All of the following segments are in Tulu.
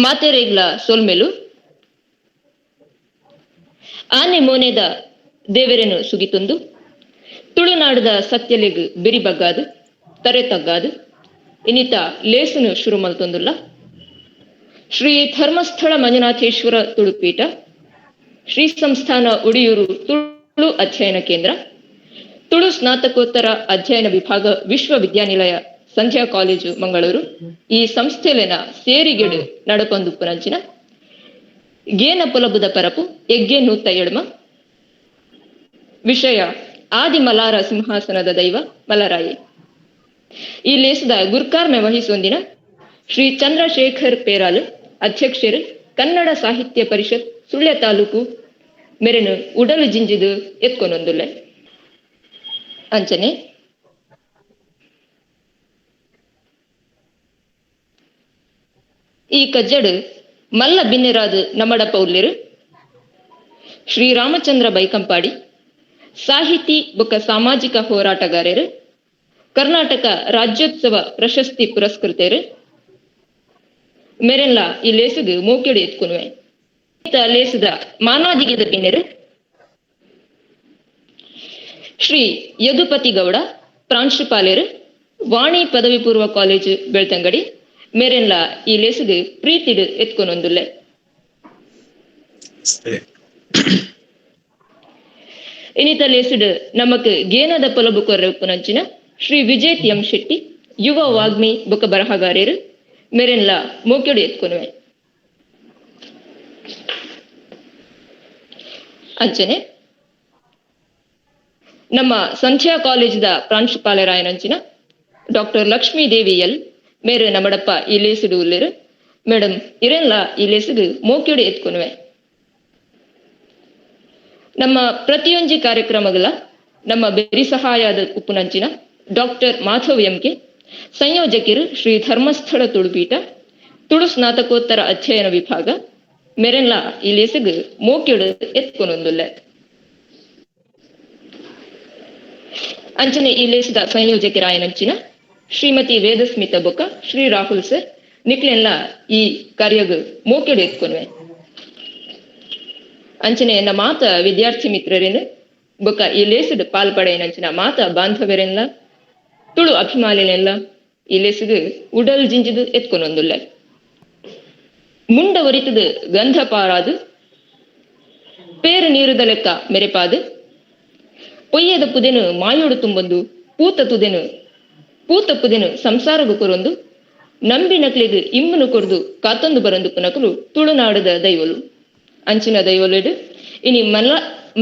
ಮಾತೆರೆಗ್ಲ ಸೊಲ್ಮೆಲು. ಆನೆ ಮೋನೆದ ದೇವೆರೆನು ಸುಗಿತೊಂದು ತುಳುನಾಡದ ಸತ್ಯಲೆಗ್ ಬೆರಿ ಬಗ್ಗಾದ್ ತರೆ ತಗ್ಗಾದ್ ಇನಿತ ಲೇಸುನು ಶುರು ಮಲ್ತೊಂದುಲ್ಲ. ಶ್ರೀ ಧರ್ಮಸ್ಥಳ ಮಂಜುನಾಥೇಶ್ವರ ತುಳುಪೀಠ, ಶ್ರೀ ಸಂಸ್ಥಾನ ಒಡಿಯೂರು ತುಳು ಅಧ್ಯಯನ ಕೇಂದ್ರ, ತುಳು ಸ್ನಾತಕೋತ್ತರ ಅಧ್ಯಯನ ವಿಭಾಗ ವಿಶ್ವವಿದ್ಯಾನಿಲಯ ಸಂಧ್ಯಾ ಕಾಲೇಜು ಮಂಗಳೂರು ಈ ಸಂಸ್ಥೆಲೆನ ಸೇರಿಗೆಡು ನಡಪೊಂದುಪ್ಪುನಂಚಿನ ಗೇನ ಪೊಲಬುದ ಪರಪು ಎಗ್ಗೆ ನೂತ ಎಡ್ಮ ವಿಷಯ ಆದಿ ಮಲಾರ ಸಿಂಹಾಸನದ ದೈವ ಮಲರಾಯಿ. ಈ ಲೇಸದ ಗುರ್ಕಾರ್ಮೆ ವಹಿಸೊಂದಿನ ಶ್ರೀ ಚಂದ್ರಶೇಖರ್ ಪೇರಾಲ್ ಅಧ್ಯಕ್ಷರು ಕನ್ನಡ ಸಾಹಿತ್ಯ ಪರಿಷತ್ ಸುಳ್ಯ ತಾಲೂಕು ಮೆರೆನು ಉಡಲು ಜಿಂಜಿದು ಎತ್ಕೊನೊಂದುಲ್ಲೆ. ಅಂಚನೆ ಈ ಕಜ್ಜಡು ಮಲ್ಲ ಬಿನ್ನೆರಾದ ನಮಡಪ ಉಲ್ಲೆರು ಶ್ರೀ ರಾಮಚಂದ್ರ ಬೈಕಂಪಾಡಿ, ಸಾಹಿತಿ ಬೊಕ್ಕ ಸಾಮಾಜಿಕ ಹೋರಾಟಗಾರರು, ಕರ್ನಾಟಕ ರಾಜ್ಯೋತ್ಸವ ಪ್ರಶಸ್ತಿ ಪುರಸ್ಕೃತರು ಮೆರೆನ್ಲ ಈ ಲೇಸುಗು ಮೋಕೆಡು ಎತ್ಕೊನುವೆ. ಲೇಸುದ ಮಾನಾದಿಗೆದ ಬಿನ್ನೆರು ಶ್ರೀ ಯದುಪತಿ ಗೌಡ ಪ್ರಾಂಶುಪಾಲರು, ವಾಣಿ ಪದವಿ ಪೂರ್ವ ಕಾಲೇಜು ಬೆಳ್ತಂಗಡಿ ಮೇರೆನ್ಲ ಈ ಲೇಸುಗು ಪ್ರೀತಿಡು ಎತ್ಕೊನೊಂದುಲ್ಲೆ. ಇನ್ನಿತ ಲೇಸುಡು ನಮಕ್ ಗೇನದ ಪೊಲಬು ಕೊರ್ರೆ ಉಪ್ಪುನಂಚಿನ ಶ್ರೀ ವಿಜೇತ್ ಎಂ ಶೆಟ್ಟಿ ಯುವ ವಾಗ್ಮಿ ಬೊಕ್ಕ ಬರಹಗಾರರು ಮೇರೆನ್ಲ ಮೋಕೆಡು ಎತ್ಕೊನುವೆ. ಅಂಚನೆ ನಮ್ಮ ಸಂಧ್ಯಾ ಕಾಲೇಜಿದ ಪ್ರಾಂಶುಪಾಲರಾಯನಂಚಿನ ಡಾಕ್ಟರ್ ಲಕ್ಷ್ಮೀ ದೇವಿ ಎಲ್ ಮೇರು ನಮಡಪ್ಪ ಈ ಲೇಸುಡು ಉಲ್ಲೆರು. ಮೇಡಮ್ ಇರೆನ್ಲ ಈ ಲೇಸುಗು ಮೋಕೆಡು ಎತ್ಕೊನುವೆ. ನಮ್ಮ ಪ್ರತಿಯೊಂಜಿ ಕಾರ್ಯಕ್ರಮಗಳ ನಮ್ಮ ಬೆರಿ ಸಹಾಯದ ಉಪ್ಪುನಂಚಿನ ಡಾಕ್ಟರ್ ಮಾಧವ್ ಎಂ ಕೆ ಸಂಯೋಜಕರು ಶ್ರೀ ಧರ್ಮಸ್ಥಳ ತುಳುಪೀಠ ತುಳು ಸ್ನಾತಕೋತ್ತರ ಅಧ್ಯಯನ ವಿಭಾಗ ಮೆರೆನ್ಲ ಈ ಲೇಸುಗು ಮೋಕೆಡು ಎತ್ಕೊನೊಂದುಲ್ಲೆ. ಅಂಚನೆ ಈ ಲೇಸದ ಸಂಯೋಜಕರಾಯನಂಚಿನ ಶ್ರೀಮತಿ ವೇದಸ್ಮಿತ ಬೊಕ್ಕ ಶ್ರೀ ರಾಹುಲ್ ಸರ್ ನಿಕ್ಲೆನ್ಲ ಈ ಕಾರ್ಯಗ್ ಮೋಕೆಡು ಎತ್ಕೊನುವೆ. ಅಂಚನೆ ಎನ್ನ ಮಾತ ವಿದ್ಯಾರ್ಥಿ ಮಿತ್ರರೇನು ಬೊಕ್ಕ ಈ ಲೇಸುಡು ಪಾಲ್ ಪಡೆಯನಂಚಿನ ಮಾತ ಬಾಂಧವರೆನ್ಲ ತುಳು ಅಭಿಮಾನಿನೆಲ್ಲ ಈ ಲೇಸುಗು ಉಡಲ್ ಜಿಂಜಿದು ಎತ್ಕೊನೊಂದುಲ್ಲೆ. ಮುಂಡ ಒರಿತದು ಗಂಧ ಪಾರಾದು ಪೇರು ನೀರುದ ಲೆಕ್ಕ ಮೆರೆಪಾದು ಪೊಯ್ಯದ ಪುದೆನು ಮಾಯೋಡು ತುಂಬೊಂದು ಪೂತ ತುದೆನು ಪೂತ ಪುದೆನು ಸಂಸಾರಗು ಕೊರೊಂದು ನಂಬಿ ನಕ್ಲೆಗ್ ಇಮ್ಮನು ಕೊರ್ದು ಕಾತೊಂದು ಬರೊಂದು ಪುನಕುಲು ತುಳುನಾಡದ ದೈವಲು. ಅಂಚಿನ ದೈವಲೆಡು ಇನಿ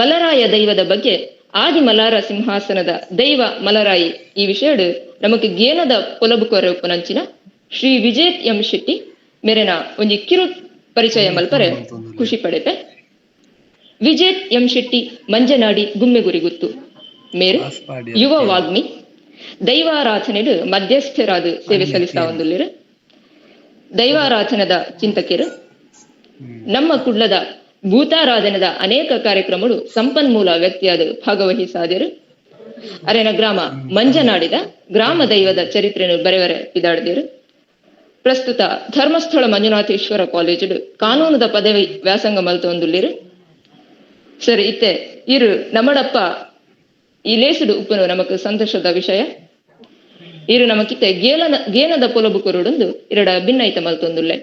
ಮಲರಾಯ ದೈವದ ಬಗ್ಗೆ ಆದಿ ಮಲಾರ ಸಿಂಹಾಸನದ ದೈವ ಮಲರಾಯಿ ಈ ವಿಷಯಡು ನಮಕ್ ಗೇನದ ಪೊಲಬು ಕೊರೆ ಉಪ್ಪುನಂಚಿನ ಶ್ರೀ ವಿಜೇತ್ ಎಂ ಶೆಟ್ಟಿ ಮೇರೆನ ಒಂಜಿ ಕಿರು ಪರಿಚಯ ಮಲ್ಪರೆ ಖುಷಿ ಪಡೆಪೆ. ವಿಜೇತ್ ಎಂ ಶೆಟ್ಟಿ ಮಂಜನಾಡಿ ಗುಮ್ಮೆಗುರಿಗುತ್ತು ಮೇರು ಯುವ ವಾಗ್ಮಿ, ದೈವಾರಾಧನೆಡು ಮಧ್ಯಸ್ಥರಾದ ಸೇವೆ ಸಲ್ಲಿಸಾವೊಂದುಲ್ಲೆರು, ದೈವಾರಾಧನದ ಚಿಂತಕರು, ನಮ್ಮ ಕುಡ್ಲದ ಭೂತಾರಾಧನದ ಅನೇಕ ಕಾರ್ಯಕ್ರಮಗಳು ಸಂಪನ್ಮೂಲ ವ್ಯಕ್ತಿಯಾದ ಭಾಗವಹಿಸಾದರು. ಅರೆನ ಗ್ರಾಮ ಮಂಜನಾಡಿದ ಗ್ರಾಮ ದೈವದ ಚರಿತ್ರೆಯನ್ನು ಬರೆವರೆ ಪಿದಾಡಿದರು. ಪ್ರಸ್ತುತ ಧರ್ಮಸ್ಥಳ ಮಂಜುನಾಥೇಶ್ವರ ಕಾಲೇಜು ಕಾನೂನುದ ಪದವಿ ವ್ಯಾಸಂಗ ಮಲ್ತೊಂದುಲ್ಲೆರು. ಸರಿ ಇತ್ತೆ ಇರು ನಮ್ಮಡಪ್ಪ ಈ ಲೇಸುಡು ಉಪ್ಪುನು ನಮಕ್ ಸಂತೋಷದ ವಿಷಯ. ಇರು ನಮಕಿತ್ತೆ ಗೇನದ ಪೊಲಬು ಕೊರುಡೊಂದು ಇರಡ ಭಿನ್ನೈತ ಮಲ್ತೊಂದುಲ್ಲೆ.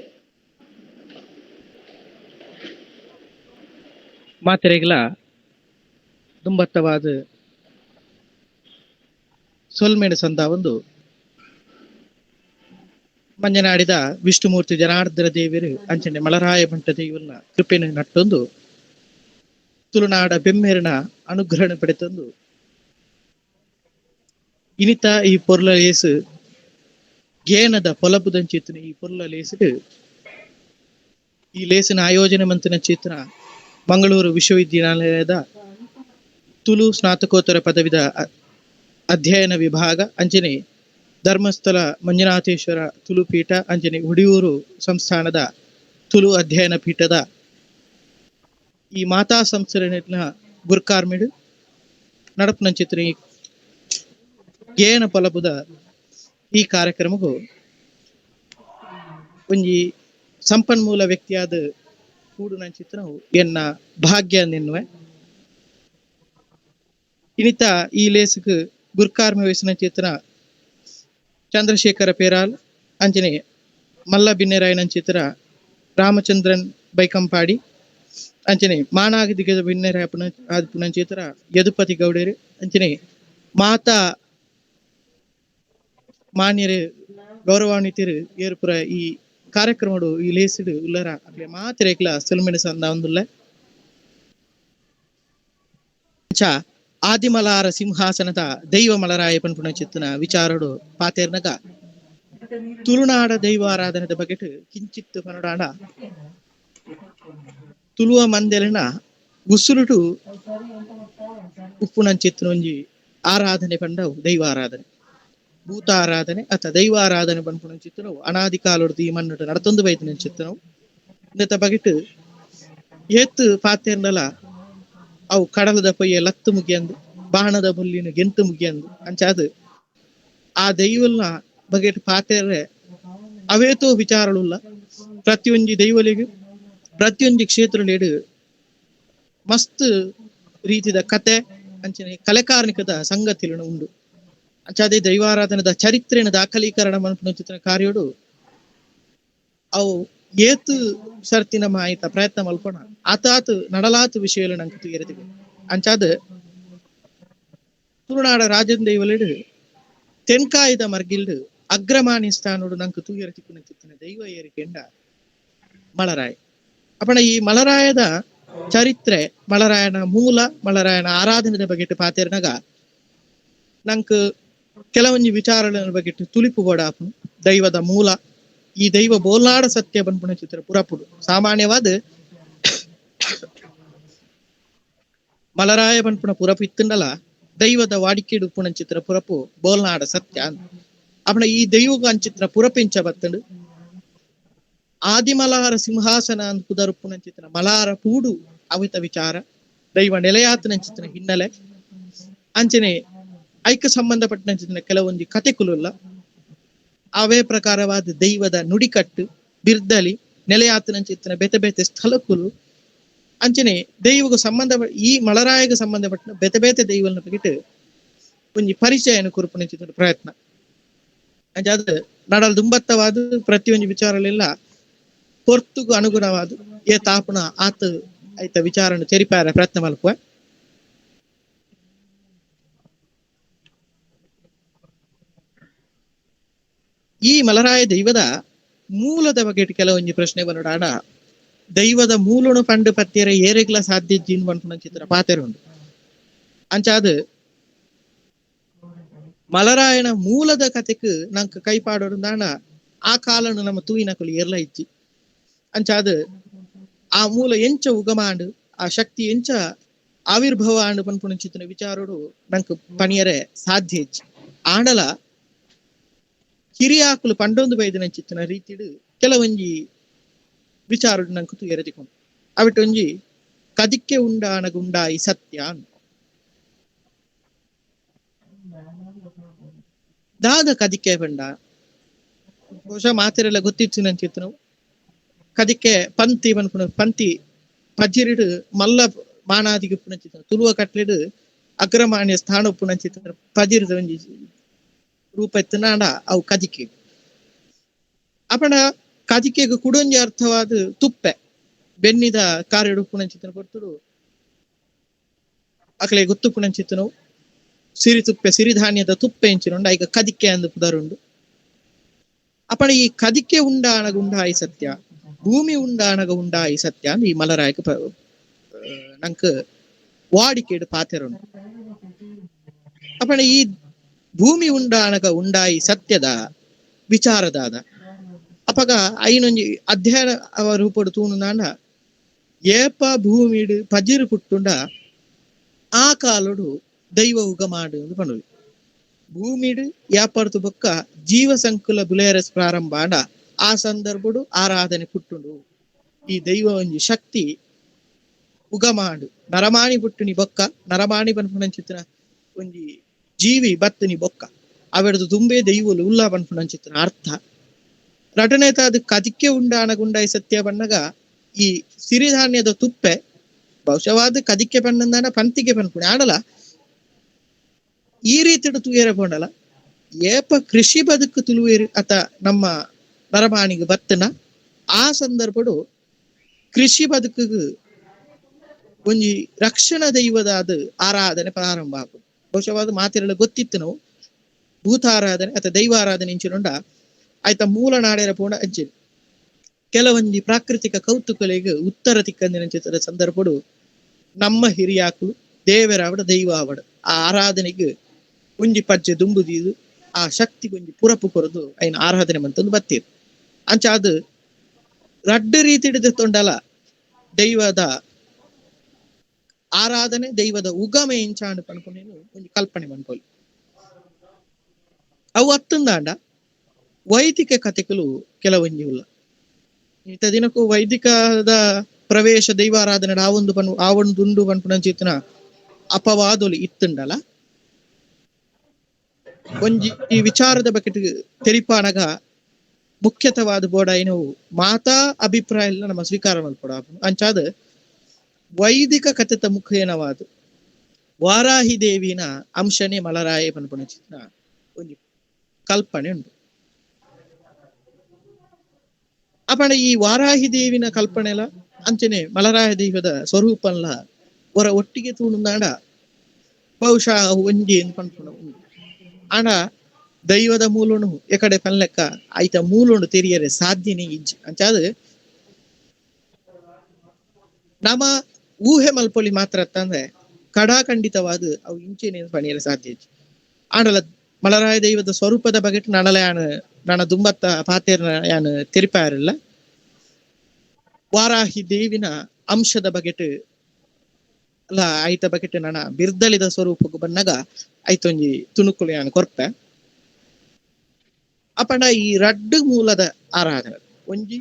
ಮಾತೆರೆಗ್ಲ ದುಂಬತ್ತವಾದ ಸೊಲ್ಮೇಣ ಸಂದ ಒಂದು ಮಂಜನಾಡಿದ ವಿಷ್ಣುಮೂರ್ತಿ ಜನಾರ್ದನ ದೇವರು ಅಂಚನೆ ಮಲರಾಯ ಬಂಟ ದೇವರನ್ನ ಕೃಪೆಯನ್ನು ನಟ್ಟೊಂದು ತುಳುನಾಡ ಬೆಮ್ಮೆರನ ಅನುಗ್ರಹಣ ಪಡೆತಂದು ಇನಿತ ಈ ಪೊರ್ಲ ಲೇಸು ಗೇನದ ಪೊಲಬುದಂಚಿತ್ತನ ಈ ಪೊರ್ಲ ಲೇಸು ಈ ಲೇಸಿನ ಆಯೋಜನೆ ಮಂತಿನ ಚೇತನ ಮಂಗಳೂರು ವಿಶ್ವವಿದ್ಯಾನಿಲಯದ ತುಳು ಸ್ನಾತಕೋತ್ತರ ಪದವಿದ ಅಧ್ಯಯನ ವಿಭಾಗ ಅಂಚನೆ ಧರ್ಮಸ್ಥಳ ಮಂಜುನಾಥೇಶ್ವರ ತುಳು ಪೀಠ ಅಂಚನೆ ಉಡಿಯೂರು ಸಂಸ್ಥಾನದ ತುಳು ಅಧ್ಯಯನ ಪೀಠದ ಈ ಮಾತಾ ಸಂಸ್ಥೆನ ಗುರ್ಕಾರ್ಮಿಡು ನಡಪುನಂಚಿತ್ತಿನ ಈ ಗೇನ ಪೊಲಬುದ ಈ ಕಾರ್ಯಕ್ರಮಕ್ಕೂ ಒಂಜಿ ಸಂಪನ್ಮೂಲ ವ್ಯಕ್ತಿಯಾದ ಕೂಡುನಂಚಿತ್ತನವು ಎನ್ನ ಭಾಗ್ಯ ನಿನ್ನುವೆ. ಇನಿತ ಈ ಲೇಸುಕು ಗುರ್ಕಾರ್ಮ ವಹಿಸಿನ ಚೇತನ ಚಂದ್ರಶೇಖರ ಪೇರಾಲ್, ಅಂಚನೆ ಮಲ್ಲ ಬಿನ್ನೆರಾಯನಂಚಿತ್ರ ರಾಮಚಂದ್ರನ್ ಬೈಕಂಪಾಡಿ, ಅಂಚನೆ ಮಾನಾಗದಿಗದ ಬಿನ್ನೆರಾಯ ಪುನಂಚೇತರ ಯದುಪತಿ ಗೌಡೇರು, ಅಂಚನೆ ಮಾತಾ ಮಾನ್ಯರು ಗೌರವಾನ್ವಿತರು ಏರ್ಪುರ ಈ ಕಾರ್ಯಕ್ರಮಡು ಈ ಲೇಸುಡು ಉಲ್ಲರ ಅಕ್ಲೆ ಮಾತಿರೇಕ್ಲ ಸೊಲ್ಮೆನೆ ಸಂದ ಒಂದುಲ್ಲ. ಆದಿಮಲಾರ ಸಿಂಹಾಸನದ ದೈವ ಮಲರಾಯ ಪನ್ಪುನ ಚಿತ್ತನ ವಿಚಾರಡು ಪಾತೇರ್ನಗ ತುಳುನಾಡ ದೈವ ಆರಾಧನೆದ ಬಗೆಟ್ ಕಿಂಚಿತ್ತು ಪನಡಾಂಡ ತುಳುವ ಮಂದೆಲೆನ ಉಸುರುಟು ಉಪ್ಪುನಂಚಿತ್ತನ ಒಂಜಿ ಆರಾಧನೆ ಪಂಡವು ದೈವ ಆರಾಧನೆ, ಭೂತ ಆರಾಧನೆ ಅಥ ದೈವ ಆರಾಧನೆ ಪನ್ಪುನಂಚಿತ್ತನವು ಅನಾದಿ ಕಾಲೊಡ್ದು ಈ ಮಣ್ಣುಡು ನಡತೊಂದು ಬೈದಿನಂಚಿತ್ತನವು. ಇಂದೆತ ಬಗೆಟ್ ಏತ್ ಪಾತೇರ್ನಲ ಅವು ಕಡಲದ ಪೊಯ್ಯ ಲತ್ತು ಮುಗಿಯಂದು ಬಾಣದ ಬುಲ್ಲಿನ ಗೆಂತು ಮುಗಿಯಂದು ಅಂಚಾದು ಆ ದೈವಲ್ನ ಬಗೆಟ್ ಪಾತೇರ್ರೆ ಅವೇತೋ ವಿಚಾರಳುಲ್ಲ. ಪ್ರತಿಯೊಂಜಿ ದೈವಲಿಗೆ ಪ್ರತಿಯೊಂಜಿ ಕ್ಷೇತ್ರಲೇಡು ಮಸ್ತ್ ರೀತಿದ ಕತೆ ಅಂಚನೆ ಕಲೆಕಾರ್ಣಿಕದ ಸಂಗತಿలను ಉಂಡು. ಅಂಚಾದೆ ದೈವಾರಾಧನದ ಚರಿತ್ರೆನ ದಾಖಲೀಕರಣ ಮನ್ಪುನ ಚಿತ್ರ ಕಾರ್ಯೋಡು ಅವು ಏತು ಸರ್ತಿ ನಮ್ಮ ಆಯ್ತ ಪ್ರಯತ್ನ ಮಲ್ಪೋಣ ಆತಾತು ನಡಲಾತು ವಿಷಯಗಳು ನಂಗೆ ತುಯರದಿವೆ. ಅಂಚಾದ ತುಳುನಾಡ ರಾಜನ್ ದೈವಲೆಡು ತೆನ್ಕಾಯಿದ ಮರ್ಗಿಲ್ಡು ಅಗ್ರಮಾನಿ ಸ್ಥಾನೋಡು ನಂಗೆ ತೂಯರ ತಿಕ್ಕುನ ಚಿತ್ತಿನ ದೈವ ಏರಿಕೆಂಡ ಮಲರಾಯ. ಅಪಣ ಈ ಮಲರಾಯದ ಚರಿತ್ರೆ, ಮಲರಾಯನ ಮೂಲ, ಮಲರಾಯನ ಆರಾಧನೆದ ಬಗೆಟ್ ಪಾತೇರ್ನಗ ನಂಗೆ ಕೆಲವೊಂಜಿ ವಿಚಾರಗಳ ಬಗ್ಗೆ ತುಲಿಪು ಬೋಡಾಪುನು. ದೈವದ ಮೂಲ, ಈ ದೈವ ಬೋಲ್ನಾಡ ಸತ್ಯ ಬನ್ಪುಣ ಚಿತ್ರ ಪುರಪುಡು ಸಾಮಾನ್ಯವಾದ ಮಲರಾಯ ಬನ್ಪುಣ ಪುರಪು ಇತ್ತುಂಡಲ ದೈವದ ವಾಡಿಕೆಡು ಉಪ್ಪುಣ ಚಿತ್ರ ಪುರಪು ಬೋಲ್ನಾಡ ಸತ್ಯ ಅಂದ್. ಅಪಣ ಈ ದೈವಗ ಅಂಚಿತ್ರ ಪುರಪಿಂಚ ಬತ್ತಂಡು ಆದಿಮಲಾರ ಸಿಂಹಾಸನ ಅಂದ್ ಪುದರುಪ್ಪುನ ಚಿತ್ರ ಮಲಾರ ಪೂಡು ಅವಿತ ವಿಚಾರ, ದೈವ ನೆಲೆಯಾತನ ಚಿತ್ರ ಹಿನ್ನೆಲೆ, ಅಂಚನೆ ಐಕ ಸಂಬಂಧಪಟ್ಟಂಚಿನ ಕೆಲವೊಂದು ಕತೆಕುಲುಲ್ಲ ಅವೇ ಪ್ರಕಾರವಾದ ದೈವದ ನುಡಿಕಟ್ಟು ಬಿರ್ದಲಿ ನೆಲೆಯಾತನಂಚಿತ್ತಿನ ಬೇತೆ ಬೇತೆ ಸ್ಥಳಕ್ಕುಲು ಅಂಚನೆ ದೈವಗೂ ಸಂಬಂಧ ಈ ಮಲರಾಯಗ ಸಂಬಂಧಪಟ್ಟ ಬೇತೆ ಬೇತೆ ದೈವನ ಬಗೆಟ್ ಒಂಜಿ ಪರಿಚಯನ ಕುರುಪುನಂಚಿತ್ತಿನ ಪ್ರಯತ್ನ. ಅಂಚಾದ್ ನಡಲ್ ದುಂಬತ್ತವಾದ ಪ್ರತಿಯೊಂಜಿ ವಿಚಾರಲೆಲ್ಲ ಪೊರ್ತುಗು ಅನುಗುಣವಾದ ಏ ತಾಪುನ ಆತ ಐತ ವಿಚಾರನ ತೆರಿಪಾರ ಪ್ರಯತ್ನ ಮಲ್ಪುವ. ಈ ಮಲರಾಯ ದೈವದ ಮೂಲದ ಬಗ್ಗೆ ಕೆಲವೊಂಜಿ ಪ್ರಶ್ನೆ ಬಂದಾಡ ದೈವದ ಮೂಲನು ಪಂಡು ಪತ್ತಿಯರ ಏರೆಗ್ಲ ಸಾಧ್ಯ ಜೀನ್ ಪನ್ಪುನ ಚಿತ್ರ ಪಾತೆರುಂಡು. ಅಂಚಾದ್ ಮಲರಾಯನ ಮೂಲದ ಕತೆಕ್ ನಂಕ್ ಕೈಪಾಡೋರುಂದಾಂಡ ಆ ಕಾಲನು ನಮ್ಮ ತೂಯಿನಕುಲು ಏರ್ಲ ಇಜ್ಜಿ. ಅಂಚಾದ್ ಆ ಮೂಲ ಎಂಚ ಉಗಮಾಂಡು ಆ ಶಕ್ತಿ ಎಂಚ ಆವಿರ್ಭವ ಆಂಡು ಪನ್ಪುನ ಚಿತ್ರ ವಿಚಾರೋಡು ನಂಕ್ ಪಣಿಯರೆ ಸಾಧ್ಯ ಇಜ್ಜಿ. ಆಂಡಲ ಕಿರಿಯಾಕುಲು ಪಂಡೊಂದು ಬೈದಿನ ಚಿತ್ತಿನ ರೀತಿಡು ಕೆಲವೊಂಜಿ ವಿಚಾರಡು ನಂಕ್ ತುಯರದಿಕೊಂಡು ಅವಿಟೊಂಜಿ ಕದಿಕ್ಕೆ ಉಂಡಾನಗುಂಡಾಯಿ ಸತ್ಯ ಅಂದ್. ದಾದ ಕದಿಕೆ ಪಂಡ ಬಹುಶಃ ಮಾತೆರೆಲ್ಲ ಗೊತ್ತಿತ್ತು ನಂಚಿತ್ತು. ಕದಿಕೆ ಪಂತಿ ಪನ್ಪುನ ಪಂತಿ ಪಜಿರಿಡು ಮಲ್ಲ ಮಾನಾದಿಗೆ ಉಪ್ಪುನಂಚಿತ್ತಿನ ತುಳುವ ಕಟ್ಲೆಡು ಅಗ್ರಮಾನ್ಯ ಸ್ಥಾನ ಉಪ್ಪುನಂಚಿತ್ತಿನ ಪಜಿರಿದ ಒಂಜಿ ರೂಪ ಇತ್ತುನಾಂಡ ಅವು ಕದಿಕೆ. ಅಪಣ ಕದಿಕೆಗೆ ಕುಡೊಂಜಿ ಅರ್ಥವಾದ ತುಪ್ಪೆ ಬೆನ್ನಿದ ಕಾರ್ಯಡು ಉಪ್ಪುನಂಚಿತ್ತಿನ ಪೊರ್ತುಡು ಅಕಲೆ ಗೊತ್ತುಪ್ಪುನಂಚಿತ್ತನವು ಸಿರಿ ತುಪ್ಪೆ ಸಿರಿಧಾನ್ಯದ ತುಪ್ಪೆ ಎಂಚಿನುಂಡು ಐಕ ಕದಿಕೆ ಅಂದು ಪುದರುಂಡು. ಅಪಣ ಈ ಕದಿಕೆ ಉಂಡಾನಗ ಉಂಡಾಯಿ ಸತ್ಯ, ಭೂಮಿ ಉಂಡಾನಗ ಉಂಡಾಯಿ ಸತ್ಯ ಅಂದ್ ಈ ಮಲರಾಯಕ ನಂಕ್ ವಾಡಿಕೆಡು ಪಾತೆರುಂಡು. ಅಪಣ ಈ ಭೂಮಿ ಉಂಡಾನಗ ಉಂಡಾಯಿ ಸತ್ಯದ ವಿಚಾರದಾದ ಅಪಗ ಐನೊಂಜಿ ಅಧ್ಯಯನ ಅವ ರೂಪಡು ತೂನುಂದಾಂಡ ಏಪ ಭೂಮಿಡು ಪಜಿರು ಪುಟ್ಟುಂಡ ಆ ಕಾಲಡು ದೈವ ಉಗಮಾಡು ಅಂದ್ ಪಂಡುಲಿ. ಭೂಮಿಡು ಯಾಪರ್ತು ಬೊಕ್ಕ ಜೀವ ಸಂಕುಲ ಬುಲೇರಸ್ ಪ್ರಾರಂಭ ಆಂಡ ಆ ಸಂದರ್ಭಡು ಆರಾಧನೆ ಪುಟ್ಟುಂಡು. ಈ ದೈವ ಒಂಜಿ ಶಕ್ತಿ ಉಗಮಾಂಡು ನರಮಾಣಿ ಪುಟ್ಟುನಿ ಬೊಕ್ಕ ನರಮಾಣಿ ಪನ್ಪುನಂಚಿತ್ತಿನ ಒಂಜಿ ಜೀವಿ ಬತ್ತುನಿ ಬೊಕ್ಕ ಅವೆಡ್ದು ದುಂಬೆ ದೈವಲು ಉಲ್ಲ ಪನ್ಪುನಂಚಿತ್ತಿನ ಅರ್ಥ. ರಟನೇತಾದ ಕದಿಕೆ ಉಂಡಾನಗ ಉಂಡಾಯಿ ಸತ್ಯ ಬಣ್ಣಗ ಈ ಸಿರಿಧಾನ್ಯದ ತುಪ್ಪೆ ಬಹುಶವಾದ ಕದಿಕೆ ಪಣ್ಣಂದಾನ ಪಂತಿಗೆ ಪನ್ಪುಣೆ ಆಡಲ ಈ ರೀತಿಡು ತುಯರೆ ಪೋಂಡಲ ಏಪ ಕೃಷಿ ಬದುಕು ತುಳುವೇರು ಅತ ನಮ್ಮ ನರಮಾಣಿಗೆ ಬತ್ತನ ಆ ಸಂದರ್ಭಡು ಕೃಷಿ ಬದುಕಿಗೆ ಒಂಜಿ ರಕ್ಷಣಾ ದೈವದಾದ ಆರಾಧನೆ ಪ್ರಾರಂಭ ಆಪುಂಡು. ಬಹುಶಃ ಮಾತಿರಲು ಗೊತ್ತಿತ್ತು ನಾವು ಭೂತಾರಾಧನೆ ಅಥವಾ ದೈವಾರಾಧನೆ ಇಂಚಿನುಂಡ ಆಯ್ತ ಮೂಲ ನಾಡೆರ ಪೋಣ ಅಂಚಿನ ಕೆಲವೊಂಜಿ ಪ್ರಾಕೃತಿಕ ಕೌತುಕಲೆಗೆ ಉತ್ತರ ತಿಕ್ಕಂದಿನ ಸಂದರ್ಭಡು ನಮ್ಮ ಹಿರಿಯಾಕುಲು ದೇವರಾವಡ ದೈವ ಆವಡ ಆ ಆರಾಧನೆಗೆ ಒಂಜಿ ಪಜ್ಜೆ ದುಂಬುದೀದು ಆ ಶಕ್ತಿಗೆ ಒಂಜಿ ಪುರಪು ಕೊರದು ಐನ ಆರಾಧನೆ ಮಂತೊಂದು ಬತ್ತೀರು. ಅಂಚ ಅದು ರಡ್ಡು ರೀತಿ ತೊಂಡಲ ದೈವದ ಆರಾಧನೆ ದೈವದ ಉಗಮೆ ಇಂಚಾಂಡು ಪನ್ಪುನೇನು ಒಂಜಿ ಕಲ್ಪನೆ ಮನ್ಪೊಲಿ. ಅವು ಅತ್ತಂದಾಂಡ ವೈದಿಕ ಕಥೆಗಳು ಕೆಲವೊಂಜಿ ಉಲ್ಲ. ಇಂಥ ದಿನಕ್ಕೂ ವೈದಿಕದ ಪ್ರವೇಶ ದೈವಾರಾಧನೆ ಆವೊಂದು ಪನ್ ಆವೊಂದು ಉಂಡು ಪನ್ಪುನಂಚಿತ್ತಿನ ಅಪವಾದೊಲಿ ಇತ್ತುಂಡಲ ಒಂಜಿ ಈ ವಿಚಾರದ ಬಗ್ಗೆ ತೆರಿಪಾನಗ ಮುಖ್ಯತವಾದ ಬೋಡಾಯಿನವು ಮಾತಾ ಅಭಿಪ್ರಾಯ ಎಲ್ಲ ನಮ್ಮ ಸ್ವೀಕಾರ ಮಲ್ಪೊಡು. ಅಂಚಾದ ವೈದಿಕ ಕಥೆತ ಮುಖೇನವಾದ ವಾರಾಹಿ ದೇವಿನ ಅಂಶನೇ ಮಲರಾಯ ಪನ್ಪುನಂಚಿತ್ತಿನ ಒಂಜಿ ಕಲ್ಪನೆ ಉಂಟು. ಅಪಣ ಈ ವಾರಾಹಿ ದೇವಿನ ಕಲ್ಪನೆಲ ಅಂಚನೆ ಮಲರಾಯ ದೈವದ ಸ್ವರೂಪನ್ಲ ಹೊರ ಒಟ್ಟಿಗೆ ತೂಣುಂದಾಂಡ ಬಹುಶಃ ಒಂಜಿ ಪನ್ಪುನ ಉಂಡು. ಆಂಡ ದೈವದ ಮೂಲನು ಎಕಡೆ ಪನ್ಲೆಕ್ಕ ಐತ ಮೂಲುಂಡು ತೆರಿಯರೆ ಸಾಧ್ಯನೇ ಇಜ್ಜಿ. ಅಂಚಾದ ನಮ ಊಹೆ ಮಲ್ಪೊಲಿ ಮಾತ್ರ ಅಂತಂದ್ರೆ ಕಡಾಖಂಡಿತವಾದ ಅವು ಇಂಚೆನೆ ಪಣಿಯರೆ ಸಾಧ್ಯ ಇಜ್ಜಿ. ಆಂಡಲ ಮಲರಾಯ ದೈವದ ಸ್ವರೂಪದ ಬಗ್ಗೆ ನಡಲ ಯಾನ್ ನನ್ನ ದುಂಬತ್ತ ಪಾತೇರ್ನ ಯಾನ್ ತೆರಿಪಾರಿಲ್ಲ. ವಾರಾಹಿ ದೇವಿನ ಅಂಶದ ಬಗೆಟ್ ಅಲ್ಲ ಐತ ಬಗೆಟ್ ನನ್ನ ಬಿರ್ದಳಿದ ಸ್ವರೂಪಕ್ಕೆ ಬನ್ನಗ ಐತೊಂಜಿ ತುಣುಕುಲು ಯಾನ್ ಕೊರ್ಪೆ. ಅಪಂಡ ಈ ರಡ್ಡು ಮೂಲದ ಆರಾಧನೆ ಒಂಜಿ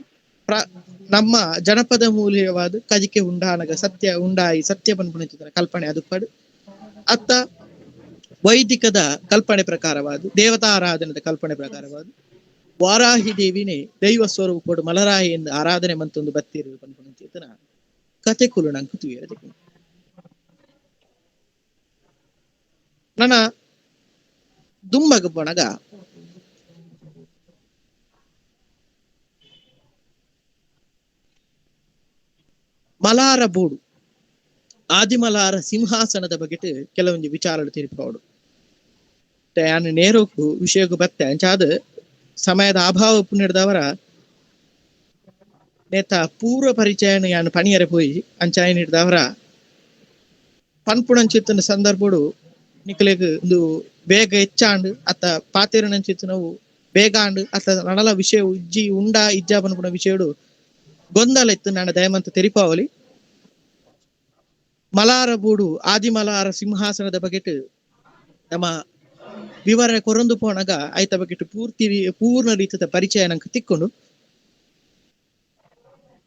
ನಮ್ಮ ಜನಪದ ಮೂಲ್ಯವಾದ ಕಜಿಕೆ ಉಂಡಾನಗ ಸತ್ಯ ಉಂಡಾಯಿ ಸತ್ಯ ಪನ್ಪುನಂಚಿತ್ತಿನ ಕಲ್ಪನೆ ಅದು ಅತ್ತ ವೈದಿಕದ ಕಲ್ಪನೆ ಪ್ರಕಾರವಾದ ದೇವತಾ ಆರಾಧನೆದ ಕಲ್ಪನೆ ಪ್ರಕಾರವಾದ ವಾರಾಹಿ ದೇವಿನೇ ದೈವ ಸ್ವರೂಪಡು ಮಲರಾಯಿ ಎಂದು ಆರಾಧನೆ ಮಂತೊಂದು ಬತ್ತೀರು ಪನ್ಪುನಂಚಿತ್ತಿನ ಕತೆ ಕುಲು ನಂಗೆ ತುಯರೆ ತಿಕ್ಕುಂಡು. ನನ್ನ ದುಂಬಗ ಪೋನಗ ಮಲಾರ ಬೋಡು ಆದಿಮಲಾರ ಸಿಂಹಾಸನದ ಬಗ್ಗೆ ಕೆಲವೊಂದು ವಿಚಾರಗಳು ತಿರುಪೋಡು. ಯಾನು ನೇರಕ್ಕೂ ವಿಷಯಕ್ಕೂ ಬತ್ತೆ ಅಂಚಾದ ಸಮಯದ ಅಭಾವ ಪುಣ್ಯದವರ ನೇತ ಪೂರ್ವ ಪರಿಚಯನ ಯಾನು ಪಣಿಯರೆ ಪೋಯಿ ಅಂಚಾಯ ನೀಡಿದವರ ಪನ್ಪುಣಂಚಿತ್ತಿನ ಸಂದರ್ಭಡು ನಿಕಲೆಗ್ ಒಂದು ಬೇಗ ಹೆಚ್ಚಾಂಡು ಅತ್ತ ಪಾತೇರಿನಂಚಿತ್ತಿನವು ಬೇಗ ಆಂಡು ಅತ್ತ ನಡಲ ವಿಷಯ ಇಜ್ಜಿ ಉಂಡಾ ಇಜ್ಜಾ ಪನ್ಪುಣ ವಿಷಯಡು ಗೊಂದಲ ಇತ್ತು. ನಾನು ದಯಮಂತ ತೆರಿಪಾವಲಿ ಮಲಾರ ಬೂಡು ಆದಿಮಲಾರ ಸಿಂಹಾಸನದ ಬಗೆಟ್ ನಮ್ಮ ವಿವರಣೆ ಕೊರೊಂದು ಪೋನಗ ಆಯ್ತ ಬಗೆಟ್ ಪೂರ್ತಿ ಪೂರ್ಣ ರೀತಿಯ ಪರಿಚಯ ನಂಗೆ ತಿಕ್ಕೊಂಡು.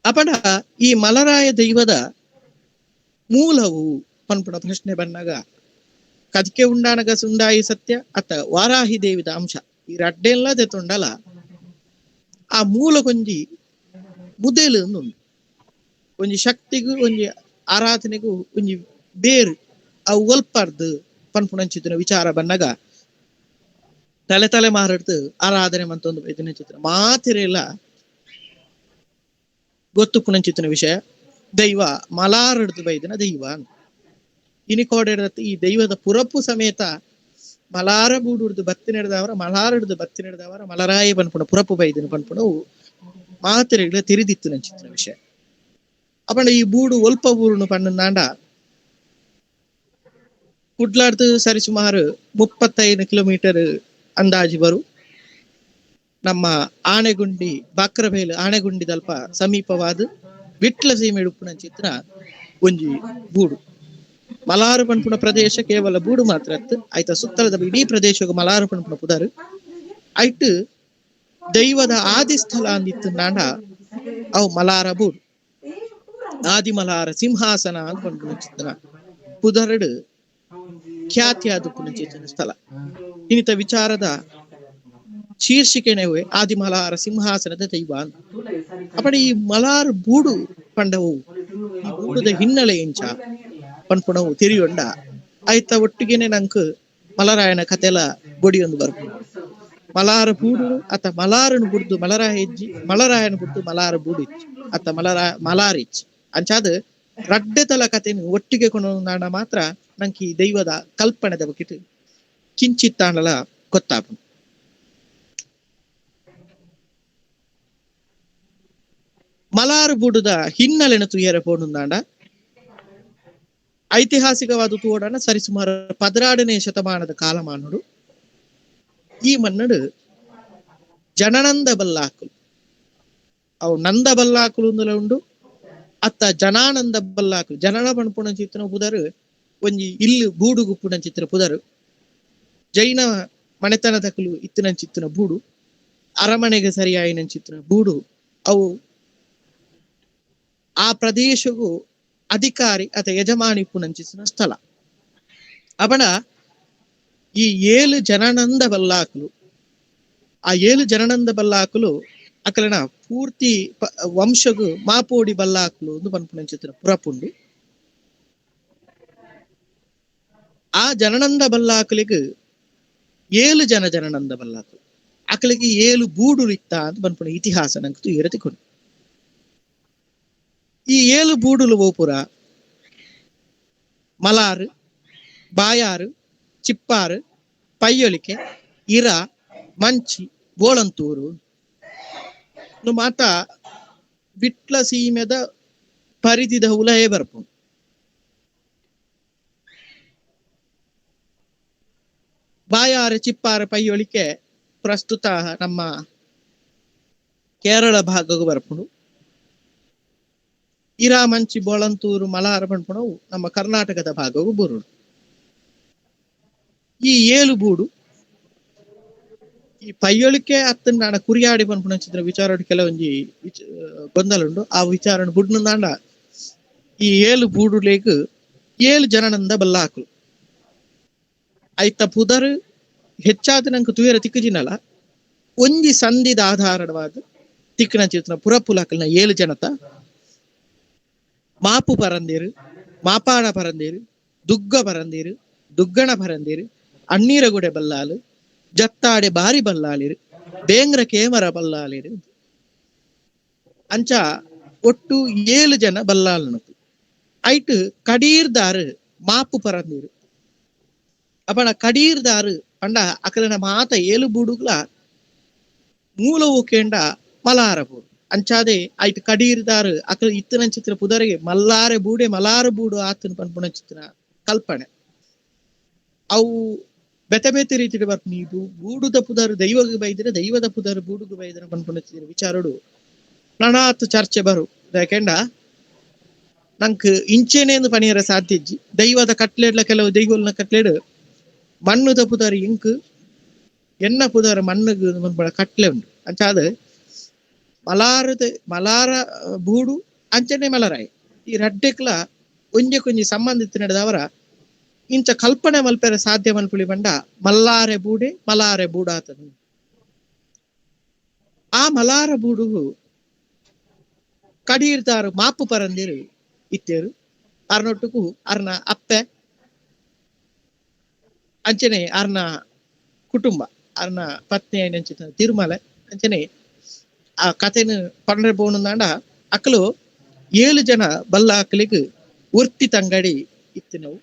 ಅಪಣ ಈ ಮಲರಾಯ ದೈವದ ಮೂಲವು ಪನ್ಪುಣ ಪ್ರಶ್ನೆ ಬಂದಾಗ ಕದಿಕೆ ಉಂಡಾನಗ ಸುಂಡಾಯಿ ಸತ್ಯ ಅತ್ತ ವಾರಾಹಿ ದೇವಿದ ಅಂಶ ಈ ರಡ್ಡೆಲ್ಲ ದೆತ್ತೊಂಡಲ ಆ ಮೂಲ ಕೊಂಜಿ ಮುದೇಲು ಉಂಡು. ಒಂಜಿ ಶಕ್ತಿಗೂ ಒಂಜಿ ಆರಾಧನೆಗೂ ಒಂಜಿ ಬೇರು ಅವು ಒಲ್ಪಾರ್ದು ಪನ್ಪುಣಂಚಿತ್ತಿನ ವಿಚಾರ ಬಂದಾಗ ತಲೆ ತಲೆ ಮಾರಾಡ್ದು ಆರಾಧನೆ ಮಂತೊಂದು ಇದನ್ನ ಚಿತ್ರ ಮಾತಿರೆಲ್ಲ ಗೊತ್ತು ಪುಣಂಚಿತ್ತಿನ ವಿಷಯ ದೈವ ಮಲಾರಡ್ದು ಬೈದಿನ ದೈವ ಅಂತ ಇನಿಕೋಡೆಡ್ದತ್ತ ಈ ದೈವದ ಪುರಪು ಸಮೇತ ಮಲಾರ ಬೂಡುಡ್ದು ಬತ್ತಿ ನಡೆದವರ ಮಲಾರಡ್ದು ಬತ್ತಿ ನಡೆದವರ ಮಲರಾಯಿ ಪನ್ಪುಣ ಪುರಪು ಬೈದಿನ ಪನ್ಪುಣವು ಮಾತಿರೆಗಳ ತಿರಿದಿತ್ತು ನಂಚಿತ್ತಿನ ವಿಷಯ. ಅಪಂಡ ಈ ಬೂಡು ಒಲ್ಪ ಊರುನು ಪಣ್ಣಂದಾಂಡ ಕುಡ್ಲಾಡ್ದು ಸರಿಸುಮಾರು 35 ಕಿಲೋಮೀಟರ್ ಅಂದಾಜು ಬರು ನಮ್ಮ ಆನೆಗುಂಡಿ ಬಾಕ್ರಬೇಲು ಆನೆಗುಂಡಿದಲ್ಪ ಸಮೀಪವಾದ ವಿಟ್ಲ ಸೀಮೆ ಉಪ್ಪುನಂಚಿತ್ತಿನ ಒಂಜಿ ಬೂಡು. ಮಲಾರು ಪನ್ಪುಣ ಪ್ರದೇಶ ಕೇವಲ ಬೂಡು ಮಾತ್ರ ಅತ್ತು ಆಯ್ತ ಸುತ್ತಲದ ಇಡೀ ಪ್ರದೇಶಕ್ಕೆ ಮಲಾರು ಪನ್ಪುಣ ಪುದಾರು ಆಯ್ತು ದೈವದ ಆದಿಸ್ಥಳ ಅಂದಿತ್ತು ನಾಂಡ ಅವು ಮಲಾರ ಬೂಡು ಆದಿಮಲಾರ ಸಿಂಹಾಸನ ಅಂತ ಪನ್ಪುನಂಚಿತ್ತಿನ ಪುದರಡು ಖ್ಯಾತಿಯಾದ ಪುನಂಚಿತ್ತಿನ ಸ್ಥಳ. ಇನ್ನಿತ ವಿಚಾರದ ಶೀರ್ಷಿಕೆನೆ ಆದಿಮಲಾರ ಸಿಂಹಾಸನದ ದೈವ. ಅಪಡ ಈ ಮಲಾರ್ ಬೂಡು ಪಂಡವು, ಈ ಬೂಡುದ ಹಿನ್ನೆಲೆ ಇಂಚ ಪನ್ಪುಣವು ತಿರಿಯೊಂಡ ಆಯ್ತ ಒಟ್ಟಿಗೆನೆ ನಂಕ್ ಮಲರಾಯನ ಕತೆಲ ಬೊಡಿಯೊಂದು ಬರ್ಪು. ಮಲಾರ ಬೂಡು ಅತ್ತ ಮಲಾರನು ಬುಡ್ದು ಮಲರಾಯ ಇಜ್ಜಿ, ಮಲರಾಯನ ಬುಡ್ದು ಮಲಾರ ಬೂಡು ಇಜ್ಜಿ, ಅತ್ತ ಮಲಾರ್ ಇಜ್ಜಿ. ಅಂಚಾದ ರಡ್ಡೆ ತಲ ಕತೆನು ಒಟ್ಟಿಗೆ ಕೊಂಡಾಣ ಮಾತ್ರ ನಂಗೆ ಈ ದೈವದ ಕಲ್ಪನೆದ ಬಕ್ಕಿಟ್ಟು ಕಿಂಚಿತ್ತಾಣಲ ಗೊತ್ತಾಪು. ಮಲಾರು ಬೂಡುದ ಹಿನ್ನೆಲೆನ ತುಯರ ಪೋಣುಂದಾಂಡ ಐತಿಹಾಸಿಕವಾದ ತೂಡಣ ಸರಿಸುಮಾರು 12ನೇ ಶತಮಾನದ ಕಾಲಮಾನುಡು ಈ ಮನ್ನಡು ಜನನಂದ ಬಲ್ಲಾಕುಲು, ಅವು ನಂದ ಬಲ್ಲಾಕುಲು ಅಂದಲ ಉಂಡು, ಅತ್ತ ಜನಾನಂದ ಬಲ್ಲಾಕುಲು. ಜನನ ಪಣಪುಣ ಚಿತ್ರ ಪುದರು ಒಂಜಿ ಇಲ್ಲು ಬೂಡು ಗುಪ್ಪುಣ ಚಿತ್ರ ಪುದರು, ಜೈನ ಮನೆತನದಕುಲು ಇತ್ತಿನ ಚಿತ್ರ ಬೂಡು, ಅರಮನೆಗೆ ಸರಿಯಾಯಿನ ಚಿತ್ರ ಬೂಡು. ಅವು ಆ ಪ್ರದೇಶಗೂ ಅಧಿಕಾರಿ ಅಥವಾ ಯಜಮಾನಿ ಪುನಂಚಿಸಿನ ಸ್ಥಳ. ಅವನ ಈ 7 ಜನನಂದ ಬಲ್ಲಾಕುಲು, ಆ 7 ಜನನಂದ ಬಲ್ಲಾಕುಲು ಅಕಲನ ಪೂರ್ತಿ ವಂಶಗು ಮಾಪೋಡಿ ಬಲ್ಲಾಕುಲು ಒಂದು ಪನ್ಪುನಂಚಿತ್ತಿನ ಪುರಪುಂಡು. ಆ ಜನನಂದ ಬಲ್ಲಾಕುಲಿಗೆ 7 ಜನ ಜನನಂದ ಬಲ್ಲಾಕುಲು ಅಕಲಿಗೆ 7 ಬೂಡುಲು ಇತ್ತ ಅಂತ ಪನ್ಪುನ ಇತಿಹಾಸ ನಂಗೆ ಇರತಿಕೊಂಡು. ಈ 7 ಬೂಡುಲು ಓಪುರ ಮಲಾರು, ಬಾಯಾರು, ಚಿಪ್ಪಾರು, ಪೈಯೊಲಿಕೆ, ಇರ, ಮಂಚಿ, ಬೋಳಂತೂರು ಮಾತ ವಿಟ್ಲ ಸೀಮೆದ ಪರಿಧಿದ ಉಲಯೇ ಬರ್ಪು. ಬಾಯಾರು, ಚಿಪ್ಪಾರು, ಪೈಯೊಲಿಕೆ ಪ್ರಸ್ತುತ ನಮ್ಮ ಕೇರಳ ಭಾಗಕ್ಕೂ ಬರ್ಪುಂಡು. ಇರಾ, ಮಂಚಿ, ಬೋಳಂತೂರು, ಮಲಾರ ಪನ್ಪುಣವು ನಮ್ಮ ಕರ್ನಾಟಕದ ಭಾಗವು ಬರುಡು. ಈ 7 ಬೂಡು ಈ ಪೈಯೊಳಿಕೆ ಅತ್ತಂಡ ಕುರಿಯಾಡಿ ಪನ್ಪುಣ ವಿಚಾರ ಕೆಲವೊಂಜಿ ಗೊಂದಲುಂಡು. ಆ ವಿಚಾರ ಬುಡ್ನಂದಾಂಡ ಈ 7 ಬೂಡುಲೇಗ್ 7 ಜನನಂದ ಬಲ್ಲಾಕುಲು ಐತ ಪುದರ್ ಹೆಚ್ಚಾದ ನಂಗೆ ತುಯರ ತಿಕ್ಕುಜಿನಲ್ಲ ಒಂಜಿ ಸಂಧಿದ ಆಧಾರವಾದ ತಿಕ್ಕನ ಚಿತ್ರ ಪುರಪುಲಾಕಲ್ನ 7 ಜನತ ಮಾಪು ಪರಂದಿರು, ಮಾಪಾಡ ಪರಂದಿರು, ದುಗ್ಗ ಪರಂದಿರು, ದುಗ್ಗಣ ಪರಂದಿರು, ಅಣ್ಣೀರಗುಡೆ ಬಲ್ಲಾಲು, ಜತ್ತಾಡೆ ಬಾರಿ ಬಲ್ಲಾಲಿರು, ಬೇಂಗ್ರ ಕೇಮರ ಬಲ್ಲಾಲಿರು. ಅಂಚ ಒಟ್ಟು 7 ಜನ ಬಲ್ಲಾಲನು. ಐಟ್ ಕಡೀರ್ದಾರು ಮಾಪು ಪರಂದಿರು. ಅಪಣ ಕಡೀರ್ದಾರು ಪಂಡ ಅಕಲನ ಮಾತ 7 ಬೂಡುಗಳ ಮೂಲವು ಕೇಂಡ ಮಲಾರ ಬೂಡು. ಅಂಚಾದೆ ಐಟ್ ಕಡೀರ್ದಾರು ಅಕಲ ಇತ್ತನ ಚಿತ್ರ ಪುದರಿಗೆ ಮಲ್ಲಾರೆ ಬೂಡೆ ಮಲಾರ ಬೂಡು ಆತನ ಪನ್ಪುಣ ಚಿತ್ರ ಕಲ್ಪನೆ. ಅವು ಬೆತೆ ಬೇತೆ ರೀತಿಯ ಬರ್ಪು. ಬೂಡುದ ಪುದರ್ ದೈವಗೆ ಬೈದ್ರೆ, ದೈವದ ಪುದರ್ ಬೂಡುಗು ಬೈದ್ರೆ ಪನ್ಪುಣ ಚಿತ್ರ ವಿಚಾರಡು ನನಾತ್ ಚರ್ಚೆ ಬರು. ಯಾಕೆಂಡ ನಂಕ್ ಇಂಚೆನೇಂದು ಪಣಿಯರ ಸಾಧ್ಯ ಇಜ್ಜಿ. ದೈವದ ಕಟ್ಲೇಡ್ಲ ಕೆಲವು ದೈವಲ್ನ ಕಟ್ಲೇಡು ಮಣ್ಣುದ ಪುದರ್ ಇಂಕ್ ಎನ್ನ ಪುದರ್ ಮಣ್ಣುಗು ಪನ್ಪುಣ ಕಟ್ಲೆ ಉಂಡು. ಅಂಚಾದ ಮಲಾರದ ಮಲಾರ ಬೂಡು ಅಂಚನೆ ಮಲರಾಯಿ ಈ ರಡ್ಡೆಕ್ಲ ಒಂಜೆ ಕೊಂಜಿ ಸಂಬಂಧಿತ ನಡೆದವರ ಇಂಚ ಕಲ್ಪನೆ ಮಲ್ಪೆರೆ ಸಾಧ್ಯ ಮಲ್ಪುಳಿ ಬಂಡ ಮಲ್ಲಾರೆ ಬೂಡೆ ಮಲಾರೆ ಬೂಡಾತನು. ಆ ಮಲಾರ ಬೂಡುಗು ಕಡೀರ್ದಾರು ಮಾಪು ಪರಂದಿರು ಇತ್ತೇರು. ಅರ್ನೊಟ್ಟುಕು ಅರ್ನ ಅಪ್ಪೆ ಅಂಚನೆ ಅರ್ನ ಕುಟುಂಬ ಅರ್ನ ಪತ್ನಿ ಅಂಚಿನ ತಿರುಮಲೆ ಅಂಚನೆ ಆ ಕಥೆನು ಪಂಡ್ರೆ ಬೋಣಂದಾಂಡ ಅಕ್ಕಲು 7 ಜನ ಬಲ್ಲ ಅಕ್ಕಲಿಗೆ ಒರ್ತಿ ತಂಗಡಿ ಇತ್ತಿನವು.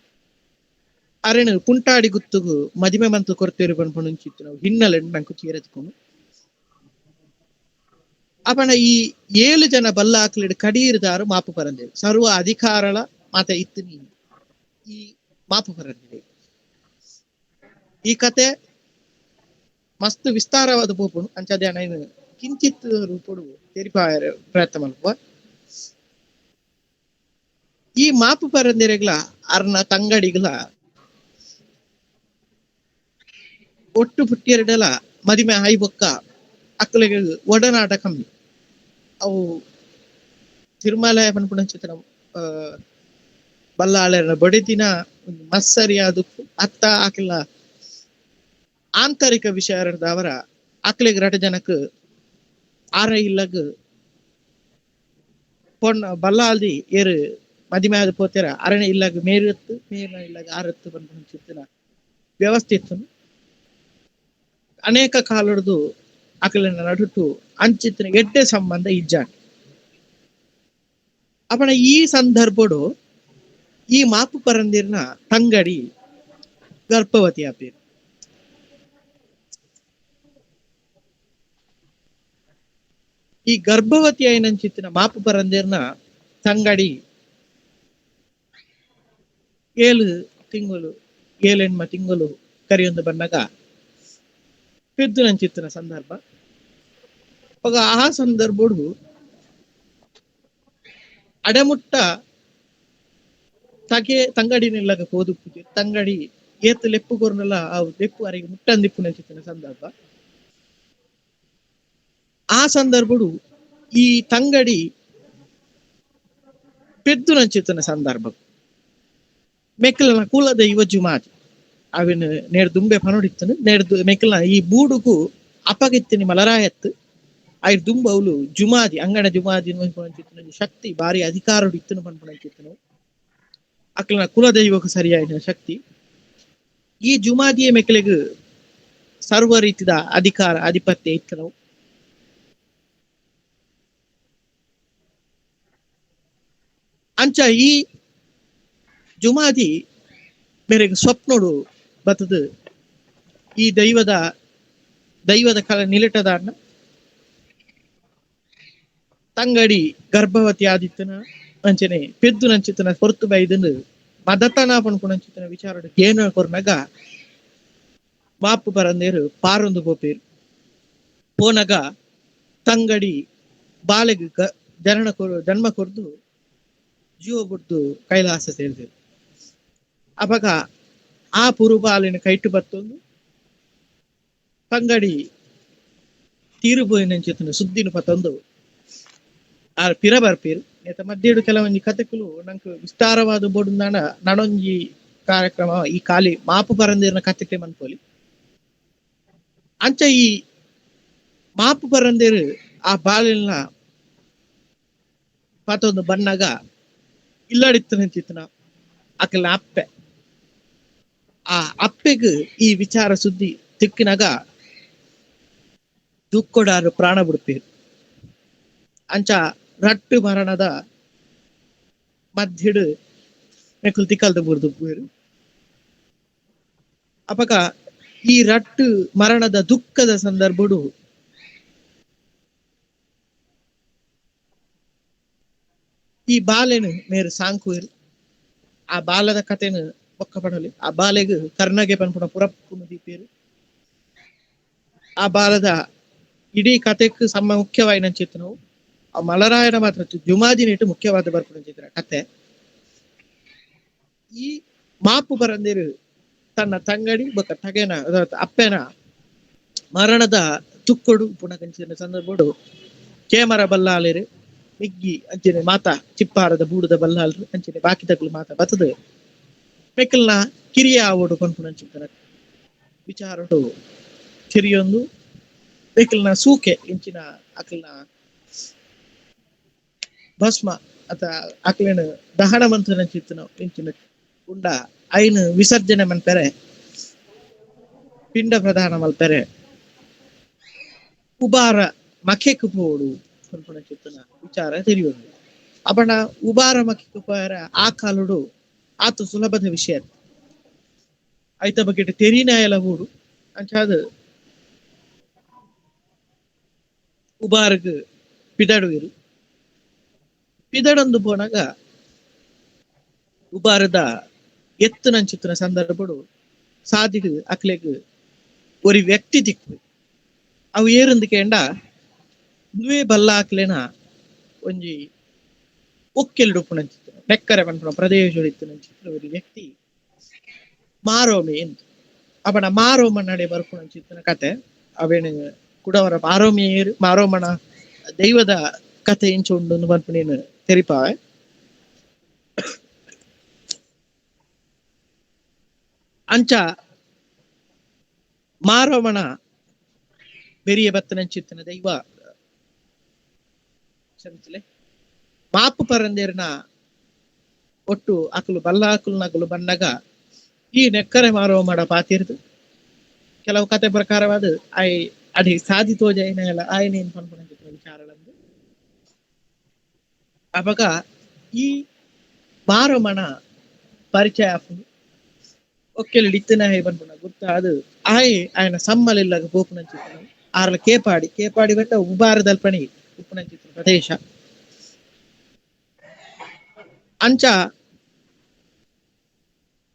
ಅರೆನು ಪುಂಟಾಡಿ ಗುತ್ತುಗು ಮದಿಮೆ ಮಂತು ಕೊರ್ತೀರು ಪನ್ಪುಣಂಚಿತ್ತಿನವು ಹಿನ್ನೆಲೆ ನಂಕು ಚೀರತ್ಕೊಂಡು. ಅಪಣ ಈ 7 ಜನ ಬಲ್ಲ ಅಕ್ಕಲಿಡ್ ಕಡೀರ್ದಾರು ಮಾಪು ಪರಂದೇವು ಸರ್ವ ಅಧಿಕಾರಳ ಮಾತ ಇತ್ತಿನಿ ಈ ಮಾಪು ಪರಂದೇವು. ಈ ಕತೆ ಮಸ್ತ್ ವಿಸ್ತಾರವಾದ ಪೋಪುಣು ಅಂಚಾದೆ ಅಣ್ಣ ಕಿಂಚಿತ್ ರೂಪುಡು ತೆರಿಪಾಯರ ಪ್ರಯತ್ನ ಮಲ್ಪುವ. ಈ ಮಾಪು ಪರಂದಿರೆಗ್ಲ ಅರ್ನ ತಂಗಡಿಗ್ಲ ಒಟ್ಟು ಪುಟ್ಟಿಯರಡಲ ಮದಿಮೆ ಹಾಯ್ಬೊಕ್ಕ ಅಕ್ಕಲಿಗೆ ಒಡನಾಟ ಕಮ್ಮಿ. ಅವು ತಿರುಮಲ ಪನ್ಪುಣ ಚಿತ್ರ ಬಲ್ಲಾಳರ ಬಡಿದಿನ ಮಸ್ಸರಿಯಾದ ಅತ್ತ ಆಕಿಲ್ಲ ಆಂತರಿಕ ವಿಷಯದವರ ಅಕ್ಲೆಗ್ ರಟ ಜನಕ್ ಆರ ಇಲ್ಲಗ್ ಪೊಣ್ಣ ಬಲ್ಲಾಲ್ದಿ ಏರು ಮದಿಮೆ ಆದ್ ಪೋತೆರ ಅರಣ ಇಲ್ಲಗ್ ಮೇರುತ್ತು ಮೇರ್ನ ಇಲ್ಲಗ್ ಆರತ್ತು ಪನ್ಪುನಂಚಿತ್ತಿನ ವ್ಯವಸ್ಥೆ ಇತ್ತು. ಅನೇಕ ಕಾಲಡ್ದು ಅಕಲೆನ ನಡುಟು ಅಂಚಿತ್ತಿನ ಎಡ್ಡೆ ಸಂಬಂಧ ಇಜ್ಜಾಂಡ್. ಅಪಣ ಈ ಸಂದರ್ಭಡು ಈ ಮಾಪು ಪರಂದಿರ್ನ ತಂಗಡಿ ಗರ್ಭವತಿ ಆಪೇರು. ಈ ಗರ್ಭವತಿ ಆಯಿನಂಚಿತ್ತಿನ ಮಾಪು ಪರಂದಿರ್ನ ತಂಗಡಿ 7 ತಿಂಗಳು 7-8 ತಿಂಗಳು ಕರಿಯೊಂದು ಬನ್ನಗ ಪೆದ್ದುನಂಚಿತ್ತಿನ ಸಂದರ್ಭ. ಅವಾಗ ಆ ಸಂದರ್ಭಡು ಅಡೆಮುಟ್ಟ ತಗೆ ತಂಗಡಿನೆಲ್ಲಗ ಪೋದು ಪೂಜೆ ತಂಗಡಿ ಏತ್ ಲೆಪ್ಪು ಕೊರ್ನಲ್ಲ ಆ ಲೆಪ್ಪು ಅರೆಗೆ ಮುಟ್ಟಂದಿಪ್ಪುನಂಚಿತ್ತಿನ ಸಂದರ್ಭ. ಆ ಸಂದರ್ಭಡು ಈ ತಂಗಡಿ ಪೆದ್ದುನಂಚಿತ್ತಿನ ಸಂದರ್ಭ ಮೆಕ್ಕಲನ ಕುಲದ ಯುವ ಜುಮಾದಿ ಅವಿನ ನೇರ್ ದುಂಬೆ ಪನೊಡಿತ್ತನು ನೇರ್ದು ಮೆಕ್ಕಲನ ಈ ಬೂಡುಗು ಅಪಗಿತ್ತಿನಿ ಮಲರಾಯತ್ತು ಐರ್ ದುಂಬ ಅವಳು ಜುಮಾದಿ ಅಂಗಣ ಜುಮಾದಿ ಪನ್ಪುನಂಚಿತ್ತಿನ ಶಕ್ತಿ ಬಾರಿ ಅಧಿಕಾರಡು ಇತ್ತನು ಪನ್ಪುನಂಚಿತ್ತನು ಅಕ್ಲನ ಕುಲದೈವಕ್ಕೆ ಸರಿಯಾದ ಶಕ್ತಿ. ಈ ಜುಮಾದಿಯ ಮೆಕ್ಕಲಿಗೆ ಸರ್ವ ರೀತಿಯ ಅಧಿಕಾರ ಆಧಿಪತ್ಯ ಇತ್ತು. ಅಂಚ ಈ ಜುಮಾದಿ ಮೇರೆಗೆ ಸ್ವಪ್ನೋಡು ಬತ್ತದು ಈ ದೈವದ ದೈವದ ಕಲ ನಿಲಟದ ಅಣ್ಣ ತಂಗಡಿ ಗರ್ಭವತಿ ಆದಿತ್ತನ ಅಂಚನೆ ಪೆದ್ದು ನಂಚಿತನ ಹೊರತು ಬೈದನು ಮದತನ ಪನ್ಪುನಂಚಿತನ ವಿಚಾರ ಏನ ಕೊರ್ನಗ ಮಾಪು ಪರಂದೇರು ಪಾರೊಂದು ಪೋಪೇರು. ಪೋನಗ ತಂಗಡಿ ಬಾಲೆಗ್ ಜನನ ಕೊರು ಜನ್ಮ ಕೊರ್ದು ಜೀವ ಬಿಡ್ದು ಕೈಲಾಸ ಸೇರಿದರು. ಅವಾಗ ಆ ಪುರುಬಾಲಿನ ಕೈಟು ಬತ್ತೊಂದು ತಂಗಡಿ ತೀರುಬೋಯಿನಂಚಿತನ ಸುದ್ದಿನ ಪತ್ತೊಂದು ಆ ಪಿರ ಬರ್ಪೀರು. ಏತ ಮಧ್ಯೆಡು ಕೆಲವೊಂಜಿ ಕತೆಕುಲು ನಂಗೆ ವಿಸ್ತಾರವಾದ ಬೋಡುಂದಾಣ ನಡೊಂಜಿ ಕಾರ್ಯಕ್ರಮ ಈ ಖಾಲಿ ಮಾಪು ಪರಂದಿರ್ನ ಕತೆಕೆ ಮನ್ಪೋಲಿ. ಅಂಚ ಈ ಮಾಪು ಪರಂದಿರು ಆ ಬಾಲಿನ ಪತ್ತೊಂದು ಬಣ್ಣಗ ಇಲ್ಲಡಿತ್ತನಂಚಿತ್ತನ ಅಕಲ ಅಪ್ಪೆ ಆ ಅಪ್ಪೆಗ್ ಈ ವಿಚಾರ ಸುದ್ದಿ ತಿಕ್ಕಿನಾಗ ದುಕ್ಕೊಡಾರು ಪ್ರಾಣ ಬಿಡ್ಪೀರು. ಅಂಚ ರಟ್ಟು ಮರಣದ ಮಧ್ಯಡು ಮೆಕುಲ್ ತಿಕ್ಕಲ್ದ ಬುರ್ದು ಪೋಯೆರು. ಅಪಗ ಈ ರಟ್ಟು ಮರಣದ ದುಃಖದ ಸಂದರ್ಭಡು ಈ ಬಾಲೆನು ಮೇರು ಸಾಂಕುವೆರು. ಆ ಬಾಲದ ಕಥೆನು ಬೊಕ್ಕ ಪಡಲಿ ಆ ಬಾಲೆಗ್ ಕರ್ಣಗೆ ಪನ್ಪುನ ಪುರಪ್ಪುನು ದೀಪೇರು. ಆ ಬಾಲದ ಇಡೀ ಕಥೆಕ್ ಸಮ ಮುಖ್ಯವಾಯಿನಂಚಿತ್ತನವು ಆ ಮಲರಾಯನ ಮಾತ್ರ ಜುಮಾದಿನಿಟ್ಟು ಮುಖ್ಯವಾದ ಬರ್ಪುನಂಚಿತ್ತಿನ ಕತೆ. ಈ ಮಾಪು ಪರಂದಿರು ತನ್ನ ತಂಗಡಿ ಬೊಕ್ಕ ತಗೆನ ಅಪ್ಪೆನ ಮರಣದ ತುಕ್ಕೊಡು ಪುನಕಂಚಿನ ಸಂದರ್ಭಡು ಕೇಮರ ಬಲ್ಲಾಲೇರು ಮಿಗ್ಗಿ ಅಂಚನೆ ಮಾತಾ ಚಿಪ್ಪಾರದ ಬೂಡುದ ಬಲ್ಲಾಲ್ರು ಅಂಚನೆ ಬಾಕಿ ತಗ್ಲು ಮಾತಾ ಬತ್ತದು ಮೆಕ್ಕಲ್ನ ಕಿರಿಯ ಆವೋಡು ಪನ್ಪುನಂಚಿತ್ತಿನ ವಿಚಾರಡು ಕಿರಿಯೊಂದು ಮೆಕ್ಕಲ್ನ ಸೂಕೆ ಇಂಚಿನ ಅಕಲ್ನ ಭಸ್ಮ ಅಥ ಅಕ್ಲೆನ ದಹನ ಮಂತ್ರನಂಚಿತ್ತಿನ ಇಂಚಿನ ಉಂಡ ಐನು ವಿಸರ್ಜನೆ ಮನ್ಪೆರೆ ಪಿಂಡ ಪ್ರದಾನ ಮಲ್ಪೆರೆ ಉಬಾರ ಮಖೆಕ್ ಪೋಡು ಪನ್ಪುನಂಚಿತ್ತಿನ ವಿಚಾರ ತೆರಿಯೊಂದು. ಅಪಣ ಉಬಾರ ಮಖೆಕ್ ಪೋಯರ ಆ ಕಾಲುಡು ಆತು ಸುಲಭದ ವಿಷಯ ಐತ ಬಗ್ಗೆ ತೆರಿನಾಯಲ ಊಡು ಅಂಚಾದ ಉಬಾರಗ್ ಪಿದಡುವಿರು. ಪಿದಡೊಂದು ಪೋನಾಗ ಉಬಾರದ ಎತ್ತುನಂಚಿತ್ತಿನ ಸಂದರ್ಭಡು ಸಾದಿಗ್ ಅಕ್ಲೆಗ್ ಒರಿ ವ್ಯಕ್ತಿ ತಿಕ್ಕು ಅವು ಏರಂದು ಕೇಂಡ ನುವೆ ಬಲ್ಲ ಅಕ್ಲೆನ ಒಂಜಿ ಒಕ್ಕೆಲ್ಡುಪ್ಪುನಂಚಿತ್ತಿನ ನೆಕ್ಕರೆ ಪನ್ಪುನ ಪ್ರದೇಶ ಇತ್ತುನಂಚಿತ್ತಿನ ಒರಿ ವ್ಯಕ್ತಿ ಮಾರೋಮೆ ಎಂದು ಅವನ ಮಾರೋಮ ನಡೆ ಬರ್ಪುನಂಚಿತ್ತಿನ ಕತೆ. ಅವೇನು ಕುಡವರ ಮಾರೋಮಿಯರು ಮಾರೋಮನ ದೈವದ ಕತೆ ಇಂಚ ಉಂಡು ಪನ್ಪುನೇನು ತೆರಿಪಾವೆ. ಅಂಚ ಮಾರೋಮನ ಬೆರಿಯ ಬತ್ತನಂಚಿತ್ತನ ದೈವ ಕ್ಷಮಿಸಲೆ ಮಾಪು ಪರಂದೇರ್ನ ಒಟ್ಟು ಅಕಲು ಬಲ್ಲಾಕುಲು ನಕಲು ಬಣ್ಣಗ ಈ ನೆಕ್ಕರೆ ಮಾರುವ ಮಾಡ ಪಾತಿರ್ದು ಕೆಲವು ಕತೆ ಪ್ರಕಾರವಾದ ಆಯ್ ಅಡಿ ಸಾಧಿ ತೋಜ ಏನೆಲ್ಲ ಆಯನೇನ್ ಪನ್ಪುನಂಚಿತ್ತಿನ ವಿಚಾರಗಳಂದು ಅಪಗ ಈ ಮಾರಮಣ ಪರಿಚಯ ಆಪುಂಡು ಒಕ್ಕೆಲ್ ಇತ್ತಿನ ಹೇ ಪನ್ಪುನ ಗುರ್ತಾದ್ ಆಯೆ ಆಯನ ಸಮ್ಮಲಿಲ್ಲಗ ಪೋಪುನಂಚಿತ್ತಿನ ಆರ್ಲ ಕೇಪಾಡಿ ಕೇಪಾಡಿ ಬೆಟ್ಟ ಉಬಾರದಲ್ಪಣಿ ಉಪ್ಪುನಂಚಿತ್ತಿನ ಪ್ರದೇಶ ಅಂಚ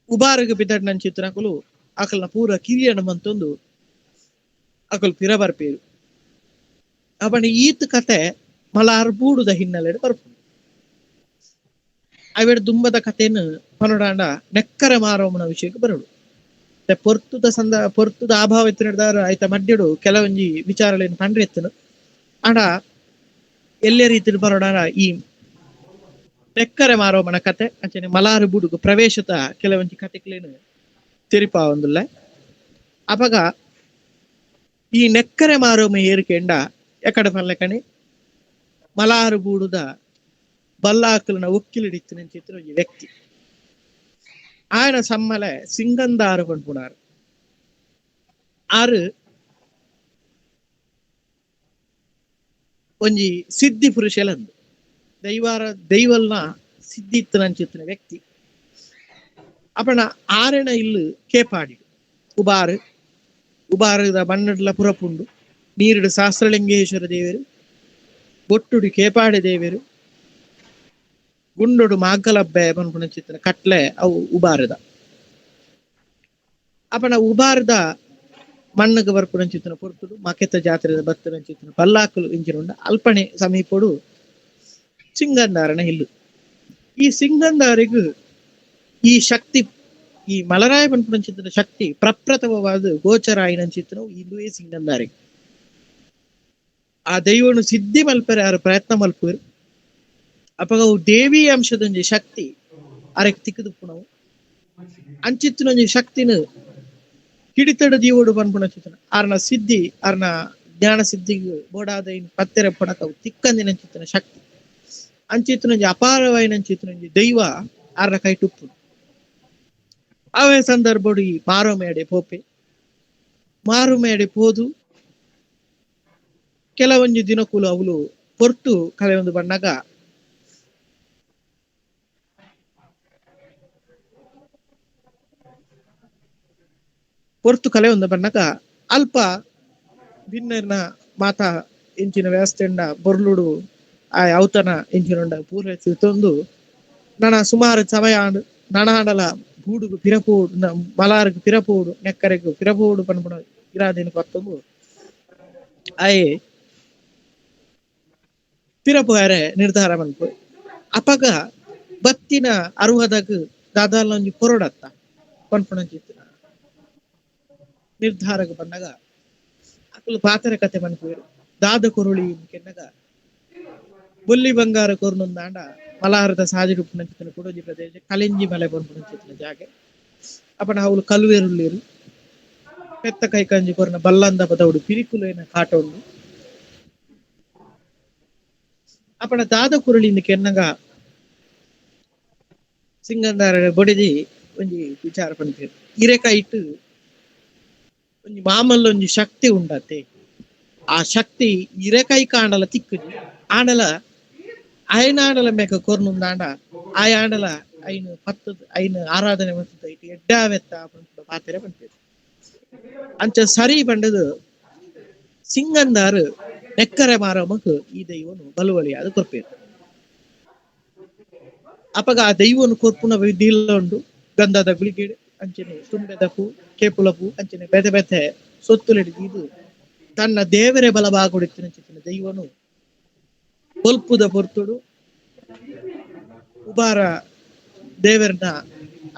ಉಬಾರಗ ಬಿದಡ್ನಂಚಿತ್ತಿನಕುಲು ಅಕಲ್ನ ಪೂರ ಕಿರಿಯಣ ಮಂತೊಂದು ಅಕಲ್ ಪಿರ ಬರ್ಪೇರು ಅಪಣ ಈತ್ ಕತೆ ಮಲಾರ್ ಬೂಡುದ ಹಿನ್ನೆಲೆಡ್ ಬರ್ಪುಂಡು ಅವೆಡ್ ದುಂಬದ ಕಥೆಯನ್ನು ಪನೊಡಾಂಡ ನೆಕ್ಕರೆ ಮಾರೋಮನ ವಿಷಯಕ್ಕೆ ಬರಡು ಪೊರ್ತುದ ಸಂದ ಪೊರ್ತುದ ಅಭಾವ ಇತ್ತಿನದಾರ ಆಯ್ತ ಮಡ್ಯಡು ಕೆಲವೊಂಜಿ ವಿಚಾರಗಳೇನು ಪಂಡ್ರೆ ಎತ್ತನು ಆಂಡ ಎಲ್ಲೇ ರೀತಿಲಿ ಬರೋಡಾಂಡ ಈ ನೆಕ್ಕರೆ ಮಾರೋಮನ ಕತೆ ಅಂಚನೆ ಮಲಾರು ಬೂಡುಗು ಪ್ರವೇಶದ ಕೆಲವೊಂಜಿ ಕತೆಗಳೇನು ತೆರಿಪಾವೊಂದುಲ್ಲ. ಅಪಗ ಈ ನೆಕ್ಕರೆ ಮಾರೋಮ ಏರಿಕೆಂಡ ಎಕಡೆ ಪನ್ಲೆಕಣೆ ಮಲಾರು ಬೂಡುದ ಬಲ್ಲಾಕುಲನ ಒಕ್ಕಿಲಿಡಿತ್ತಿನ ಚಿತ್ರ ಒಂಜಿ ವ್ಯಕ್ತಿ ಆಯನ ಸಮ್ಮಲೆ ಸಿಂಗಂದಾರು ಪನ್ಪುನಾರ್ ಆರು ಒಂಜಿ ಸಿದ್ಧಿ ಪುರುಷಲಂದು ದೈವಾರ ದೈವಲ್ನ ಸಿದ್ಧಿ ಇತ್ತನಂಚಿತ್ತಿನ ವ್ಯಕ್ತಿ. ಅಪಣ ಆರೆಣ ಇಲ್ಲು ಕೇಪಾಡಿ ಉಬಾರು ಉಬಾರದ ಬಣ್ಣಡ್ಲ ಪುರಪುಂಡು ನೀರುಡು ಶಾಸ್ತ್ರಲಿಂಗೇಶ್ವರ ದೇವರು ಬೊಟ್ಟುಡು ಕೇಪಾಡಿ ದೇವರು ಗುಂಡೊಡು ಮಾಗಲಬ್ಬೆ ಪನ್ಪುನ ಚಿತ್ರ ಕಟ್ಲೆ ಅವು ಉಬಾರದ. ಅಪಣ ಉಬಾರದ ಮಣ್ಣುಗ ಬರ್ಪುನ ಚಿತ್ರನ ಪೊರ್ತುಡು ಮಕೆತ ಜಾತ್ರೆದ ಬತ್ತನ ಚಿತ್ರನ ಪಲ್ಲಾಕುಲು ಇಂಚಿನುಂಡ ಅಲ್ಪಣೆ ಸಮೀಪಡು ಸಿಂಗಂದಾರನ ಇಲ್ಲು. ಈ ಸಿಂಗಂದಾರಿಗು ಈ ಶಕ್ತಿ ಈ ಮಲರಾಯ ಪನ್ಪುನ ಚಿತ್ರನ ಶಕ್ತಿ ಪ್ರಪ್ರಥಮವಾದ ಗೋಚರಾಯಿನ ಚಿತ್ರವು ಇಲ್ಲುವೇ ಸಿಂಗಂದಾರಿಗೆ. ಆ ದೈವನು ಸಿದ್ಧಿ ಮಲ್ಪರೆ ಯಾರು ಪ್ರಯತ್ನ ಮಲ್ಪುವರು ಅಪಗ ಅವು ದೇವಿ ಅಂಶದೊಂಜಿ ಶಕ್ತಿ ಅರೆಕ್ ತಿಕ್ಕುದುಪ್ಪುನವು ಅಂಚಿತ್ತಿನೊಂಜಿ ಶಕ್ತಿನ ಕಿಡಿತಡ ದೀವೋಡು ಪನ್ಪುನ ಚಿತ್ರನ ಆರ್ನ ಸಿದ್ಧಿ ಆರ್ನ ಜ್ಞಾನ ಸಿದ್ಧಿಗ್ ಬೋಡಾದ ಇನ್ ಪತ್ತೆರೆ ಪೊಡಕ ಅವು ತಿಕ್ಕಂದಿನ ಚಿತ್ರನ ಶಕ್ತಿ ಅಂಚಿತ್ತಿನೊಂಜಿ ಅಪಾರವಾಯಿನ ಚಿತ್ರನೊಂಜಿ ದೈವ ಆರ್ನ ಕೈಟುಪ್ಪುನು. ಅವೇ ಸಂದರ್ಭಡು ಈ ಮಾರುಮೇಡೆ ಪೋಪೆ ಮಾರುಮೇಡೆ ಪೋದು ಕೆಲವೊಂಜಿ ದಿನಕುಲು ಅವಳು ಪೊರ್ತು ಕಲೆ ಒಂದು ಬಣ್ಣಗ ಪೊರ್ತು ಕಲೆ ಒಂದು ಬಣ್ಣಗ ಅಲ್ಪ ಭಿನ್ನರ್ನ ಮಾತಾ ಇಂಚಿನ ವ್ಯವಸ್ಥೆಂಡ ಬೊರ್ಲುಡು ಆ ಔತಣ ಇಂಚಿನುಂಡ ಪೂರೈಸಿ ತೊಂದು ನನ ಸುಮಾರು ಸಮಯ ನನಾಡಲ ಗೂಡುಗು ಪಿರಪೋಡು ಮಲಾರ್ಗು ಪಿರಪೋಡು ನೆಕ್ಕರೆಗು ಪಿರಪೋಡು ಪನ್ಪುನ ಇರಾದಿನ ಪತ್ತೊಂದು ಆಯೆ ಪಿರಪೋಯರೆ ನಿರ್ಧಾರ ಮನ್ಪು. ಅಪಗ ಬತ್ತಿನ ಅರುಹದಾಗ ದಾದಾಲೊಂಜಿ ಕೊರಡತ್ತ ಪನ್ಪುನ ಚಿತ್ರ ನಿರ್ಧಾರಕ್ಕೆ ಬಂದಾಗ ಅಕಲು ಪಾತರ ಕತೆ ಮನ್ಪುವೆರು. ದಾದ ಕೊರುಳಿ ಕೆನ್ನಗ ಬೊಲ್ಲಿ ಬಂಗಾರ ಕೊರ್ನೊಂದಾಂಡ ಮಲಾರದ ಸಾಜಿಡುಪ್ಪುನ ಚಿತ್ರ ಕೊಡೋಜಿ ಪ್ರದೇಶ ಕಲೆಂಜಿ ಮಲೆ ಪನ್ಪುನ ಚಿತ್ರ ಜಾಗೆ ಅಪನ ಅವಳು ಕಲ್ವೇರುಳ್ಳೇರು ಪೆತ್ತ ಕೈ ಕಂಜಿ ಕೊರ್ನ ಬಲ್ಲಂದ ಪದವುಡು ಪಿರಿಕುಲೇನ ಕಾಟ ಉಂಡು. ಅಪನ ದಾದ ಕುರುಳಿಂದ ಕೆನ್ನಗ ಸಿಂಗಂದಾರ ಬೊಡಿದಿ ಒಂಜಿ ವಿಚಾರ ಪನ್ಪೇರು ಇರೆಕಾಯಿಟ್ಟು ಒಂಜಿ ಮಾಮಲ್ಲೊಂಜಿ ಶಕ್ತಿ ಉಂಡತೆ ಆ ಶಕ್ತಿ ಇರೆಕಾಯಿ ಕಾಂಡಲ ತಿಕ್ಕುಜಿ ಆಂಡಲ ಅಯನಾಡಲ ಮೇಕ ಕೊರ್ನುಂದಾಂಡ ಆಯಾಂಡಲ ಐನು ಪತ್ತು ಐನು ಆರಾಧನೆ ಮಂತದ ಇಟ್ಟು ಎಡ್ಡಾವೆತ್ತ ಪನ್ಪುನ ಪಾತೆರೆ ಪನ್ಪೇರು. ಅಂಚ ಸರಿ ಪಂಡದು ಸಿಂಗಂದಾರು ನೆಕ್ಕರೆ ಮಾರಮಕ್ ಈ ದೈವನು ಬಲುವಳಿ ಅದು ಕೊರ್ಪೇರು. ಅಪಗ ಆ ದೈವನು ಕೊರ್ಪುನ ವಿಧಿಲ್ಲ ಉಂಡು ಗಂಧದ ಗುಳಿಗೆ ಅಂಚನೆ ತುಂಬೆದ ಪೂ ಕೇಪುಲ ಪೂ ಅಂಚನೆ ಬೆತೆ ಬೆತೆ ಸೊತ್ತುಲೆಡಿದು ತನ್ನ ದೇವರೇ ಬಲಬಾಗುಡಿತ್ತಿನ ಚಿತ್ತಿನ ದೈವನು ಬೊಲ್ಪುದ ಪೊರ್ತುಡು ಉಬಾರ ದೇವರನ್ನ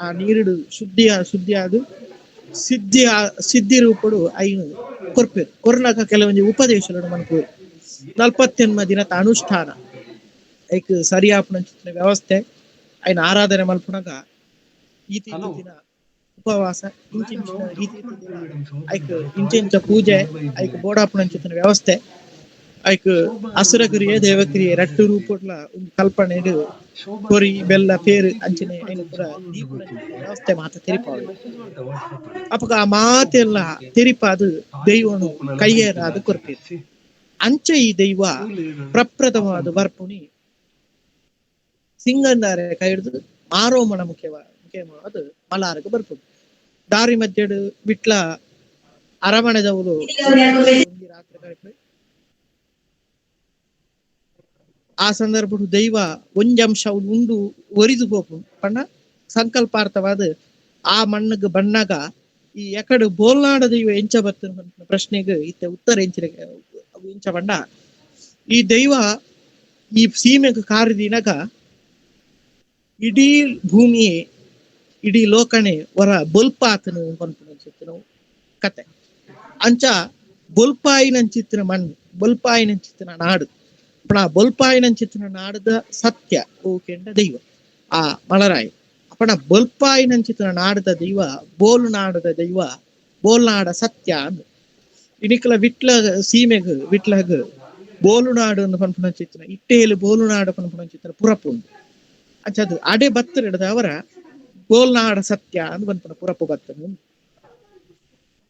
ಆ ನೀರುಡು ಶುದ್ಧಿಯ ಶುದ್ಧಿಯಾದು ಸಿದ್ಧಿ ಸಿದ್ಧಿ ರೂಪಡು ಐನು ಕೊರ್ಪೇರು. ಕೊರ್ನಾಕ ಕೆಲವೊಂಜಿ ಉಪದೇಶಗಳನ್ನು ಮನ್ಪುವೆರು. 48 ದಿನದ ಅನುಷ್ಠಾನ ಐಕ್ ಸರಿಯಾಪುನ ಚಿತ್ತಿನ ವ್ಯವಸ್ಥೆ ಐನ ಆರಾಧನೆ ಮಲ್ಪುನಗ ಈತ ಹಲೋ. ದಿನ ಉಪವಾಸ ಇಂಚಿಂಚಿನ ರೀತಿ ಐಕ್ ಇಂಚಿಂಚ ಪೂಜೆ ಐಕ್ ಬೋಡಾಪುನಂಚಿತ್ತಿನ ವ್ಯವಸ್ಥೆ ಐಕ್ ಅಸುರಕ್ರಿಯೆ ದೇವಕ್ರಿಯೆ ರಟ್ಟು ರೂಪೊಡ್ಲ ಒಂಜಿ ಕಲ್ಪನೆಡ್ ಕೊರಿ ಬೆಲ್ಲ ಪೇರು ಅಂಚನೆ ಐನ್ ಪೂರ ದೀಪುನಂಚಿತ್ತಿನ ವ್ಯವಸ್ಥೆ ಮಾತ ತೆರಿಪಾವು. ಅಪಗ ಆ ಮಾತೆಲ್ಲ ತೆರಿಪಾದು ದೈವನು ಕೈಯೇರಾದ್ ಕೊರ್ಪೆರ್. ಅಂಚ ಈ ದೈವ ಪ್ರಪ್ರಥಮವಾದ ಬರ್ಪುನಿ ಸಿಂಗಂದಾರೆ ಕೈಡ್ದು ಮಾರೋಮಣ ಮುಖ್ಯವಾದ ಮಲಾರಗ್ ಬರ್ಪುಂಡು. ದಾರಿ ಮಧ್ಯಡ್ ವಿಟ್ಲ ಅರಮನೆದವುಲು ಒಂಜಿ ರಾತ್ರಿ ಕಳೆಪೆ. ಆ ಸಂದರ್ಭಡ್ ದೈವ ಒಂಜಂಶ ಉಂಡು ಒರಿದು ಪೋಪುಂಡು ಪಂಡ ಸಂಕಲ್ಪಾರ್ಥವಾದ ಆ ಮಣ್ಣಗ್ ಬಣ್ಣಗ ಈ ಎಕಡೆ ಬೋಲ್ನಾಡ ದೈವ ಎಂಚ ಬರ್ತದೆ ಪನ್ಪಿನ ಪ್ರಶ್ನೆಗ್ ಇತ್ತೆ ಉತ್ತರ ಎಂಚಿನ ಎಂಚ ಪಂಡ ಈ ದೈವ ಈ ಸೀಮೆಗ್ ಕಾರಿದಿನಗ ಇಡೀ ಭೂಮಿ ಇಡೀ ಲೋಕನೆ ಹೊರ ಬೊಲ್ಪಾತನು ಪನ್ಪಿನ ಕತೆ. ಅಂಚ ಬೊಲ್ಪಾಯಿನಂಚಿತ್ತಿನ ಮಣ್ಣು ಬೊಲ್ಪಾಯಿನಂಚಿತ್ತಿನ ನಾಡು ಪಣ ಬೊಲ್ಪಾಯಿನಂಚಿತ್ತಿನ ನಾಡದ ಸತ್ಯ ಓಕೆಂಡ ದೈವ ಆ ಮಲರಾಯಿ ಅಪಣ ಬೊಲ್ಪಾಯಿನಂಚಿತ್ತಿನ ನಾಡದ ದೈವ ಬೋಲು ನಾಡದ ದೈವ ಬೋಲ್ನಾಡ ಸತ್ಯ ಅಂದ್ ಇನಿಕಲ ವಿಟ್ಲ ಸೀಮೆಗ್ ವಿಟ್ಲಗ್ ಬೋಲುನಾಡು ಅಂದ್ ಪನ್ಪುನಂಚಿತ್ತಿನ ಇಟ್ಟೇಲು ಬೋಲುನಾಡು ಪನ್ಪುನಂಚಿತ್ತಿನ ಪುರಪು ಉಂಡು. ಅಂಚ ಅದು ಅಡೆ ಬತ್ತರಿಡದ ಅವರ ಬೋಲ್ನಾಡ ಸತ್ಯ ಅಂದ್ ಪನ್ಪುನ ಪುರಪು ಬತ್ತನು.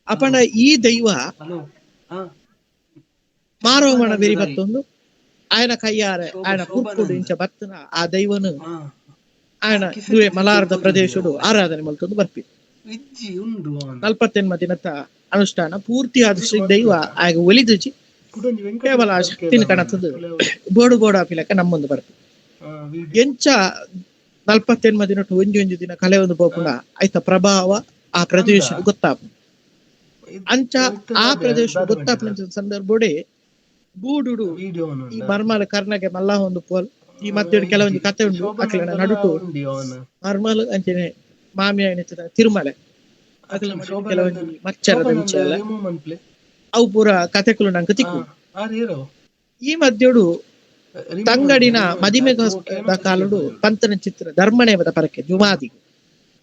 ಅಪಣ ಈ ದೈವ ಮಾರೋಮಣ ಬೆರಿ ಬತ್ತೊಂದು ಆಯನ ಕೈಯಾರೆ ಆಯನ ಕುರ್ಕುಡು ಇಂಚ ಬತ್ತನ ಆ ದೈವನು ಆಯನ ದುವೆ ಮಲಾರದ ಪ್ರದೇಶಡು ಆರಾಧನೆ ಮಲ್ತೊಂದು ಬರ್ಪಿ. 48 ದಿನದ ಅನುಷ್ಠಾನ ಪೂರ್ತಿ ಆದ ಶ್ರೀ ದೈವ ಆಗ ಒಲಿದುಜಿ ಕೇವಲ ಶಕ್ತಿನ ಕಣತದ್ದು ಬೋಡು ಬೋಡು ಆಪಿಲಕ ನಮ್ಮೊಂದು ಬರ್ಪಿ. ಎಂಚ 48 ದಿನಟ್ಟು ಒಂಜಿ ಒಂಜಿ ದಿನ ಕಲೆ ಒಂದು ಪೋಪುಂಡ ಆಯ್ತ ಪ್ರಭಾವ ಆ ಪ್ರದೇಶ ಗೊತ್ತಾಪ. ಅಂಚ ಆ ಪ್ರದೇಶ ಗೊತ್ತಾಪನ ಸಂದರ್ಭೋಡೆ ಬೂಡುಡು ಈ ಮರ್ಮಲ ಕರ್ಣಗೆ ಮಲ್ಲ ಒಂದು ಪೋಲ್ ಈ ಮಧ್ಯೆ ಕೆಲವೊಂದು ಕತೆ ಉಂಟು ಅಕ್ಲೆನ ನಡುಟು ಮರ್ಮಲ್ ಅಂಚನೆ ಮಾಮಿ ಏನಿತ್ತದ ತಿರುಮಲೆ ಅಕ್ಲೆನ ಕೆಲವೊಂದು ಮಚ್ಚರದ ವಿಚಾರ ಅವು ಪೂರ ಕತೆಕುಲು ನಂಗೆ ತಿಕ್ಕು. ಈ ಮಧ್ಯಡು ತಂಗಡಿನ ಮದಿಮೆಗ ಕಾಲುಡು ಪಂತನ ಚಿತ್ರ ಧರ್ಮನೇವದ ಪರಕೆ ಜುಮಾದಿ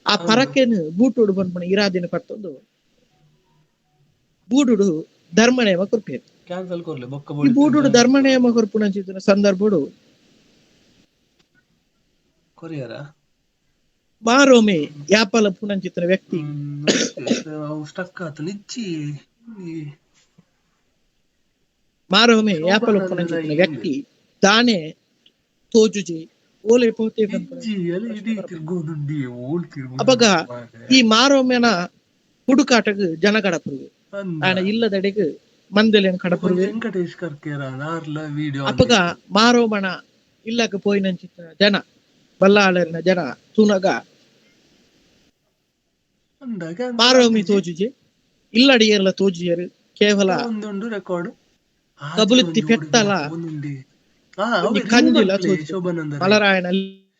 ಆ ಪರಕೆನು ಬೂಟುಡು ಬಂದ್ಪುಣ ಇರಾದಿನ ಪತ್ತೊಂದು ಬೂಡುಡು ಧರ್ಮನೇವ ಕೊರ್ಪೇರು. ಈ ಬೂಡುಡು ಧರ್ಮನೇಮ ಕೊರ್ಪುಣ ಚಿತ್ರ ಸಂದರ್ಭಡು ಮಾರೋಮೆ ಯಾಪಲ ಪುಣಂಚಿತ್ರ ವ್ಯಕ್ತಿ ಮಾರೋಮೆ ಯಾಪಲ ಪುಣಂಚಿತ್ರ ವ್ಯಕ್ತಿ ದಾನೆ ತೋಜುಜಿ ಓಲೆ ಪೋತೆ ಅಪಗ ಈ ಮಾರೋಮೆನ ಹುಡುಕಾಟಗ್ ಜನ ಕಡಪುರುವೆ ಆನ ಇಲ್ಲದಡೆಗ್ ಮಂದೆಲೆನ್ ಕಡಪುರುವೆ. ಅಪಗ ಮಾರೋಮಣ ಇಲ್ಲಕ ಪೋಯಿನಂಚಿತ್ತಿನ ಜನ ಬಲ್ಲಾಳರಿನ ಜನ ತೂನಗ ಮಾರೋಮಿ ತೋಜುಜಿ ಇಲ್ಲಡಿಯರ್ಲ ತೋಜುಜರು ಕೇವಲ ಕಬುಲುತ್ತಿ ಪೆತ್ತಲ ಕಂಜಿಲ ತೋಜು ಮಲರಾಯನ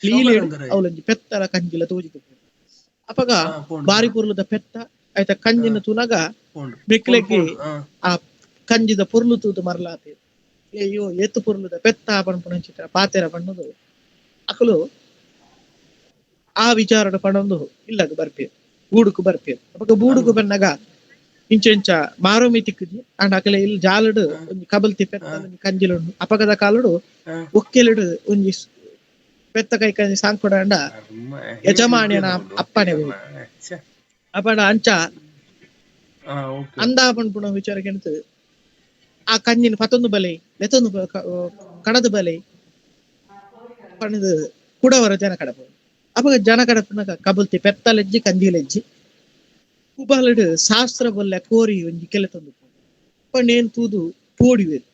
ಲೀಲೆ ಅವಲೊಂಜಿ ಪೆತ್ತಲ ಕಂಜಿಲ ತೋಜಿತು. ಅಪಗ ಬಾರಿ ಪೊರ್ಲುದ ಪೆತ್ತ ಆಯ್ತ ಕಂಜಿನ ತೂನಗ ಬೆಕ್ಲೆಗೆ ಆ ಕಂಜಿದ ಪೊರ್ಲು ತೂದು ಮರಲಾಪೆ ಅಯ್ಯೋ ಏತು ಪೊರ್ಲುದ ಪೆತ್ತ ಪನ್ಪುನಂಚಿತ್ತಿನ ಪಾತೆರ ಪಣ್ಣದು ಅಕಲು ಆ ವಿಚಾರಡ ಪಣೊಂದು ಇಲ್ಲಗ ಬರ್ಪೆ ಬೂಡುಕು ಬರ್ಪೆ. ಅಪಗ ಬೂಡುಕು ಬನ್ನಗ ಇಂಚ ಮಾರೋಮಿ ತಿಕ್ಕುಜಿ ಅಂಡ್ ಅಕಲೆ ಇಲ್ಲಿ ಜಾಲಡು ಒಂಜಿ ಕಬಲ್ತಿ ಪೆತ್ತ ಒಂಜಿ ಕಂಜಿಲುಂಡು. ಅಪಗದ ಕಾಲಡು ಒಕ್ಕೆಲುಡು ಒಂಜಿ ಪೆತ್ತ ಕೈ ಕಂಜಿ ಸಾಂಕೊಡ ಅಂಡ ಯಜಮಾನಿಯನ ಅಪ್ಪನೆ ಅಪಡ ಅಂಚ ಅಂದಾ ಪನ್ಪುನ ವಿಚಾರಕ್ಕೆ ಆ ಕಂಜಿನ ಪತ್ತೊಂದು ಬಲೆ ಲೆತ್ತೊಂದು ಕಡದು ಬಲೆ ಪಣದು ಕುಡವರ ಜನ ಕಡಪು. ಅಪಗ ಜನ ಕಡಪುನಗ ಕಬಲ್ತಿ ಪೆತ್ತಲೆಜ್ಜಿ ಕಂಜಿಲೆಜ್ಜಿ ಕುಬಾಲಡು ಶಾಸ್ತ್ರ ಬೊಲ್ಲೆ ಕೋರಿ ಒಂಜಿ ಕೆಲೆತೊಂದು ಪಂಡೇನ್ ತೂದು ಪೋಡಿವೆರ್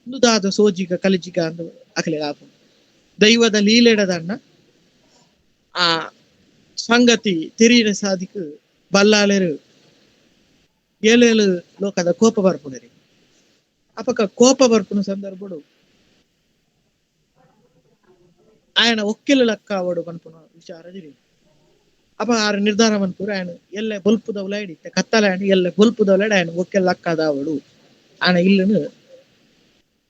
ದಾದ ಸೋಜಿಗ ಕಲಿಜಿಗ ಅಂದ್ ಅಕಲೆ ಆಪುಂಡು. ದೈವದ ಲೀಲೆಡದಣ್ಣ ಆ ಸಂಗತಿ ತೆರಿನ ಸಾದಿಕ್ ಬಲ್ಲಾಳೆರು ಏಲೇಳು ಲೋಕದ ಕೋಪ ಬರ್ಪುನರಿ. ಅಪಕ ಕೋಪ ಬರ್ಪುನ ಸಂದರ್ಭಡು ಆಯನ ಒಕ್ಕೆಲು ಲಕ್ಕಾವಡು ಪನ್ಪುನ ವಿಚಾರ ತಿರಿ. ಅಪ ಆರು ನಿರ್ಧಾರ ಮನ್ಪುರ ಆಯನ ಎಲ್ಲೆ ಬೊಲ್ಪುದವಲಾಯ್ಡಿ ಕತ್ತಲ ಆಯನ ಎಲ್ಲೆ ಬೊಲ್ಪುದವಲಾಯ್ಡಿ ಆಯನ ಒಕ್ಕೆಲು ಲಕ್ಕಾದಾವಡು ಆಯನ ಇಲ್ಲನು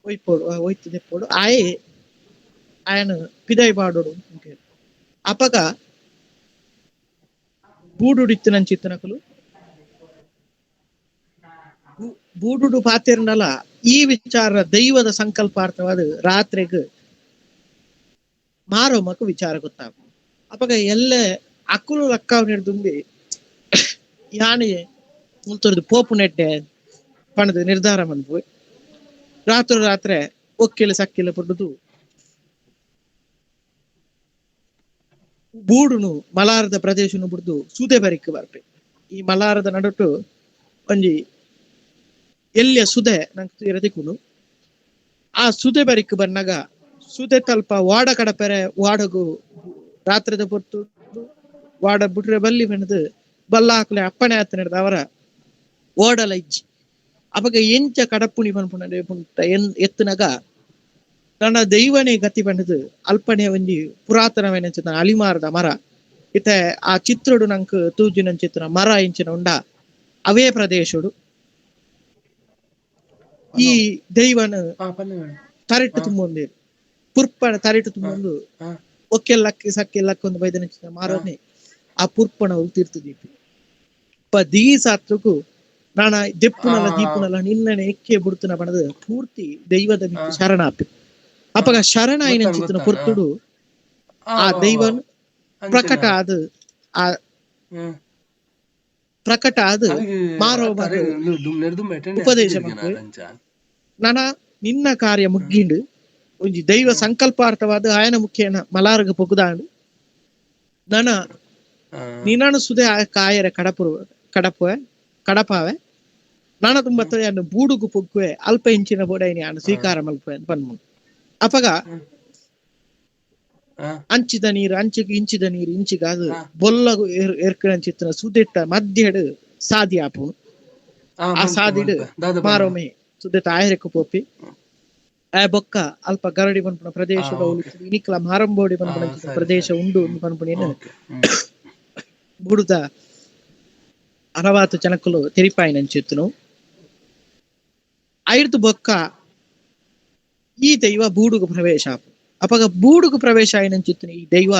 ಒಯ್ಪೋಡು ಒಯ್ತು ದೆಪ್ಪೋಡು ಆಯೆ ಆಯನ ಪಿದಾಯಿ ಪಾಡೋಡು. ಅಪಗ ಬೂಡುಡಿತ್ತಿನಂಚಿತ್ತನಕಲು ಬೂಡುಡು ಪಾತೆರ್ನಲ ಈ ವಿಚಾರ ದೈವದ ಸಂಕಲ್ಪಾರ್ಥವಾದ ರಾತ್ರಿಗ್ ಮಾರೋಮಕ್ ವಿಚಾರ ಗೊತ್ತಾಗ ಅಪಗ ಎಲ್ಲ ಅಕುಲು ಲಕ್ಕಾವ್ ನೆಡ್ದುಂಬಿ ಯಾನೆ ಮುಲ್ತೊರ್ದು ಪೋಪು ನೆಡ್ಡೆ ಪಣದು ನಿರ್ಧಾರ ಮನ್ಪು ರಾತ್ರಿ ರಾತ್ರಿ ಒಕ್ಕೆಲು ಸಕ್ಕೆಲು ಪುಡ್ದು ಬೂಡುನು ಮಲಾರದ ಪ್ರದೇಶನು ಬುಡ್ದು ಸೂದೆ ಬರಿಕ್ ಬರ್ಪೆ. ಈ ಮಲಾರದ ನಡುಟು ಒಂಜಿ ಎಲ್ಲಿಯ ಸುದೆ ನಂಗೆ ತೀರ ತಿಕ್ಕುನು. ಆ ಸುದೆ ಬರಿಕ್ ಬನ್ನಗ ಸುದೆ ತಲ್ಪ ವಾಡ ಕಡಪೆರೆ ವಾಡಗು ರಾತ್ರಿದ ಪೊರ್ತು ವಾಡ ಬಿಟ್ರೆ ಬಲ್ಲಿ ಬೆಣದು ಬಲ್ಲ ಹಾಕಲೆ ಅಪ್ಪಣೆ ಆತ ನಡೆದ ಅವರ ಓಡಲ ಇಜ್ಜಿ. ಅಪಗ ಎಂಚ ಕಡಪುಣಿ ಪನ್ಪುನ ಎತ್ತುನಗ ನನ್ನ ದೈವನೇ ಗತಿ ಬಂಡದು ಅಲ್ಪನೆ ಒಂಜಿ ಪುರಾತನವೇನಂಚಿನ ಅಲಿಮಾರದ ಮರ ಇತ್ತೆ ಆ ಚಿತ್ರಡು ನಂಕ್ ತೂಜಿನಂಚಿತ್ತಿನ ಮರ ಇಂಚಿನ ಉಂಡ ಅವೇ ಪ್ರದೇಶಡು ಈ ದೈವನ ತರೆಟ್ಟು ತುಂಬೊಂದೇರು ಪುರ್ಪಣ ತರೆಟ್ಟು ತುಂಬೊಂದು ಒಕ್ಕೆಲ್ಲಕ್ಕೆ ಸಕ್ಕೆಲ್ಲಕ್ಕೊಂದು ಬೈದನಂಚಿನ ಮಾರನೆ ಆ ಪುರ್ಪಣ ತೀರ್ತು ದೀಪಿ ಪ ದೀಸಾತ್ರುಕು ನಾನ ದೆಪ್ಪುನಲ್ಲ ದೀಪುನಲ್ಲ ನಿನ್ನನೆ ಎಕ್ಕೆ ಬುಡ್ತುನ ಬಣದ ಪೂರ್ತಿ ದೈವದ ಮಿತ್ತು ಶರಣಾಪಿ. ಅಪಗ ಶರಣ ಐನಂಚಿತ್ತಿನ ಪೊರ್ತುಡು ಆ ದೈವನ್ ಪ್ರಕಟ ಆದ ಆ ಪ್ರಕಟ ಆದ ಮಾರೋ ಉಪದೇಶ ನನ ನಿನ್ನ ಕಾರ್ಯ ಮುಗ್ಗಿಂಡು ಒಂಜಿ ದೈವ ಸಂಕಲ್ಪಾರ್ಥವಾದ ಆಯನ ಮುಖ್ಯನ ಮಲಾರ್ಗ ಪೊಗುದಾಂಡು ನನ ನಿನ್ನನು ಸುದೆ ಕಾಯರ ಕಡಪುರು ಕಡಪುವೆ ಕಡಪಾವೆ ನಾನ ತುಂಬತ್ತ ಬೂಡುಗು ಪೊಗ್ಗುವೆ ಅಲ್ಪ ಇಂಚಿನ ಬೋಡೈನಿ ಆನು ಸ್ವೀಕಾರ ಮಲ್ಪುವೆ ಪನ್ಮು. ಅಪಗ ಅಂಚಿದ ನೀರು ಅಂಚಿಗೆ ಇಂಚಿದ ನೀರು ಇಂಚಿಗಾದು ಬೊಲ್ಲಗು ಎರ್ಕಣಂಚಿತ್ತಿನ ಸುದೆಟ್ಟ ಮಧ್ಯಡು ಸಾದಿ ಆಪುನು. ಆ ಸಾದಿಡು ಮಾರೋಮೆ ಸುದೆಟ್ಟ ಆಯರೆಕ್ಕು ಪೋಪಿ ಆ ಬೊಕ್ಕ ಅಲ್ಪ ಗರಡಿ ಪನ್ಪುನ ಪ್ರದೇಶದ ಇನಿಕ್ಲ ಮಾರಂಬೋಡಿ ಪನ್ಪುನ ಪ್ರದೇಶ ಉಂಡು ಪನ್ಪುನೇನು ಬುಡುದ ಅರವಾತು ಜನಕುಲು ತೆರಿಪಾಯಿನಂಚಿತ್ತುನು. ಐರ್ದು ಬೊಕ್ಕ ಈ ದೈವ ಬೂಡುಗು ಪ್ರವೇಶ ಅಪಗ ಬೂಡುಗು ಪ್ರವೇಶ అయినంచిత్తును ಈ ದೈವ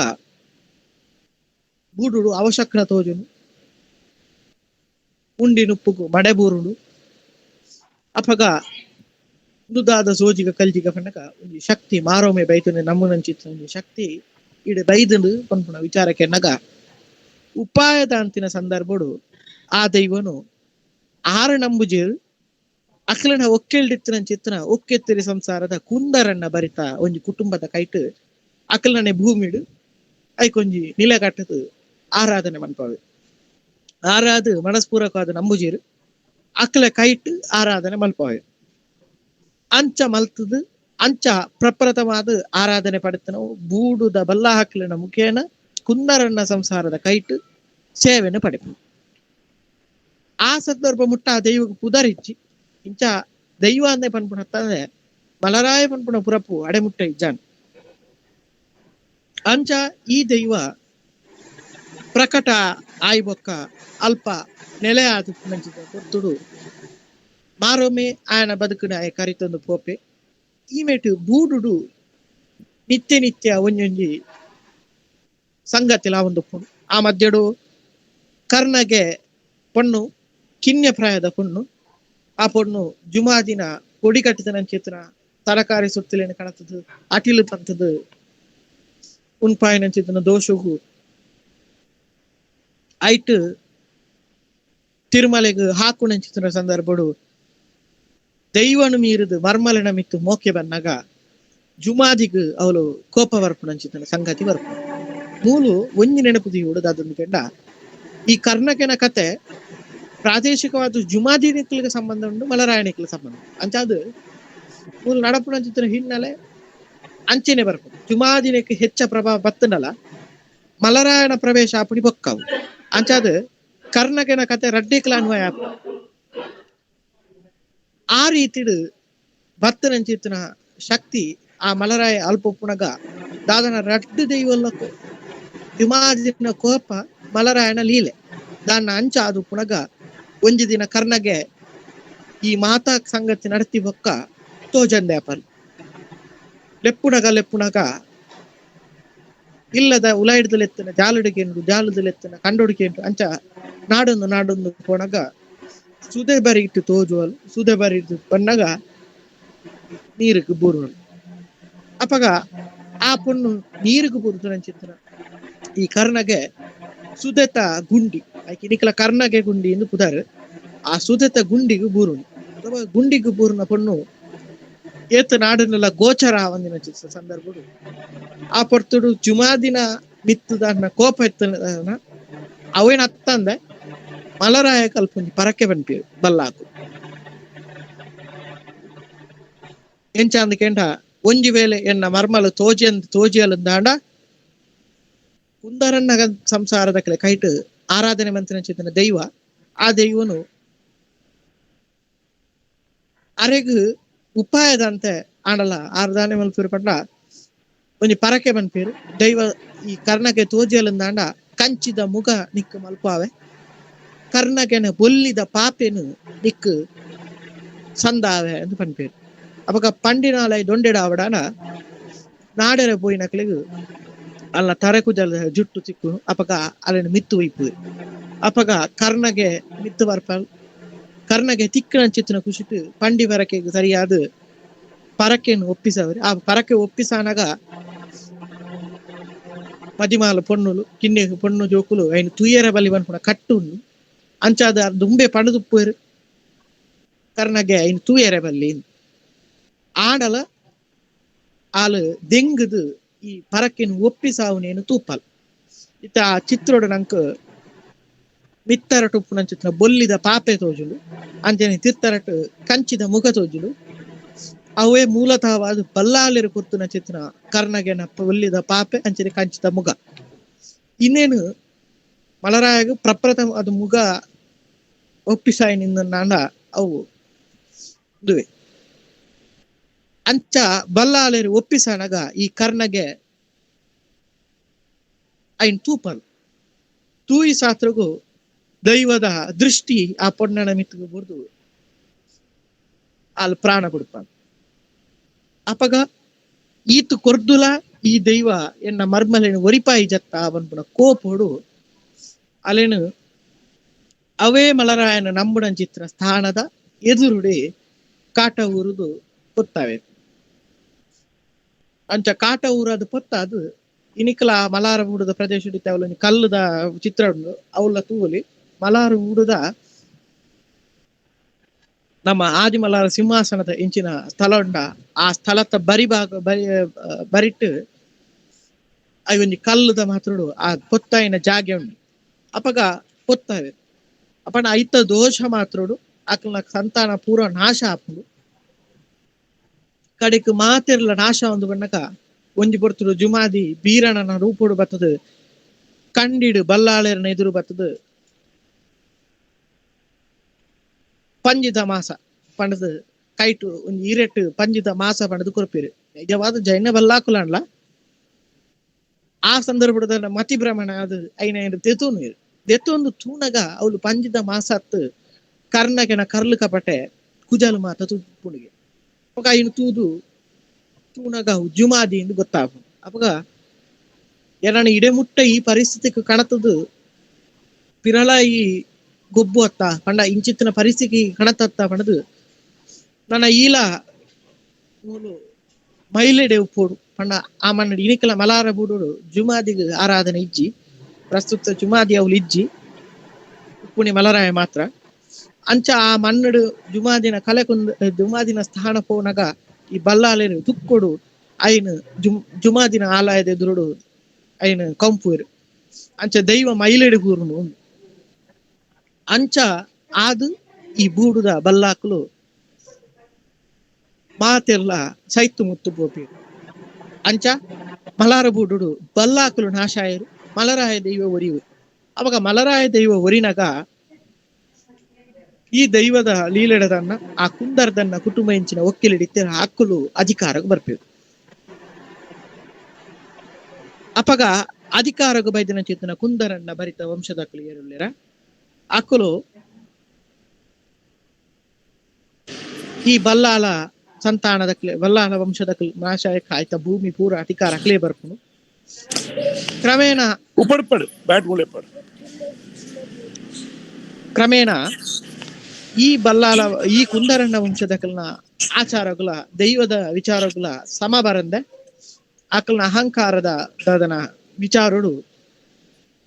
ಬೂಡುಡು ಅವಶಕ್ನ ತೋಜುನು ಉಂಡಿ ನುಪ್ಪುಗು ಮಡೆಬೂರುಡು ಅಪಗ ದುದಾದ ಸೋಜಿಗ ಕಲ್ಜಿಗ ಪನ್ನಕ ಒಂಜಿ ಶಕ್ತಿ ಮಾರೋಮೆ ಬೈತುನೆ ನಮ್ಮುನಂಚಿತ್ತು ಒಂಜಿ ಶಕ್ತಿ ಇಡೆ ಬೈದುಂಡು ಪನ್ಪುನ ವಿಚಾರಕ್ಕೆ ನಗ ಉಪಾಯದಾಂತಿನ ಸಂದರ್ಭಡು ಆ ದೈವನು ಆರು ನಂಬುಜೇರು ಅಕ್ಲನ ಒಕ್ಕೆಲ್ಡಿತ್ತಿನಂಚಿತ್ತಿನ ಒಕ್ಕೆತ್ತಿರಿ ಸಂಸಾರದ ಕುಂದರನ್ನ ಬರಿತ ಒಂಜಿ ಕುಟುಂಬದ ಕೈಟ್ ಅಕ್ಲನೆ ಭೂಮಿಡು ಐಕೊಂಜಿ ನಿಲಗಟ್ಟದು ಆರಾಧನೆ ಮನ್ಪಾವೆ ಆರಾಧ ಮನಸ್ಪೂರ್ವಕವಾದ ನಂಬುಜೀರು ಅಕ್ಲ ಕೈಟ್ ಆರಾಧನೆ ಮಲ್ಪಾವೆ ಅಂಚ ಮಲ್ತದು ಅಂಚ ಪ್ರಪ್ರಥಮಾದ ಆರಾಧನೆ ಪಡೆತನವು ಬೂಡುದ ಬಲ್ಲ ಹಕ್ಲಿನ ಮುಖೇನ ಕುಂದರನ್ನ ಸಂಸಾರದ ಕೈಟ್ ಸೇವೆಯನ್ನು ಪಡೆಪು. ಆ ಸಂದರ್ಭ ಮುಟ್ಟ ಆ ದೈವಕ್ಕೆ ಪುದರಿಚ್ಚಿ ಇಂಚ ದೈವ ಅಂದೆ ಪನ್ಪುನ ಹತ್ತಂದ್ರೆ ಮಲರಾಯ ಪನ್ಪುನ ಪುರಪು ಅಡೆಮುಟ್ಟ ಇಜ್ಜಾನ್ ಅಂಚ ಈ ದೈವ ಪ್ರಕಟ ಆಯ್ಬೊಕ್ಕ ಅಲ್ಪ ನೆಲೆ ಆದ ಪೊರ್ತುಡು ಮಾರೊಮ್ಮೆ ಆಯನ ಬದುಕಿನ ಆಯ ಕರಿತೊಂದು ಪೋಪೆ ಈಮೇಟು ಬೂಡುಡು ನಿತ್ಯ ನಿತ್ಯ ಒಂಜೊಂಜಿ ಸಂಗತಿಲ ಒಂದು ಪೊಣ್ಣು ಆ ಮಧ್ಯಡು ಕರ್ಣಗೆ ಪೊಣ್ಣು ಕಿನ್ಯ ಪ್ರಾಯದ ಪೊಣ್ಣು ಆ ಪೊಣ್ಣು ಜುಮಾದಿನ ಕೊಡಿ ಕಟ್ಟಿದ ನಂಚಿತ್ತಿನ ತರಕಾರಿ ಸುತ್ತಲೇನು ಕಣತದು ಅಟಿಲು ಪಂತದು ಉನ್ಪಾಯಿನಂಚಿತ್ತಿನ ದೋಷಗು ಐಟ್ ತಿರುಮಲೆಗ್ ಹಾಕುನಂಚಿತ್ತಿನ ಸಂದರ್ಭಡು ದೈವನು ಮೀರಿದು ಮರ್ಮಲಿನ ಮಿತ್ತು ಮೋಕೆ ಬನ್ನಾಗ ಜುಮಾದಿಗ್ ಅವಳು ಕೋಪ ಬರ್ಪುನಂಚಿತ್ತಿನ ಸಂಗತಿ ಬರ್ಪು. ಮೂಲು ಒಂಜಿ ನೆನಪು ದೀವುಡು ದಾದೊಂದು ಕೆಂಡ ಈ ಕರ್ಣಕೆನ ಕತೆ ಪ್ರಾದೇಶಿಕವಾದ ಜುಮಾದಿನಿಕ್ಲಿಗೆ ಸಂಬಂಧ ಉಂಟು ಮಲರಾಯಣಿಕ್ಲಿಗೆ ಸಂಬಂಧ ಅಂಚಾದು ಮೂಲು ನಡಪುನಂಚಿತ್ತಿನ ಹಿನ್ನೆಲೆ ಅಂಚೆನೆ ಬರ್ಪು ಜುಮಾದಿನಕ್ಕೆ ಹೆಚ್ಚ ಪ್ರಭಾವ ಬತ್ತನಲ್ಲ ಮಲರಾಯಣ ಪ್ರವೇಶ ಆಪುಣಿ ಬೊಕ್ಕವು ಅಂಚಾದು ಕರ್ಣಕೆನ ಕತೆ ರಡ್ಡಿಕ್ಲ ಅನ್ವಯ ಆಪು. ಆ ರೀತಿಡು ಬತ್ತನಂಚಿತ್ತಿನ ಶಕ್ತಿ ಆ ಮಲರಾಯ ಅಲ್ಪ ಉಪ್ಪುನಗ ದಾದನ ರಡ್ಡು ದೈವಲ್ಲಕ್ಕೂ ಜುಮಾದಿನ ಕೋಪ ಮಲರಾಯಣ ಲೀಲೆ ದಾನ ಅಂಚ ಅದು ಪುನಗ ಒಂಜಿ ದಿನ ಕರ್ಣಗೆ ಈ ಮಾತಾ ಸಂಗತಿ ನಡತಿ ಬೊಕ್ಕ ತೋಜಂದೆ ಅಪಲ್ ಲೆಪ್ಪುನಗ ಲೆಪ್ಪುನಗ ಇಲ್ಲದ ಉಲಾಯಿಡ್ದಲೆತ್ತನ ಜಾಲುಡಿಕೆಂಡು ಜಾಲುದಲೆತ್ತನ ಕಂಡೊಡಿಕೆಂಡು ಅಂಚ ನಾಡೊಂದು ನಾಡೊಂದು ಪೋಣಗ ಸುದೆ ಬರಿಟ್ಟು ತೋಜುವಲ್ ಸುದೆ ಬರಿಟ್ಟು ಬನ್ನಗ ನೀರಿಗೆ ಬೂರುವಲ್. ಅಪಗ ಆ ಪೊಣ್ಣು ನೀರಿಗೆ ಬೂರುತನಂಚಿತ್ತನ ಈ ಕರ್ಣಗೆ ಸುದೆತ ಗುಂಡಿ ಆಯ್ಕೆ ನಿಕಲ ಕರ್ಣಗೆ ಗುಂಡಿ ಎಂದು ಪುದಾರು ಆ ಸುದೆತ ಗುಂಡಿಗೆ ಬೂರುನು. ಅಥವಾ ಗುಂಡಿಗೆ ಬೂರುನ ಪೊಣ್ಣು ಏತ ನಾಡನ್ನೆಲ್ಲ ಗೋಚರ ಒಂದಿನ ಸಂದರ್ಭಡು ಆ ಪೊರ್ತುಡು ಜುಮಾದಿನ ಮಿತ್ತುದಾನ ಕೋಪ ಎತ್ತನ ಅವೇನ ಅತ್ತಂದೆ ಮಲರಾಯ ಕಲ್ಪುಂಜಿ ಪರಕೆ ಬನ್ಪಿ ಬಲ್ಲಾಕು ಎಂಚಾಂದ ಕೆಂಡ ಒಂಜಿ ವೇಳೆ ಎನ್ನ ಮರ್ಮಲು ತೋಜಿಯಂದ್ ತೋಜಿಯಲಂದಾಂಡ ಕುಂದರನ್ನ ಸಂಸಾರದ ಕೆಲ ಕೈಟ್ ಆರಾಧನೆ ಮಂತಿನ ಚೇತನ ದೈವ ಆ ದೈವನು ಅರೆಗು ಉಪಾಯದಂತೆ ಆಂಡಲ ಆರಾಧನೆ ಮಲ್ಪೀರು ಪಂಡ ಒಂಜಿ ಪರಕೆ ಬನ್ಪೀರು ದೈವ ಈ ಕರ್ಣಕ್ಕೆ ತೋಜಿಯಲಂದಾಂಡ ಕಂಚಿದ ಮುಗ ನಿಕ್ಕು ಮಲ್ಪಾವೆ ಕರ್ಣಗೆನ ಬೊಲ್ಲಿದ ಪಾಪೆನು ನಿಕ್ಕು ಸಂದಾವೆ ಎಂದು ಪನ್ಪೇರು. ಅಪಗ ಪಂಡಿನಾಲೈ ದೊಂಡೆಡಾವಡಾನ ನಾಡೆರ ಪೋಯಿನಕ್ಲೆಗ್ ಅಲ್ಲ ತರೆಕುಜಲ ಜುಟ್ಟು ಚಿಕ್ಕುನು ಅಪಗ ಅಲ್ಲಿನ ಮಿತ್ತು ಒಯ್ಪು. ಅಪಗ ಕರ್ಣಗೆ ಮಿತ್ತು ಬರ್ಪಲ್ ಕರ್ಣಗೆ ತಿಕ್ಕನ ಚಿತ್ತನ ಖುಷಿಟ್ಟು ಪಂಡಿ ಪರಕೆಗೆ ಸರಿಯಾದ ಪರಕೆಯನ್ನು ಒಪ್ಪಿಸವರು. ಆ ಪರಕೆ ಒಪ್ಪಿಸಾನಾಗ ಮದಿಮಾಲ ಪೊಣ್ಣುಲು ಕಿನ್ನೆ ಪೊಣ್ಣು ಜೋಕುಲು ಐನು ತುಯ್ಯರ ಬಲಿ ಬನ್ಪುಣ ಕಟ್ಟುಂಡು ಅಂಚಾದ ದುಂಬೆ ಪಣದುಪ್ಪೇರು ಕರ್ಣಗೆ ಐನು ತೂಯರ ಬಲ್ಲಿ ಆಡಲ ಆಲು ದೆಂಗುದು ಈ ಪರಕೆನು ಒಪ್ಪಿಸಾವನೇನು ತೂಪಲ್. ಇತ್ತ ಆ ಚಿತ್ರೋಡು ನಂಕ್ ಮಿತ್ತರಟು ಉಪ್ಪುನಂಚಿತ್ತಿನ ಬೊಲ್ಲಿದ ಪಾಪೆ ತೋಜುಲು ಅಂಚನೆ ತಿರ್ತರಟು ಕಂಚಿದ ಮುಖ ತೋಜುಲು ಅವೇ ಮೂಲತಃವಾದ ಬಲ್ಲಾಲಿರು ಕುರ್ತುನ ಚಿತ್ರ ಕರ್ಣಗೆನ ಬೊಲ್ಲಿದ ಪಾಪೆ ಅಂಚನೆ ಕಂಚಿದ ಮುಗ. ಇನ್ನೇನು ಮಲರಾಯಗ ಪ್ರಪ್ರಥಮ ಅದು ಮುಗ ಒಪ್ಪಿಸಾಯಿ ನಿಂದ ಅವು ಇದುವೆ ಅಂಚ ಬಲ್ಲಾಲೇರು ಒಪ್ಪಿಸನಗ ಈ ಕರ್ಣಗೆ ಐನ್ ತೂಪಲ್ ತೂಯಿ ಸಾತ್ರಗು ದೈವದ ದೃಷ್ಟಿ ಆ ಪೊಣ್ಣನ ಮಿತ್ತಿಗೆ ಬುರ್ದು ಅಲ್ಲಿ ಪ್ರಾಣ ಕೊಡ್ಪಾನ. ಅಪಗ ಈತು ಕೊರ್ದುಲ ಈ ದೈವ ಎನ್ನ ಮರ್ಮಲೇನು ಒರಿಪಾಯಿ ಜತ್ತ ಅವನ್ಪುನ ಕೋಪೋಡು ಅಲೇನು ಅವೇ ಮಲರಾಯನ ನಂಬುಡಂಚಿತ್ರ ಸ್ಥಾನದ ಎದುರುಡೆ ಕಾಟ ಊರುದು ಪೊತ್ತಾವೆ. ಅಂಚ ಕಾಟ ಊರದು ಪೊತ್ತಾದು ಇನಿಕಲ ಮಲಾರ ಊಡದ ಪ್ರದೇಶ ಅವಲ ಕಲ್ಲುದ ಚಿತ್ರ ಉಂಡು ಅವಲ ತೂವಲಿ ಮಲಾರ ಊಡದ ನಮ್ಮ ಆದಿಮಲಾರ ಸಿಂಹಾಸನದ ಇಂಚಿನ ಸ್ಥಳ ಉಂಡ ಆ ಸ್ಥಳದ ಬರಿ ಭಾಗ ಬರಿ ಬರಿಟ್ಟು ಒಂಜಿ ಕಲ್ಲುದ ಮಾತ್ರೋಡು ಆ ಪೊತ್ತಾಯಿನ ಜಾಗೆ ಉಂಡು. ಅಪಗ ಪೊತ್ತಾವೆ ಅಪನ ಐತ ದೋಷ ಮಾತ್ರೋಡು ಅಕ್ಲ ಸಂತಾನ ಪೂರ ನಾಶ ಆಪುಂಡು. ಕಡೆಕ್ ಮಾತೆರ್ಲ ನಾಶ ಒಂದು ಬಣ್ಣಕ ಒಂಜಿ ಪೊರ್ತುಡು ಜುಮಾದಿ ಬೀರಣ್ಣನ ರೂಪುಡು ಬತ್ತದು ಕಂಡಿಡು ಬಲ್ಲಾಳೆರ್ನ ಎದುರು ಬತ್ತದು ಪಂಜಿದ ಮಾಸ ಪಂಡದು ಕೈಟು ಒಂಜಿ ಇರೆಟ್ಟು ಪಂಜಿದ ಮಾಸ ಪಂಡದು ಕೊರ್ಪೀರು. ನಿಜವಾದ ಜೈನ ಬಲ್ಲಾಕುಲನ್ಲ ಆ ಸಂದರ್ಭದ ಮತಿ ಭ್ರಮಣ ಅದು ಐನ ದೆತೋನು ದೆತ್ತೊಂದು ತೂನಗ ಅವಳು ಪಂಜಿದ ಮಾಸತ್ತು ಕರ್ಣಗೆನ ಕರ್ಲು ಕಪಟೆ ಕುಜಲು ಮಾತ ತುಪ್ಪುಣಿಗೆ ಅವಾಗ ಐನು ತೂದು ತೂನಗ ಜುಮಾದಿ ಎಂದು ಗೊತ್ತಾಗು. ಅವಾಗ ಏನನ್ನ ಇಡೆಮುಟ್ಟ ಈ ಪರಿಸ್ಥಿತಿಗೆ ಕಣತದು ಪಿರಳ ಈ ಗೊಬ್ಬು ಅತ್ತ ಪಂಡ ಇಂಚಿತ್ತಿನ ಪರಿಸ್ಥಿತಿ ಕಣತತ್ತ ಪಂಡದು ನನ್ನ ಈಲ ಮೂಲು ಮೈಲೆಡೆ ಉಪ್ಪೋಡು ಪಂಡ ಆ ಮಣ್ಣು ಇನಿಕಲ ಮಲಾರ ಬೂಡೋಡು ಜುಮಾದಿಗೆ ಆರಾಧನೆ ಇಜ್ಜಿ ಪ್ರಸ್ತುತ ಜುಮಾದಿ ಅವಳು ಇಜ್ಜಿ ಉಪ್ಪುಣಿ ಮಲರಾಯ ಮಾತ್ರ. ಅಂಚ ಆ ಮಣ್ಣಡು ಜುಮಾದಿನ ಕಲೆ ಕುಂದ ಜುಮಾದಿನ ಸ್ಥಾನ ಪೋನಗ ಈ ಬಲ್ಲಾಲೇರು ತುಕ್ಕೊಡು ಐನು ಜುಮಾದಿನ ಆಲಯದ ಎದುರುಡು ಐನು ಕಂಪುರು ಅಂಚ ದೈವ ಮೈಲೆಡೆ ಕೂರುನು ಅಂಚ ಆದು ಈ ಬೂಡುದ ಬಲ್ಲಾಕುಲು ಮಾತೆಲ್ಲ ಸೈತು ಮುತ್ತು ಪೋಪಿ ಅಂಚ ಮಲಾರ ಬೂಡುಡು ಬಲ್ಲಾಕುಲು ನಾಶಾಯರು ಮಲರಾಯ ದೈವ ಒರಿವು. ಅವಾಗ ಮಲರಾಯ ದೈವ ಒರಿನಾಗ ಈ ದೈವದ ಲೀಲೆಡದನ್ನ ಆ ಕುಂದರ್ದನ್ನ ಕುಟುಂಬ ಇಂಚಿನ ಒಕ್ಕಿಲಿಡಿತ್ತ ಹಾಕಲು ಅಧಿಕಾರಕ್ಕೆ ಬರ್ಪೇವು. ಅಪಗ ಅಧಿಕಾರಕ್ಕೆ ಬೈದನ ಚೇತನ ಕುಂದರನ್ನ ಬರಿತ ವಂಶದಕ್ಕಲು ಏರುಳ್ಳಿರ ಆಕಲು ಈ ಬಲ್ಲಾಲ ಸಂತಾನದ ಬಲ್ಲಾಲ ವಂಶದ ನಾಶ ಆಯ್ತ ಭೂಮಿ ಪೂರ ಅಧಿಕಾರ ಅಕ್ಲೇ ಬರ್ಪುನು. ಕ್ರಮೇಣ ಕ್ರಮೇಣ ಈ ಬಲ್ಲಾಲ ಈ ಕುಂದರಣ್ಣ ವಂಶದಕಲ್ನ ಆಚಾರಗಳ ದೈವದ ವಿಚಾರಗಳ ಸಮ ಬರಂದೆ ಅಕಲ್ನ ಅಹಂಕಾರದ ದಾದನ ವಿಚಾರಡು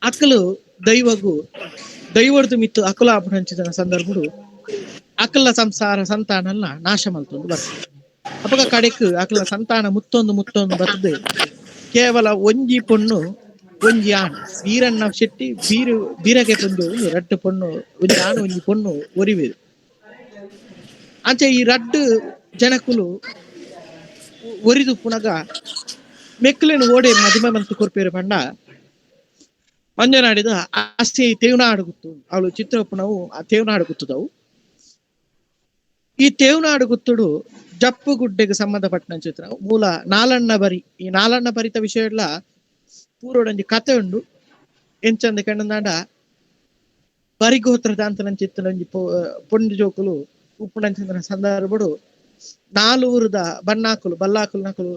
ಅಕಲು ದೈವಗೂ ದೈವರ್ದು ಮಿತ್ತು ಅಕಲ ಅಪಣಂಚಿದ ಸಂದರ್ಭಡು ಅಕಲ ಸಂಸಾರ ಸಂತಾನಲ್ಲ ನಾಶ ಮಲ್ತೊಂದು ಬರ್ತದೆ. ಅಪಗ ಕಡೆಕ್ ಅಕಲ ಸಂತಾನ ಮುತ್ತೊಂದು ಮುತ್ತೊಂದು ಬರ್ತದೆ. ಕೇವಲ ಒಂಜಿ ಪೊಣ್ಣು ಒಂಜಿ ಆಣು ವೀರಣ್ಣ ಶೆಟ್ಟಿ ಬೀರು ಬೀರಗೆ ಪೊಂದು ರಡ್ಡು ಪೊಣ್ಣು ಒಂಜಿ ಆಣು ಒಂಜಿ ಪೊಣ್ಣು ಒರಿವೇರು. ಅಂಚೆ ಈ ರಡ್ಡು ಜನಕುಲು ಒರಿದು ಪುನಗ ಮೆಕ್ಕಲೇನು ಓಡೆ ಮದಿಮ ಮಂತು ಕೊರ್ಪೇರು ಪಂಡ ಮಂಜನಾಡಿದ ಆಸ್ತಿ ತೇವನಾಡು ಗುತ್ತು ಅವಳು ಚಿತ್ರಪ್ಪನವು ಆ ತೇವನಾಡು ಗುತ್ತದವು. ಈ ತೇವನಾಡು ಗುತ್ತುಡು ಜಪ್ಪು ಗುಡ್ಡೆಗೆ ಸಂಬಂಧಪಟ್ಟ ಚಿತ್ರ ಮೂಲ ನಾಲಣ್ಣ ಬರಿ. ಈ ನಾಲಣ್ಣ ಬರಿತ ವಿಷಯ ಎಲ್ಲ ಪೂರ್ವಡೊಂಜಿ ಕತೆ ಉಂಡು. ಎಂಚಂದ ಕಂಡಂದಾಂಡ ಬರಿಗೋತ್ರದ ಅಂತ ಚಿತ್ರೊಂಜಿ ಪೊಂಡು ಜೋಕುಲು ಉಪ್ಪುನಂಚಿನ ಸಂದರ್ಭಡು ನಾಲೂರುದ ಬನ್ನಾಕುಲು ಬಲ್ಲಾಕುಲು ನಕಲು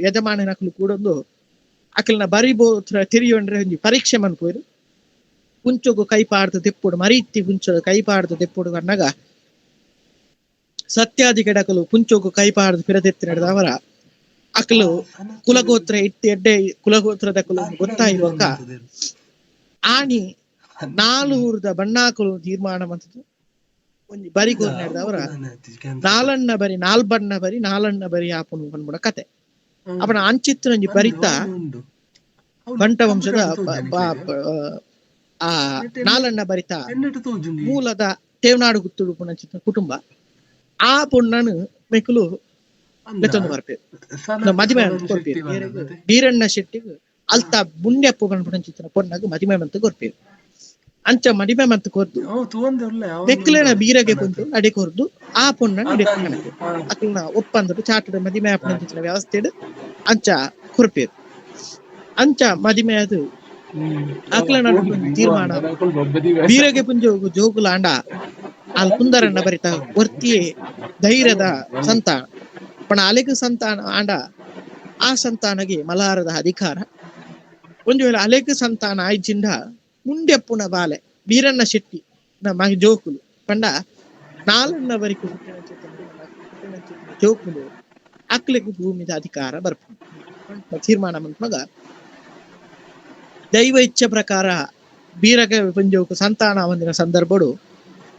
ಯಜಮಾನಿನಕುಲು ಕೂಡೊಂದು ಅಕಲ್ನ ಬರಿಬೋತ್ರ ತಿರಿಯೊಂಡ್ರೆ ಒಂಜಿ ಪರೀಕ್ಷೆ ಮನ್ಪುವೆರು. ಕುಂಚೊಗು ಕೈ ಪಾಡ್ದು ತೆಪ್ಪುಡು ಮರೀತಿ ಕುಂಚೊಗು ಕೈ ಪಾಡ್ದು ತೆಪ್ಪುಡು ಕಣ್ಣಗ ಸತ್ಯಾದಿ ಕೆಡಕಲು ಕುಂಚೊಗು ಕೈ ಪಾಡ್ದು ಪಿರದೆತ್ತಿನವರ ಅಕಲು ಕುಲಗೋತ್ರ ಇಟ್ಟಿ ಎಡ್ಡೆ ಕುಲಗೋತ್ರದ ಕುಲ ಗೊತ್ತಾಯಿರುವಾಗ ಆಣಿ ನಾಲೂರುದ ಬಣ್ಣಾಕುಲು ತೀರ್ಮಾನ ಮಂತದ್ದು ಒಂಜಿ ಬರಿಗೋರ್ ನಡೆದವರ ನಾಲಣ್ಣ ಬರಿ ನಾಲ್ಬಣ್ಣ ಬರಿ ನಾಲಣ್ಣ ಬರಿ ಆಪುನು ಪನ್ಪುನ ಕತೆ. ಅಪನ ಅಂಚಿತ್ರ ಒಂಜಿ ಬರಿತ ಬಂಟ ವಂಶದ ಆ ನಾಲಣ್ಣ ಬರಿತ ಮೂಲದ ತೇವನಾಡು ಗುತ್ತುಡು ಪುನಂಚಿತ್ರ ಕುಟುಂಬ. ಆ ಪೊಣ್ಣನು ಮೆಕ್ಕಲು ಲೆತ್ತೊಂದು ಬರ್ಪೇರು ಮದಿಮೆ ಅಂತ ಕೊರ್ಪೇರು. ಬೀರಣ್ಣ ಶೆಟ್ಟಿಗೆ ಅಲ್ತ ಬುಂಡ್ಯಪ್ಪು ಪನ್ಪುನಂಚಿತ್ರ ಪೊಣ್ಣಗ್ ಮದಿಮೆ ಅಂತ ಕೊರ್ಪೇರು. ಅಂಚ ಮಡಿಮೆ ಮಂತ್ ಕೊರ್ದು ಮೆಕ್ಲೆನ ಬೀರಗೆ ಕುಂತು ಅಡೆ ಕೊರ್ದು ಆ ಪೊಣ್ಣ ಅಕ್ಲನ ಒಪ್ಪಂದಡು ಚಾಟಡು ಮದಿಮೆ ಆಪುನಂಚಿತ್ತಿನ ವ್ಯವಸ್ಥೆಡ್ ಅಂಚ ಕೊರ್ಪೇರು. ಅಂಚ ಮದಿಮೆ ಅದು ಅಕ್ಲನ ತೀರ್ಮಾನ ಬೀರಗೆ ಪುಂಜೋಗು ಜೋಗುಲಾಂಡ ಅಲ್ ಕುಂದರಣ್ಣ ಬರಿತ ಒರ್ತಿಯೇ ಧೈರ್ಯದ ಸಂತಾನ ಪಣ ಅಲೆಗು ಸಂತಾನ ಆಂಡ ಆ ಸಂತಾನಗೆ ಮಲಾರದ ಅಧಿಕಾರ. ಒಂದು ವೇಳೆ ಅಲೆಗು ಸಂತಾನ ಆಯ್ಜಿಂದ ಮುಂಡ್ಯಪ್ಪುನ ಬಾಲೆ ಬೀರಣ್ಣ ಶೆಟ್ಟಿ ನಮ್ಮ ಜೋಕುಲು ಪಂಡ ನಾಲಣ್ಣ ಬರಿಕು ಜೋಕುಲು ಅಕ್ಲೆಗು ಭೂಮಿದ ಅಧಿಕಾರ ಬರ್ಪು ತೀರ್ಮಾನ ಮಗ ದೈವ ಇಚ್ಛೆ ಪ್ರಕಾರ ಬೀರಗ ಪಂಜೋಕು ಸಂತಾನ ಒಂದಿನ ಸಂದರ್ಭಡು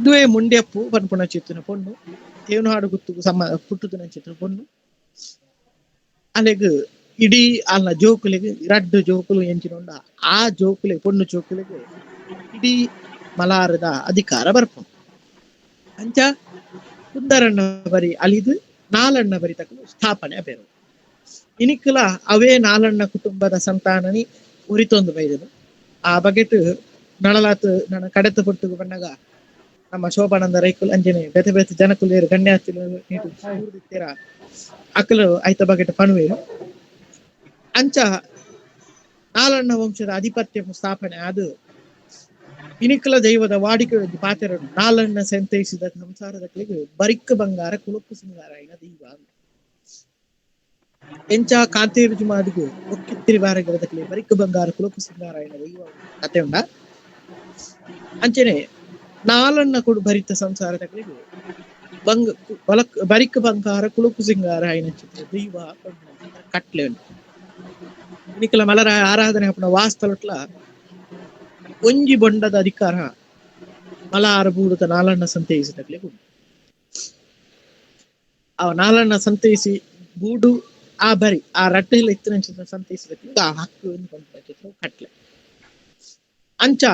ದುವೆ ಮುಂಡ್ಯಪ್ಪು ಪನ್ಪುಣ ಚಿತ್ತಿನ ಪೊಣ್ಣು ತೇವನಾಡು ಗುತ್ತು ಸಮ ಪುಟ್ಟುದಿನ ಚಿತ್ರ ಪೊಣ್ಣು ಅಲೆಗ್ ಇಡೀ ಅಲ್ಲ ಜೋಕುಲಿಗೆ ರಡ್ಡು ಜೋಕುಲು ಎಂಚಿನೊಂಡ ಆ ಜೋಕುಲೆ ಪೊಣ್ಣು ಜೋಕುಲಿಗೆ ಇಡೀ ಮಲಾರದ ಅಧಿಕಾರ ಬರ್ಪುಂಡು. ಅಂಚ ಕುಂದರಣ್ಣ ಬರಿ ಅಲಿದು ನಾಲಣ್ಣ ಬರಿ ತಕಲು ಸ್ಥಾಪನೆ ಬೇರು. ಇನಿಕ್ಕಲ ಅವೇ ನಾಲಣ್ಣ ಕುಟುಂಬದ ಸಂತಾನನಿ ಉರಿತೊಂದು ಬೈದನು. ಆ ಬಗೆಟ್ ನಳಲಾತ್ ನನ್ನ ಕಡೆತ ಪೊಟ್ಟುಗು ಬಣ್ಣಗ ನಮ್ಮ ಶೋಭಾನಂದ ರೈಕುಲ್ ಅಂಜನೆ ಬೇತೆ ಬೇತೆ ಜನಕುಲೇರು ಗಣ್ಯಾತಿಲು ಅಕಲು ಐತ ಬಗೆಟ್ ಪಣುವೇರು. ಅಂಚ ನಾಲಣ್ಣ ವಂಶದ ಆಧಿಪತ್ಯ ಸ್ಥಾಪನೆ ಅದು ಇನಿಕಲ ದೈವದ ವಾಡಿಕೆ ಪಾತೆರನು ನಾಲಣ್ಣ ಸಂತೈಸಿದ ಸಂಸಾರದ ಕಲಿಗೆ ಬರಿಕ್ಕ ಬಂಗಾರ ಕುಲುಕು ಸಿಂಗಾರ అయిన ದೈವ ಎಂಚ ಕಾಂತೇರು ಜುಮಾದಿಗು ಒಕ್ಕಿತ್ತಿರಿ ಬಾರಗರದಕಲಿ ಬರಿಕ್ಕ ಬಂಗಾರ ಕುಲುಕು ಸಿಂಗಾರ అయిన ದೈವ ಕತೆ ಉಂಡ. ಅಂಚನೆ ನಾಲಣ್ಣ ಕೊಡು ಭರಿತ ಸಂಸಾರದ ಕಲಿಗೆ ಬಂಗ ಬಲಕ್ ಬರಿಕ್ಕ ಬಂಗಾರ ಕುಲುಕು ಸಿಂಗಾರ అయిన ಚಿತ್ರ ದೈವ ಕಟ್ಲೆ ಉಂಟು. ನಿಕಲ ಮಲರ ಆರಾಧನೆ ಅಪ್ಪನ ವಾಸ್ತಲಟ್ಲ ಒಂಜಿ ಬೊಂಡದ ಅಧಿಕಾರ ಮಲಾರ ಬೂಡುದ ನಾಲಣ್ಣ ಸಂತೈಸಿದಕ್ಲೆ ಉಂಟು. ಆ ನಾಲಣ್ಣ ಸಂತೈಸಿ ಬೂಡು ಆ ಬರಿ ಆ ರಟ್ಟೆಲ್ಲ ಇತ್ತಿನ ಸಂತೈಸಿದಕ್ಲೆ ಆ ಹಕ್ಕು ಚಿತ್ರ ಕಟ್ಲೆ. ಅಂಚ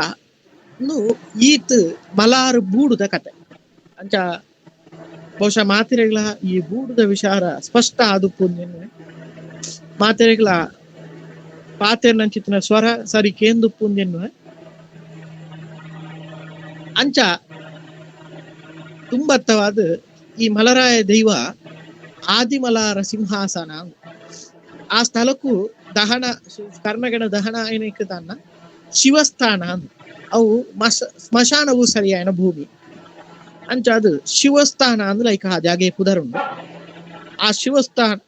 ಈತ್ ಮಲಾರು ಬೂಡುದ ಕತೆ. ಅಂಚ ಬಹುಶಃ ಮಾತಿರೆಗಳ ಈ ಬೂಡುದ ವಿಚಾರ ಸ್ಪಷ್ಟ ಆದುಪ್ಪು ಮಾತೆರೆಗಳ ಪಾತೆರ್ನಂಚಿತ್ತಿನ ಸ್ವರ ಸರಿ ಕೇಂದುಪ್ಪುಂದೆನ್ನುವ. ಅಂಚ ತುಂಬತ್ತವಾದ ಈ ಮಲರಾಯ ದೈವ ಆದಿಮಲಾರ ಸಿಂಹಾಸನ ಆ ಸ್ಥಳಕ್ಕೂ ದಹನ ಕರ್ಮಗಣ ದಹನ ಏನಕ್ಕದನ್ನ ಶಿವಸ್ಥಾನ ಅವು ಸ್ಮಶಾನವೂ ಸರಿಯಾದ ಭೂಮಿ. ಅಂಚ ಅದು ಶಿವಸ್ಥಾನ ಅಂದ್ರೆ ಐಕ ಆ ಜಾಗೆ ಪುದರುಂಡು. ಆ ಶಿವಸ್ಥಾನ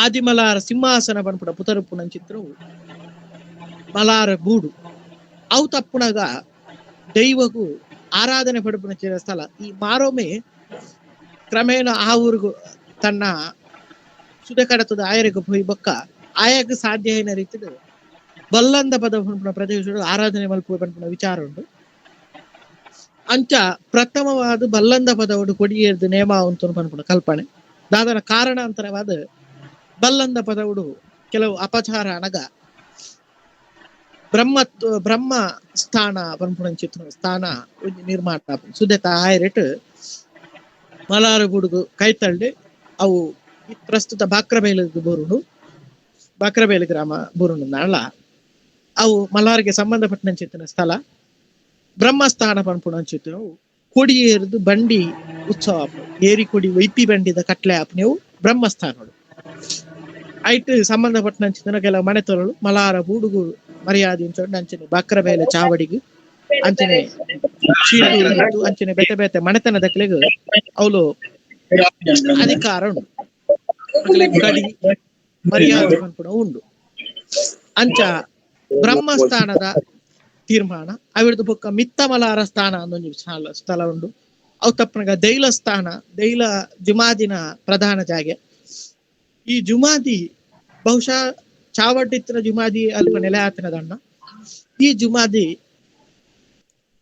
ಆದಿಮಲಾರ ಸಿಂಹಾಸನ ಪನ್ಪುನ ಪುತರುಪುನ ಚಿತ್ರವು ಮಲಾರ ಬೂಡು ಅವು ತಪ್ಪುನಗ ದೈವಗೂ ಆರಾಧನೆ ಪಡುಪುನ ಸ್ಥಳ ಈ ಮಾರೋಮೆ ಕ್ರಮೇಣ ಆ ಊರಿಗೂ ತನ್ನ ಸುದೆ ಕಡತದ ಆಯರಿಗೆ ಪೋಯಿ ಬೊಕ್ಕ ಆಯಗ್ ಸಾಧ್ಯ ಏನ ರೀತಿಡ್ ಬಲ್ಲಂದ ಪದ ಪನ್ಪುನ ಪ್ರದೇಶಡು ಆರಾಧನೆ ಮಲ್ಪುವ ಪನ್ಪುನ ವಿಚಾರ ಉಂಡು. ಅಂಚ ಪ್ರಥಮವಾದ ಬಲ್ಲಂದ ಪದವುಡು ಕೊಡಿಯೇರ್ದು ನೇಮ ಉಂಟು ಪನ್ಪುನ ಕಲ್ಪನೆ ದಾದನ ಕಾರಣಾಂತರವಾದ ಬಲ್ಲಂದ ಪದವುಡು ಕೆಲವು ಅಪಚಾರ ಅನಗ ಬ್ರಹ್ಮ ಬ್ರಹ್ಮ ಸ್ಥಾನ ಪನ್ಪುನ ಚಿತ್ರ ಸ್ಥಾನ ನಿರ್ಮಾಣ ಸುದೆತ ಆಯರೆಟ್ ಮಲಾರ ಬುಡುಗು ಕೈತಳ್ಳಿ ಅವು ಪ್ರಸ್ತುತ ಬಾಕ್ರಬೇಲು ಬೂರುಂಡು ಬಾಕ್ರಬೇಲು ಗ್ರಾಮ ಬೂರುಂಡು ನಾಳ ಅವು ಮಲಾರಿಗೆ ಸಂಬಂಧಪಟ್ಟಂಚಿತ್ತಿನ ಸ್ಥಳ ಬ್ರಹ್ಮಸ್ಥಾನ ಪನ್ಪುನಂಚಿತ್ತಿನವು ಕೊಡಿಯೇರಿದು ಬಂಡಿ ಉತ್ಸವ ಏರಿ ಕೊಡಿ ವೈಪಿ ಬಂಡಿದ ಕಟ್ಲೆ ಆಪನೆವು ಬ್ರಹ್ಮಸ್ಥಾನಡು ಐಟ್ ಸಂಬಂಧಪಟ್ಟಂಚಿತ್ತಿನ ಕೆಲವು ಮನೆತೊರಳು ಮಲಾರ ಬೂಡುಗು ಮರ್ಯಾದೆ ಅಂಚನೆ ಬಾಕ್ರಬೇಲೆ ಚಾವಡಿಗು ಅಂಚನೆ ಚೀಟು ಅಂಚನೆ ಬೇತೆ ಬೇತೆ ಮನೆತನದಕ್ಲೆಗ್ ಅವಳು ಅಧಿಕಾರ ಉಂಡು ಗಡಿ ಮರ್ಯಾದೆ ಪನ್ಪುನ ಉಂಡು. ಅಂಚ ಬ್ರಹ್ಮಸ್ಥಾನದ ತೀರ್ಮಾನ ಅವಿರ್ದು ಬೊಕ್ಕ ಮಿತ್ತ ಮಲಾರ ಸ್ಥಾನ ಒಂದೊಂದು ಸ್ಥಳ ಉಂಡು. ಅವು ತಪ್ಪನಗ ದೈಲ ಸ್ಥಾನ ದೈಲ ಜುಮಾದಿನ ಪ್ರಧಾನ ಜಾಗೆ. ಈ ಜುಮಾದಿ ಬಹುಶಃ ಚಾವಟ್ಟಿತ್ತಿನ ಜುಮಾದಿ ಅಲ್ಪ ನೆಲೆ ಆತನದಣ್ಣ. ಈ ಜುಮಾದಿ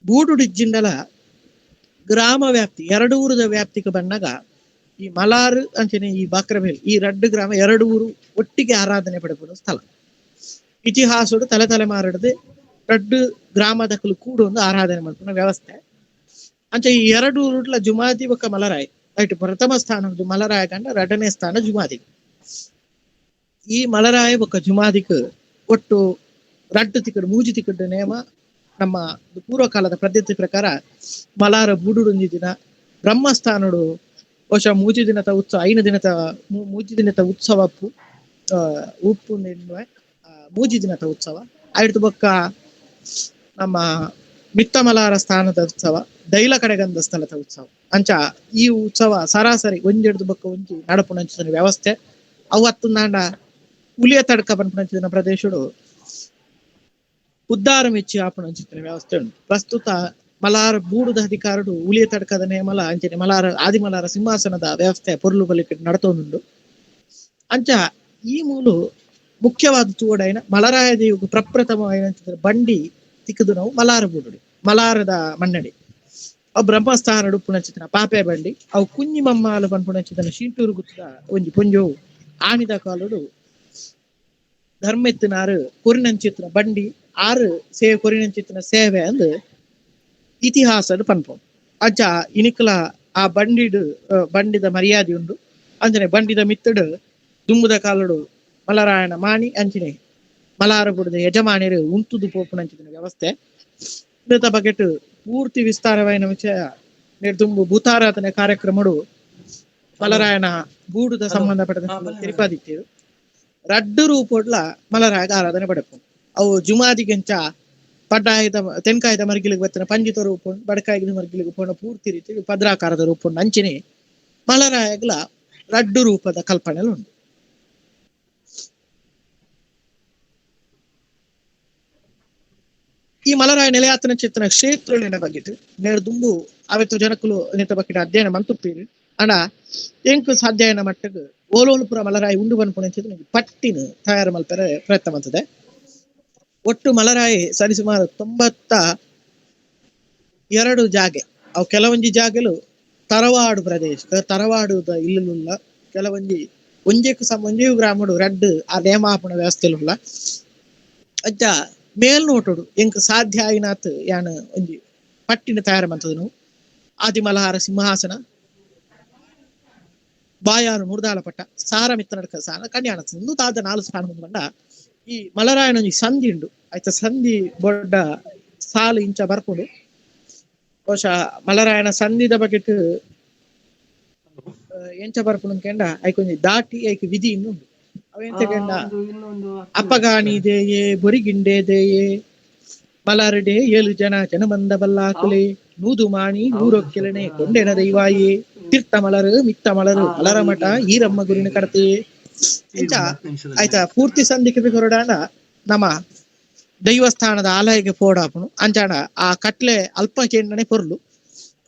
ಬೂಡುಡಿಜ್ಜಿಂಡಲ ಗ್ರಾಮ ವ್ಯಾಪ್ತಿ ಎರಡು ಊರದ ವ್ಯಾಪ್ತಿಗೆ ಬಂದಾಗ ಈ ಮಲಾರು ಅಂಚನೆ ಈ ಬಾಕ್ರಬೇಲ್ ಈ ರಡ್ಡು ಗ್ರಾಮ ಎರಡು ಊರು ಒಟ್ಟಿಗೆ ಆರಾಧನೆ ಪಡೆಪುನ ಸ್ಥಳ. ಇತಿಹಾಸಡು ತಲೆ ತಲೆಮಾರಿಡದೆ ರಡ್ಡು ಗ್ರಾಮದಕಲು ಕೂಡ ಒಂದು ಆರಾಧನೆ ಮಾಡ್ಪುನ ವ್ಯವಸ್ಥೆ. ಅಂಚೆ ಈ ಎರಡು ಊರುಡ್ಲ ಜುಮಾದಿ ಬೊಕ್ಕ ಮಲರಾಯ್ ರೈಟ್ ಪ್ರಥಮ ಸ್ಥಾನ ಮಲರಾಯ ಕಂಡ ಎರಡನೇ ಸ್ಥಾನ ಜುಮಾದಿ. ಈ ಮಲರಾಯ ಬೊಕ್ಕ ಜುಮಾದಿಕ್ ಒಟ್ಟು ರಡ್ಡು ತಿಕ್ಕಡು ಮೂಜಿ ತಿಕ್ಕಡು ನೇಮ ನಮ್ಮ ಪೂರ್ವಕಾಲದ ಪದ್ಧತಿ ಪ್ರಕಾರ ಮಲಾರ ಬೂಡುಡೊಂಜಿ ದಿನ ಬ್ರಹ್ಮಸ್ಥಾನಡು ಬಹುಶಃ ಮೂಜಿ ದಿನದ ಉತ್ಸವ ಐನು ದಿನದ ಮೂಜಿ ದಿನದ ಉತ್ಸವ ಉಪ್ಪು ಮೂಜಿ ದಿನದ ಉತ್ಸವ ಆಯ್ತು ಬೊಕ್ಕ ನಮ್ಮ ಮಿತ್ತಮಲಾರ ಸ್ಥಾನದ ಉತ್ಸವ ದೈಲ ಕಡೆಗಂದ ಸ್ಥಳದ ಉತ್ಸವ. ಅಂಚ ಈ ಉತ್ಸವ ಸರಾಸರಿ ಒಂಜೆಡ್ದು ಬೊಕ್ಕ ಒಂಜಿ ನಡಪುನಂಚಿನ ವ್ಯವಸ್ಥೆ. ಅವು ಅತ್ತುಂದಾಂಡ ಉಲಿಯ ತಡ್ಕ ಪನ್ಪುನಂಚಿನ ಪ್ರದೇಶಡು ಉದ್ದಾರ ಮೆಚ್ಚಿ ಆಪುನಂಚಿನ ವ್ಯವಸ್ಥೆ ಉಂಟು. ಪ್ರಸ್ತುತ ಮಲಾರ ಬೂಡುದ ಅಧಿಕಾರಡು ಉಲಿಯ ತಡ್ಕದ ನೇಮಲ ಅಂಚನೆ ಮಲಾರ ಆದಿಮಲಾರ ಸಿಂಹಾಸನದ ವ್ಯವಸ್ಥೆ ಪೊರ್ಲು ಬಲಿಕೆ ನಡತೊಂದುಂಡು. ಅಂಚ ಈ ಮೂಲು ಮುಖ್ಯವಾದ ತೂವಡೈನ ಮಲರಾಯ ದೇವಿಗೆ ಪ್ರಪ್ರಥಮವಾಯಿನ ಬಂಡಿ ತಿಕ್ಕದು ನಾವು ಮಲಾರ ಬೂಡುಡಿ ಮಲಾರದ ಮನ್ನಡಿ ಅವು ಬ್ರಹ್ಮಸ್ಥಾನಡು ಪುಣಚಿತನ ಪಾಪೆ ಬಂಡಿ ಅವು ಕುಂಜಿ ಮಮ್ಮಾಲು ಪನ್ಪುಣಚಿತನ ಶೀಟೂರು ಗುತ್ತದ ಒಂಜಿ ಪೊಂಜೋವು ಆಣಿದ ಕಾಲುಡು ಧರ್ಮೆತ್ತಿನಾರು ಕೊರಿನಂಚಿತ್ತಿನ ಬಂಡಿ ಆರು ಸೇವೆ ಕೊರಿನಂಚಿತ್ತಿನ ಸೇವೆ ಅಂದು ಇತಿಹಾಸಡು ಪನ್ಪು. ಅಜ್ಜ ಇನಿಕಲ ಆ ಬಂಡಿಡು ಬಂಡಿದ ಮರ್ಯಾದೆ ಉಂಡು. ಅಂಚನೆ ಬಂಡಿದ ಮಿತ್ತಡು ದುಂಬುದ ಕಾಲುಡು ಮಲರಾಯಣ ಮಾಣಿ ಅಂಚನೆ ಮಲಾರ ಬುಡದ ಯಜಮಾನಿರು ಉಂತುದು ಪೋಪುನಂಚಿನ ವ್ಯವಸ್ಥೆ. ಇದರ ಬಗೆಟ್ ಪೂರ್ತಿ ವಿಸ್ತಾರವಾಯಿನ ವಿಷಯ ದುಂಬು ಭೂತಾರಾಧನೆ ಕಾರ್ಯಕ್ರಮಡು ಮಲರಾಯಣ ಬೂಡುದ ಸಂಬಂಧಪಟ್ಟ ತಿರುಪಾದಿತ್ತೀರು. ರಡ್ಡು ರೂಪೊಡ್ಲ ಮಲರಾಯಗ ಆರಾಧನೆ ಪಡೆಪು. ಅವು ಜುಮಾದಿಗೆಂಚ ಪಡ್ಡಾಯದ ತೆನ್ಕಾಯದ ಮರ್ಗಿಲಿಗೆ ಬತ್ತಿನ ಪಂಜಿತ ರೂಪ ಬಡಕಾಯಿದ ಮರ್ಗಿಲಿಗೆ ಪೋಣ ಪೂರ್ತಿ ರೀತಿ ಪದ್ರಾಕಾರದ ರೂಪ ಅಂಚನೆ ಮಲರಾಯಗ್ಲ ರಡ್ಡು ರೂಪದ ಕಲ್ಪನೆಲು ಉಂಟು. ಈ ಮಲರಾಯ ನೆಲೆಯಾತನ ಚಿತ್ರನ ಕ್ಷೇತ್ರಳಿನ ಬಗ್ಗೆಟ್ ನೇರು ದುಂಬು ಅವತ್ತು ಜನಕುಲು ನೆತ್ತ ಬಗ್ಗೆಟ್ ಅಧ್ಯಯನ ಮಂತುಪ್ಪೀರು. ಅಣ್ಣ ಎಂಕು ಸಾಧ್ಯಯನ ಮಟ್ಟಕ್ಕೆ ಓಲೋಲುಪುರ ಮಲರಾಯಿ ಉಂಡು ಬನ್ಪುಣ ಪಟ್ಟಿನ ತಯಾರು ಮಲ್ಪರೆ ಪ್ರಯತ್ನ ಮಂತದೆ. ಒಟ್ಟು ಮಲರಾಯಿ ಸರಿಸುಮಾರು 92 ಜಾಗೆ. ಅವು ಕೆಲವೊಂಜಿ ಜಾಗೆಲು ತರವಾಡು ಪ್ರದೇಶ ತರವಾಡುದ ಇಲ್ಲುಲ್ಲ ಕೆಲವೊಂಜಿ ಒಂಜೆಕ್ಕು ಸಮ ಒಂಜೇ ಗ್ರಾಮಡು ರಡ್ಡು ಆ ನೇಮಾಪಣ ವ್ಯವಸ್ಥೆಲುಲ್ಲ. ಅಜ್ಜ ಮೇಲ್ನೋಟುಡು ಎಂಕ್ ಸಾಧ್ಯ ಆಯಿನಾತ್ ಯಾನ್ ಒಂಜಿ ಪಟ್ಟಿನ ತಯಾರು ಮಂತದನು. ಆದಿಮಲಹಾರ ಸಿಂಹಾಸನ ಬಾಯಾರು ಮುರ್ದಾಲ ಪಟ್ಟ ಸಾರ ಮಿತ್ರನಡ್ಕ ಸಾನ ಕನ್ಯಾಣ ಸಂದು ತಾದ 4 ಸ್ಥಾನ ಮುಂದೆ ಬಂಡ ಈ ಮಲರಾಯನ ಒಂಜಿ ಸಂಧಿ ಉಂಡು. ಆಯ್ತ ಸಂಧಿ ಬೊಡ್ಡ ಸಾಲು ಇಂಚ ಬರ್ಕೊಂಡು ಬಹುಶಃ ಮಲರಾಯನ ಸಂಧಿದ ಬಗೆಟ್ ಎಂಚ ಬರ್ಪುಂಡು ಕೆಂಡ ಐಕೊಂಜಿ ದಾಟಿ ಐಕ್ ವಿಧಿ ಇನ್ನುಂಡು. ಅವೆಂತ ಕೆಂಡ ಅಪ್ಪಗಾಣಿ ದೇಯೇ ಬೊರಿಗಿಂಡೆ ದೇಯೇ ಮಲಾರಡೆ 7 ಜನ ಜನಮಂದ ಬಲ್ಲಾಕುಲೆ ನೂದು ಮಾಣಿ ನೂರೊಕ್ಕೆಲನೆ ಕೊಂಡೆನ ದೈವಾಯೇ ತೀರ್ಥ ಮಲರು ಮಿತ್ತ ಮಲರು ಮಲರ ಮಠ ಈರಮ್ಮ ಗುರಿನ ಕಡತೆಯೇ ಇಂಚ ಆಯ್ತಾ ಪೂರ್ತಿ ಸಂಧಿಕೆ ಹೊರಡಾಣ ನಮ್ಮ ದೈವಸ್ಥಾನದ ಆಲಯಕ್ಕೆ ಪೋಡಾಪುನು ಅಂಚಾಣ ಆ ಕಟ್ಲೆ ಅಲ್ಪ ಕೇಂದ್ರನೆ ಪೊರ್ಲು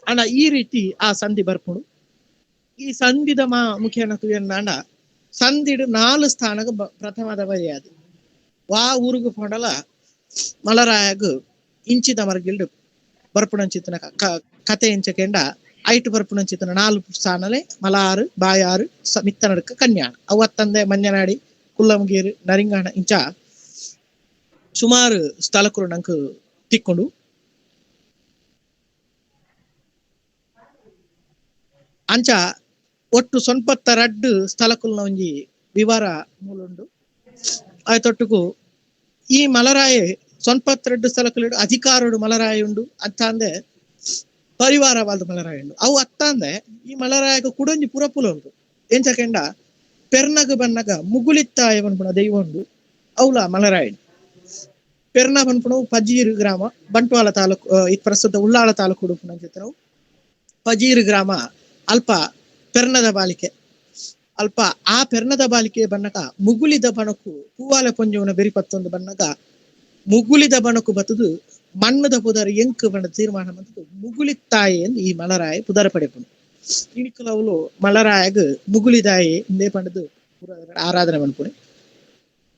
ಅಣ್ಣ ಈ ರೀತಿ ಆ ಸಂಧಿ ಬರ್ಪುಣು. ಈ ಸಂಧಿದ ಮಾ ಮುಖ್ಯನ ತುಯನ್ನಾಂಡ ಸಂಧಿಡು 4 ಸ್ಥಾನಗ ಪ್ರಥಮದ ಬರೆயாது ವಾ ಊರುಗು ಪೋಂಡಲ ಮಲರಾಯಗು ಇಂಚಿದ ಮರ್ಗಿಲ್ಡು ಬರ್ಪುಣಂಚಿತನ ಕತೆ ಇಂಚಕೆಂಡ ಐಟು ಬರ್ಪುಣಂಚಿತನ 4 ಸ್ಥಾನಲೆ ಮಲಾರು ಬಾಯಾರು ಮಿತ್ತನಡ್ಕ ಕನ್ಯಾಣ ಅವತ್ತಂದೆ ಮಂಜನಾಡಿ ಕುಲ್ಲಮಗೇರು ನರಿಂಗಾಣ ಇಂಚ ಸುಮಾರು ಸ್ಥಳಕ್ಕೂ ನಂಗೆ ತಿಕ್ಕೊಂಡು. ಅಂಚ ಒಟ್ಟು 92 ಸ್ಥಳಕ್ಕುಲ್ನ ಒಂಜಿ ವಿವರ ಮೂಲುಂಡು. ಆಯ್ತೊಟ್ಟುಗು ಈ ಮಲರಾಯೆ 92 ಸ್ಥಳಕ್ಕುಲಿಡು ಅಧಿಕಾರಡು ಮಲರಾಯ ಉಂಡು ಅತ್ತಂದೆ ಪರಿವಾರವಾದ ಮಲರಾಯ ಉಂಡು. ಅವು ಅತ್ತಂದೆ ಈ ಮಲರಾಯಗ ಕುಡೊಂಜಿ ಪುರಪುಲ ಉಂಡು. ಎಂಚಕೆಂಡ ಪೆರ್ನಗ ಬನ್ನಗ ಮುಗುಲಿತ್ತಾಯ ಪನ್ಪುನ ದೈವ ಉಂಡು ಅವಲ ಮಲರಾಯ. ಪೆರ್ನ ಪನ್ಪುನವು ಪಜೀರು ಗ್ರಾಮ ಬಂಟ್ವಾಳ ತಾಲೂಕು ಪ್ರಸ್ತುತ ಉಳ್ಳಾಳ ತಾಲೂಕು ಉಡುಪುನ ಪಜೀರು ಗ್ರಾಮ ಅಲ್ಪ ಪೆರ್ನದ ಬಾಲಿಕೆ ಅಲ್ಪ ಆ ಪೆರ್ನದ ಬಾಲಿಕೆ ಬನ್ನಗ ಮುಗುಲಿದ ಬಣಕು ಪೂವಾಲೆ ಪೊಂಜವನ ಬೆರಿಪತ್ತೊಂದು ಬನ್ನಗ ಮುಗುಲಿದ ಬಣಕು ಬತ್ತದು ಮಣ್ಣದ ಪುದರ್ ಎಂಕು ಬಣ್ಣ ತೀರ್ಮಾನ ಬಂದದ್ದು ಮುಗುಲಿತ್ತಾಯಿ ಎಂದು ಈ ಮಲರಾಯ ಪುದರ ಪಡೆಪುನು. ಇನಿಕುಲವುಲು ಮಲರಾಯಗ ಮುಗುಲಿದಾಯಿ ಇಂದೇ ಪಂಡದು ಆರಾಧನೆ ಮನ್ಪುಣೆ.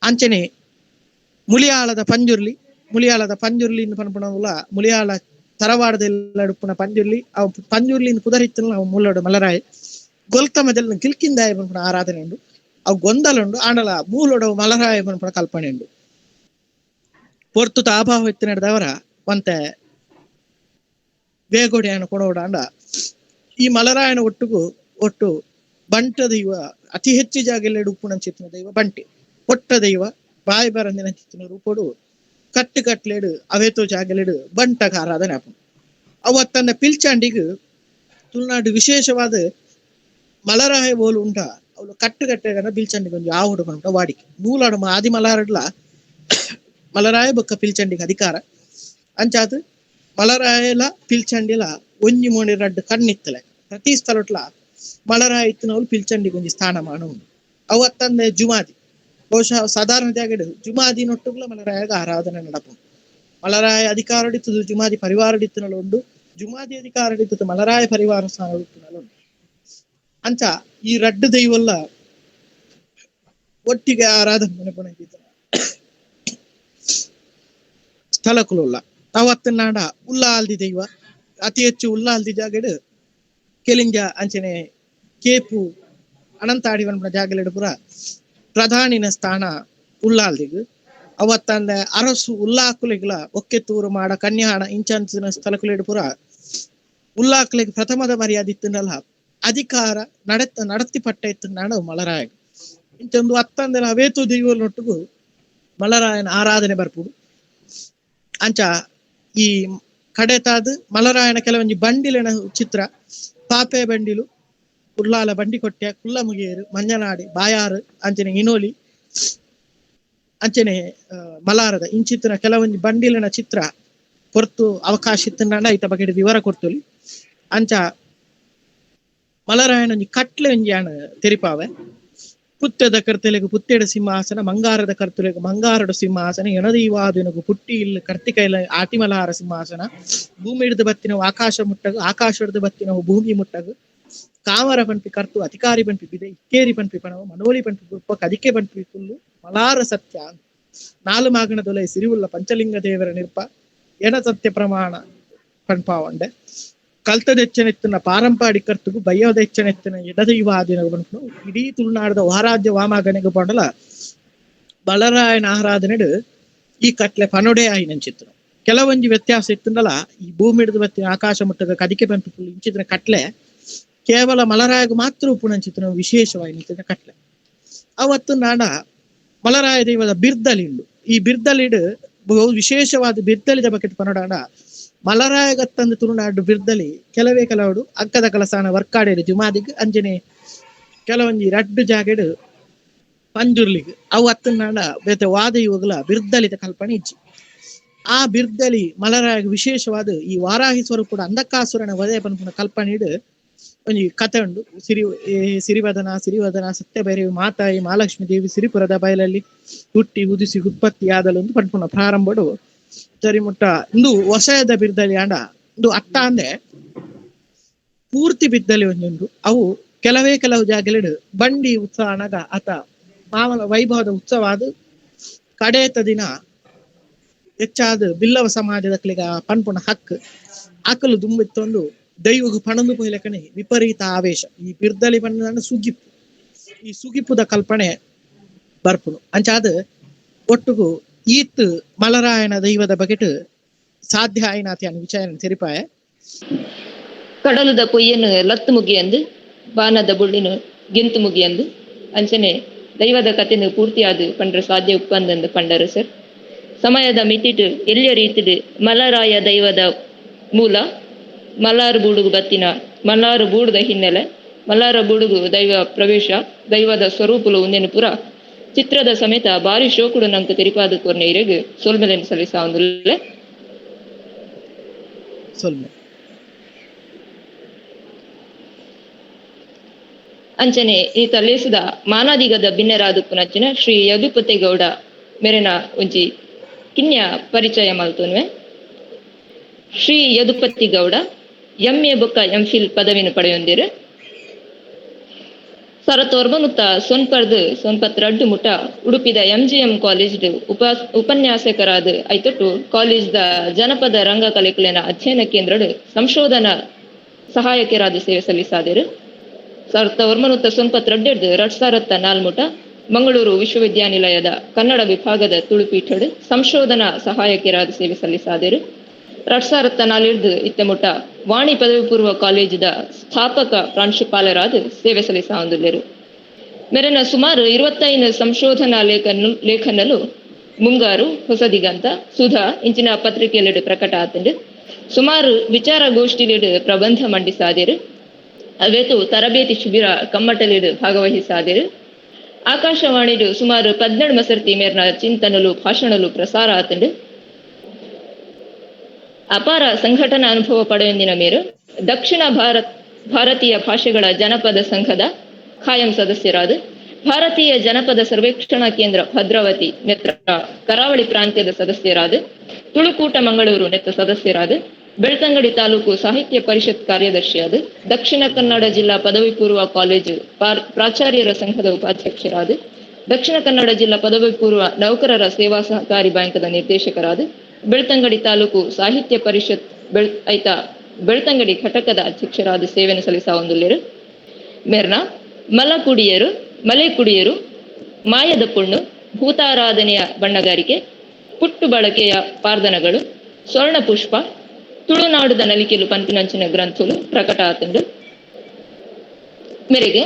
ಅಂಚನೆ ಮುಳಿಯಾಳದ ಪಂಜುರ್ಲಿ ಮುಳಿಯಾಳದ ಪಂಜುರ್ಲಿ ಪನ್ಪುಣವುಲ ಮುಳಿಯಾಳ ತರವಾಡದೆಲ್ಲ ಉಪ್ಪುನ ಪಂಜುರ್ಲಿ ಅವು ಪಂಜುರ್ಲಿ ಪುದರಿತ್ತನ ಅವು ಮೂಲಡು ಮಲರಾಯ. ಗೊಲ್ತಮದೆಲ್ಲ ಕಿಲ್ಕಿಂದಾಯ ಪನ್ಪುನ ಆರಾಧನೆ ಉಂಡು. ಅವು ಗೊಂದಲ ಉಂಡು ಆಂಡಲ ಮೂಲೊಡವು ಮಲರಾಯ ಪನ್ಪುನ ಕಲ್ಪನೆ ಉಂಡು. ಪೊರ್ತುತ ಅಭಾವ ಇತ್ತು ನಡೆದವರ ಒಂತೆ ಬೇಗೋಡಿಯನ್ನು ಕೊಡೋಡಾಂಡ ಈ ಮಲರಾಯನ ಒಟ್ಟುಗು ಒಟ್ಟು ಬಂಟ ದೈವ ಅತಿ ಹೆಚ್ಚು ಜಾಗೆಲ್ಲ ಉಪ್ಪುನ ಚಿತ್ತಿನ ದೈವ ಬಂಟಿ ಪೊಟ್ಟ ದೈವ ಬಾಯಿ ಬರಂದಿನ ಚಿತ್ತಿನ ರೂಪಡು ಕಟ್ಟು ಕಟ್ಲೇಡು ಅವೇತೋ ಜಾಗಲೇಡು ಬಂಟಗ ಆರಾಧನೆ ಆಪುಂಡು. ಅವತ್ತನ್ನ ಪಿಲ್ಚಾಂಡಿಗ್ ತುಳುನಾಡು ವಿಶೇಷವಾದ ಮಲರಾಯ ಬೋಲು ಉಂಟ ಅವಳು ಕಟ್ಟು ಕಟ್ಟೆಗನ ಪಿಲ್ಚಂಡಿಗೆ ಒಂಜಿ ಆವುಡು ಪನ್ಪುನ ವಾಡಿಕೆ ಮೂಲಾಡು ಆದಿ ಮಲಾರಡ್ಲ ಮಲರಾಯ ಬೊಕ್ಕ ಪಿಲ್ಚಂಡಿಗೆ ಅಧಿಕಾರ ಅಂಚಾದ್ ಮಲರಾಯಲ ಪಿಲ್ಚಂಡಿಲ ಒಂಜಿ ಮೋಣಿ ರಡ್ಡು ಕಣ್ಣಿತ್ತಲೆ ಪ್ರತಿ ಸ್ಥಳಟ್ಲ ಮಲರಾಯ ಇತ್ತಿನವಳು ಪಿಲ್ಚಂಡಿಗೆ ಒಂಜಿ ಸ್ಥಾನಮಾನ ಉಂಡು. ಅವತ್ತಂದೆ ಜುಮಾದಿ ಬಹುಶಃ ಸಾಧಾರಣ ಜಾಗಡು ಜುಮಾದಿ ನೊಟ್ಟುಗುಲ ಮಲರಾಯಗ ಆರಾಧನೆ ನಡಪುಂಡು. ಮಲರಾಯ ಅಧಿಕಾರಡಿತ್ತದು ಜುಮಾದಿ ಪರಿವಾರಡಿತ್ತಿನಲು ಉಂಡು, ಜುಮಾದಿ ಅಧಿಕಾರಡಿತ್ತದು ಮಲರಾಯ ಪರಿವಾರ ಸ್ಥಾನ ಉಂಡು. ಅಂಚ ಈ ರಡ್ಡು ದೈವಲ್ಲ ಒಟ್ಟಿಗೆ ಆರಾಧನೆ ಮನ್ಪುನ ಸ್ಥಳಕುಲುಲ್ಲ. ಅವತ್ತನಾಡ ಉಲ್ಲಾಲ್ದಿ ದೈವ ಅತಿ ಹೆಚ್ಚು ಉಲ್ಲಾಲ್ದಿ ಜಾಗಡು ಕೆಲಿಂಜ ಅಂಚನೆ ಕೇಪು ಅನಂತಾಡಿ ಪನ್ಪುನ ಜಾಗಲೆಡು ಪೂರ ಪ್ರಧಾನಿನ ಸ್ಥಾನ ಉಲ್ಲಾಲ್ದಿಗ್. ಅವತ್ತಂದೆ ಅರಸು ಉಲ್ಲಾಕುಲಿಗ್ಲ ಒಕ್ಕೆತ್ತೂರು ಮಾಡ ಕನ್ಯಾಣ ಇಂಚಂಚಿನ ಸ್ಥಳಕುಲೆಡು ಪೂರ ಉಲ್ಲಾಕುಲಿಗ್ ಪ್ರಥಮದ ಮರ್ಯಾದೆ ಇತ್ತಂಡಲ ಅಧಿಕಾರ ನಡತಿ ಪಟ್ಟ ಇತ್ತು ಮಲರಾಯ. ಇಂಚೊಂದು ಅತ್ತಂದೆಲ ಅವೇತು ದೈವನೊಟ್ಟುಗು ಮಲರಾಯನ ಆರಾಧನೆ ಬರ್ಪುಡು. ಅಂಚ ಈ ಕಡೆತಾದ ಮಲರಾಯನ ಕೆಲವೊಂಜಿ ಬಂಡಿಲಿನ ಚಿತ್ರ ಪಾಪೆ ಬಂಡಿಲು ಉಲ್ಲಾಲ ಬಂಡಿಕೊಟ್ಟೆ ಕುಲ್ಲಮುಗೇರು ಮಂಜನಾಡಿ ಬಾಯಾರು ಅಂಚನೆ ಇನೋಲಿ ಅಂಚನೆ ಮಲಾರದ ಇಂಚಿತ್ತಿನ ಕೆಲವೊಂಜಿ ಬಂಡಿಲಿನ ಚಿತ್ರ ಕೊರ್ತು ಅವಕಾಶ ಇತ್ತಂಡ ಐತ ಬಗ್ಗೆ ವಿವರ ಕೊರ್ತುಲಿ. ಅಂಚ ಮಲರಾಯನ ಒಂಜಿ ಕಟ್ಲೆ ಒಂಜಿ ಆಣ ತೆರಿಪಾವೆ. ಪುತ್ತದ ಕರ್ತಲೆಗು ಪುತ್ತೆಡ ಸಿಂಹಾಸನ, ಮಂಗಾರದ ಕರ್ತಲೆಗು ಮಂಗಾರಡ ಸಿಂಹಾಸನ, ಎಣದೀವಾದಿನಗು ಪುಟ್ಟಿ ಇಲ್ಲ ಕರ್ತಿಕೈಲ ಆಟಿಮಲಾರ ಸಿಂಹಾಸನ, ಭೂಮಿ ಹಿಡಿದು ಬತ್ತಿನವು ಆಕಾಶ ಮುಟ್ಟಗು, ಆಕಾಶ ಹಿಡಿದು ಬತ್ತಿನವು ಭೂಮಿ ಮುಟ್ಟಗು, ಕಾಮರ ಪನ್ಪಿ ಕರ್ತು ಅಧಿಕಾರಿ ಪನ್ಪಿ ಬಿದೆ, ಇಕ್ಕೇರಿ ಪನ್ಪಿ ಪಣವು, ಮನೋಲಿ ಪನ್ಪಿ ಕುರ್ಪ, ಕದಿಕೆ ಪನ್ಪಿ ಕುಲ್ಲು, ಮಲಾರ ಸತ್ಯ ನಾಲು ಮಾಗಣ ದೊಲೆ ಸಿರಿವುಲ್ಲ ಪಂಚಲಿಂಗ ದೇವರ ನಿರ್ಪ ಎಣ ಸತ್ಯ ಪ್ರಮಾಣ ಪನ್ಪಾವಂಡೆ ಕಲ್ತದೆಚ್ಚನೆತ್ತಿನ ಪಾರಂಪಾಡಿ ಕರ್ತುಗು ಬಯ್ಯೋದೆಚ್ಚನೆತ್ತಿನ ಎಡದೈವಾದಿನಗು ಪನ್ಪುನು ಇಡೀ ತುಳುನಾಡದ ವಾರಾಜ್ಯ ವಾಮಾಗನೆಗು ಪಂಡಲ ಬಲರಾಯನ ಆರಾಧನೆಡು ಈ ಕಟ್ಲೆ ಪನೊಡೆ ಆಯಿನಂಚಿತ್ತನು. ಕೆಲವೊಂಜಿ ವ್ಯತ್ಯಾಸ ಇತ್ತಂಡಲ ಈ ಭೂಮಿ ಹಿಡಿದು ಬತ್ತಿನ ಆಕಾಶ ಮುಟ್ಟದ ಕದಿಕೆ ಪನ್ಪಿ ಇಂಚಿತ್ತಿನ ಕಟ್ಲೆ ಕೇವಲ ಮಲರಾಯಗು ಮಾತ್ರ ಉಪ್ಪುನಂಚಿತ್ತಿನ ವಿಶೇಷವಾಗಿ ಕಟ್ಲೆ. ಅವತ್ತು ನಾಡ ಮಲರಾಯ ದೈವದ ಬಿರ್ದಲಿ ಉಂಡು. ಈ ಬಿರ್ದಲಿಡು ಬಹು ವಿಶೇಷವಾದ ಬಿರ್ದಲಿದ ಬಕೆಟ್ ಪನೊಡಾಂಡ ಮಲರಾಯಗತ್ತಂದು ತುಳುನಾಡು ಬಿರ್ದಲಿ ಕೆಲವೇ ಕೆಲವರು ಅಕ್ಕದ ಕಲಸಾನ ವರ್ಕಾಡೇರು ಜುಮಾದಿಗ್ ಅಂಜನೆ ಕೆಲವೊಂಜಿ ರಡ್ಡು ಜಾಗೆಡು ಪಂಜುರ್ಲಿಗ್ ಅವು ಅತ್ತನಾಡ ಬೇತೆ ವಾದ ಇವಾಗಲ ಬಿರ್ದಲಿದ ಕಲ್ಪನೆ ಇಜ್ಜಿ. ಆ ಬಿರ್ದಲಿ ಮಲರಾಯಗ ವಿಶೇಷವಾದ ಈ ವಾರಾಹಿ ಸ್ವರೂಪದ ಅಂಧಕಾಸುರನ ವಧೆ ಪನ್ಪುನ ಕಲ್ಪನೆಡು ಒಂಜಿ ಕತೆ ಉಂಡು. ಸಿರಿ ಸಿರಿವದನ ಸಿರಿವದನ ಸತ್ಯಭೈರವಿ ಮಾತಾಯಿ ಮಹಾಲಕ್ಷ್ಮೀ ದೇವಿ ಸಿರಿಪುರದ ಬಯಲಲ್ಲಿ ಹುಟ್ಟಿ ಉದಿಸಿ ಉತ್ಪತ್ತಿ ಆದಲೊಂದು ಪನ್ಪುನ ಪ್ರಾರಂಭಡು ಸರಿ ಮುಟ್ಟ ಇಂದು ವಸಯದ ಬಿರ್ದಲಿ ಆಂಡ ಇಂದು ಅತ್ತ ಅಂದೆ ಪೂರ್ತಿ ಬಿದ್ದಲ್ಲಿ ಒಂಜೊಂದು ಅವು ಕೆಲವೇ ಕೆಲವು ಜಾಗಲಿಡು ಬಂಡಿ ಉತ್ಸವ ಅನಗ ಆತ ಮಾಮಲ ವೈಭವದ ಉತ್ಸವ ಅದು ಕಡೇತ ದಿನ ಹೆಚ್ಚಾದ ಬಿಲ್ಲವ ಸಮಾಜದ ಪನ್ಪುನ ಹಕ್ಕು ಆಕಲು ದುಂಬಿತ್ತೊಂದು ದೈವಗು ಪಣಂದು ಪೋಯ್ಲೆಕನೆ ವಿಪರೀತ ಆವೇಶ. ಈ ಬಿರ್ದಲಿ ಬಣ್ಣದ ಸುಗಿಪ್ಪು, ಈ ಸುಗಿಪ್ಪುದ ಕಲ್ಪನೆ ಬರ್ಪುನು. ಅಂಚಾದ ಒಟ್ಟುಗು ಈತ್ ಮಲರಾಯನ ದೈವದ ಬಗೆಟ್ ಸಾಧ್ಯ ಆಯ್ನಾತಿ ಅನ್ನ ವಿಚಾರ ತೆರಿಪಾಯ. ಕಡಲುದ ಪೊಯ್ಯನು ಲತ್ತು ಮುಗಿಯಂದು ಬಾನದ ಬುಳ್ಳಿನು ಗೆಂತು ಮುಗಿಯಂದು ಅಂಚನೆ ದೈವದ ಕಥೆನು ಪೂರ್ತಿಯಾದ ಪಂಡ್ರ ಸಾಧ್ಯ ಉಪ್ಪಂದಂದು ಪಂಡರು ಸರ್. ಸಮಯದ ಮಿತಿಟು ಎಲ್ಲಿಯ ರೀತಿಡು ಮಲರಾಯ ದೈವದ ಮೂಲ ಮಲಾರು ಬೂಡುಗು ಬತ್ತಿನ ಮಲಾರು ಬೂಡುದ ಹಿನ್ನೆಲೆ ಮಲಾರ ಬೂಡುಗು ದೈವ ಪ್ರವೇಶ ದೈವದ ಸ್ವರೂಪುಲು ಉಂದೆನು ಪುರ ಚಿತ್ರದ ಸಮೇತ ಬಾರಿ ಶೋಕುಡು ನಂಕ ತೆರಿಪಾದ ಕೋರ್ನೆ ಇರೆಗ್ ಸೊಲ್ಮೆಲೆನ್ ಸಲ್ಲಿಸಾವಂದುಲ್ಲೆ. ಸೊಲ್ಮೆ. ಅಂಚನೆ ಈತ ಲೇಸುದ ಮಾನಾದಿಗದ ಬಿನ್ನೆರಾದ ಪುನಚ್ಚಿನ ಶ್ರೀ ಯದುಪತಿಗೌಡ ಮೆರೆನ ಒಂಜಿ ಕಿನ್ಯ ಪರಿಚಯ ಮಲ್ತೊನ್ವೆ. ಶ್ರೀ ಯದುಪತಿ ಗೌಡ ಎಂಎ ಬೊಕ್ಕ ಎಂಫಿಲ್ ಪದವಿನ ಪಡೆಯೊಂದಿರು. ಸರತೋರ್ಬನುತ್ತ ಸೊನ್ಪರ್ದು ಸೊನ್ಪತ್ರಡ್ಡು ಮುಟ ಉಡುಪಿದ ಎಂಜಿಎಂ ಕಾಲೇಜ್ ಉಪನ್ಯಾಸಕರಾದ ಐತೊಟ್ಟು ಕಾಲೇಜ್ the ಜನಪದ ರಂಗಕಲೆಕುಲೆನ ಅಧ್ಯಯನ ಕೇಂದ್ರಡು ಸಂಶೋಧನಾ ಸಹಾಯಕರಾದ ಸೇವೆ ಸಲ್ಲಿಸಾದಿರು. 1994 2004 ಮುಟ ಮಂಗಳೂರು ವಿಶ್ವವಿದ್ಯಾನಿಲಯದ ಕನ್ನಡ ವಿಭಾಗದ ತುಳುಪೀಠಡು ಸಂಶೋಧನಾ ಸಹಾಯಕರಾದ ಸೇವೆ ಸಲ್ಲಿಸಾದಿರು. 2004 ಇತ್ತೆಮುಟ ವಾಣಿ ಪದವಿ ಪೂರ್ವ ಕಾಲೇಜಿದ ಸ್ಥಾಪಕ ಪ್ರಾಂಶುಪಾಲರಾದ ಸೇವೆ ಸಲ್ಲಿಸಾವಂದುಲ್ಲೆರು. ಮೆರೆನ ಸುಮಾರು 25 ಸಂಶೋಧನಾ ಲೇಖನಲು ಮುಂಗಾರು, ಹೊಸದಿಗಂತ, ಸುಧಾ ಇಂಚಿನ ಪತ್ರಿಕೆಯಲ್ಲಿಡು ಪ್ರಕಟ ಆತಂಡು. ಸುಮಾರು ವಿಚಾರಗೋಷ್ಠಿಲಿಡು ಪ್ರಬಂಧ ಮಂಡಿಸಾದಿರು. ಅವೇತು ತರಬೇತಿ ಶಿಬಿರ ಕಮ್ಮಟಲಿಡು ಭಾಗವಹಿಸಾದಿರು. ಆಕಾಶವಾಣಿಡು ಸುಮಾರು 12 ಮಸರ್ತಿ ಮೇರ್ನ ಚಿಂತನಲು ಭಾಷಣಲು ಪ್ರಸಾರ ಆತಂಡು. ಅಪಾರ ಸಂಘಟನಾ ಅನುಭವ ಪಡೆಯೊಂದಿನ ಮೇರು ದಕ್ಷಿಣ ಭಾರತೀಯ ಭಾಷೆಗಳ ಜನಪದ ಸಂಘದ ಖಾಯಂ ಸದಸ್ಯರಾದ ಭಾರತೀಯ ಜನಪದ ಸರ್ವೇಕ್ಷಣಾ ಕೇಂದ್ರ ಭದ್ರಾವತಿ ನೆತ್ರ ಕರಾವಳಿ ಪ್ರಾಂತ್ಯದ ಸದಸ್ಯರಾದ ತುಳುಕೂಟ ಮಂಗಳೂರು ನೆತ್ತ ಸದಸ್ಯರಾದ ಬೆಳ್ತಂಗಡಿ ತಾಲೂಕು ಸಾಹಿತ್ಯ ಪರಿಷತ್ ಕಾರ್ಯದರ್ಶಿಯಾದ ದಕ್ಷಿಣ ಕನ್ನಡ ಜಿಲ್ಲಾ ಪದವಿ ಪೂರ್ವ ಕಾಲೇಜು ಪ್ರಾಚಾರ್ಯರ ಸಂಘದ ಉಪಾಧ್ಯಕ್ಷರಾದ ದಕ್ಷಿಣ ಕನ್ನಡ ಜಿಲ್ಲಾ ಪದವಿ ಪೂರ್ವ ನೌಕರರ ಸೇವಾ ಸಹಕಾರಿ ಬ್ಯಾಂಕ್ದ ನಿರ್ದೇಶಕರಾದ ಬೆಳ್ತಂಗಡಿ ತಾಲೂಕು ಸಾಹಿತ್ಯ ಪರಿಷತ್ ಬೆಳ್ತಂಗಡಿ ಘಟಕದ ಅಧ್ಯಕ್ಷರಾದ ಸೇವೆಯನ್ನು ಸಲ್ಲಿಸಾವಂದುಲ್ಲೆರು. ಮೇರ್ನ ಮಲಕುಡಿಯರು, ಮಲೆಕುಡಿಯರು, ಮಾಯದ ಪುಣ್ಣು, ಭೂತಾರಾಧನೆಯ ಬಣ್ಣಗಾರಿಕೆ, ಪುಟ್ಟು ಬಳಕೆಯ ಪಾರ್ದನಗಳು, ಸ್ವರ್ಣ ಪುಷ್ಪ, ತುಳುನಾಡುದ ನಲಿಕೆಲು ಪಂಪಿನಂಚಿನ ಗ್ರಂಥಲು ಪ್ರಕಟ ಆತಂಡು. ಮೇರೆಗೆ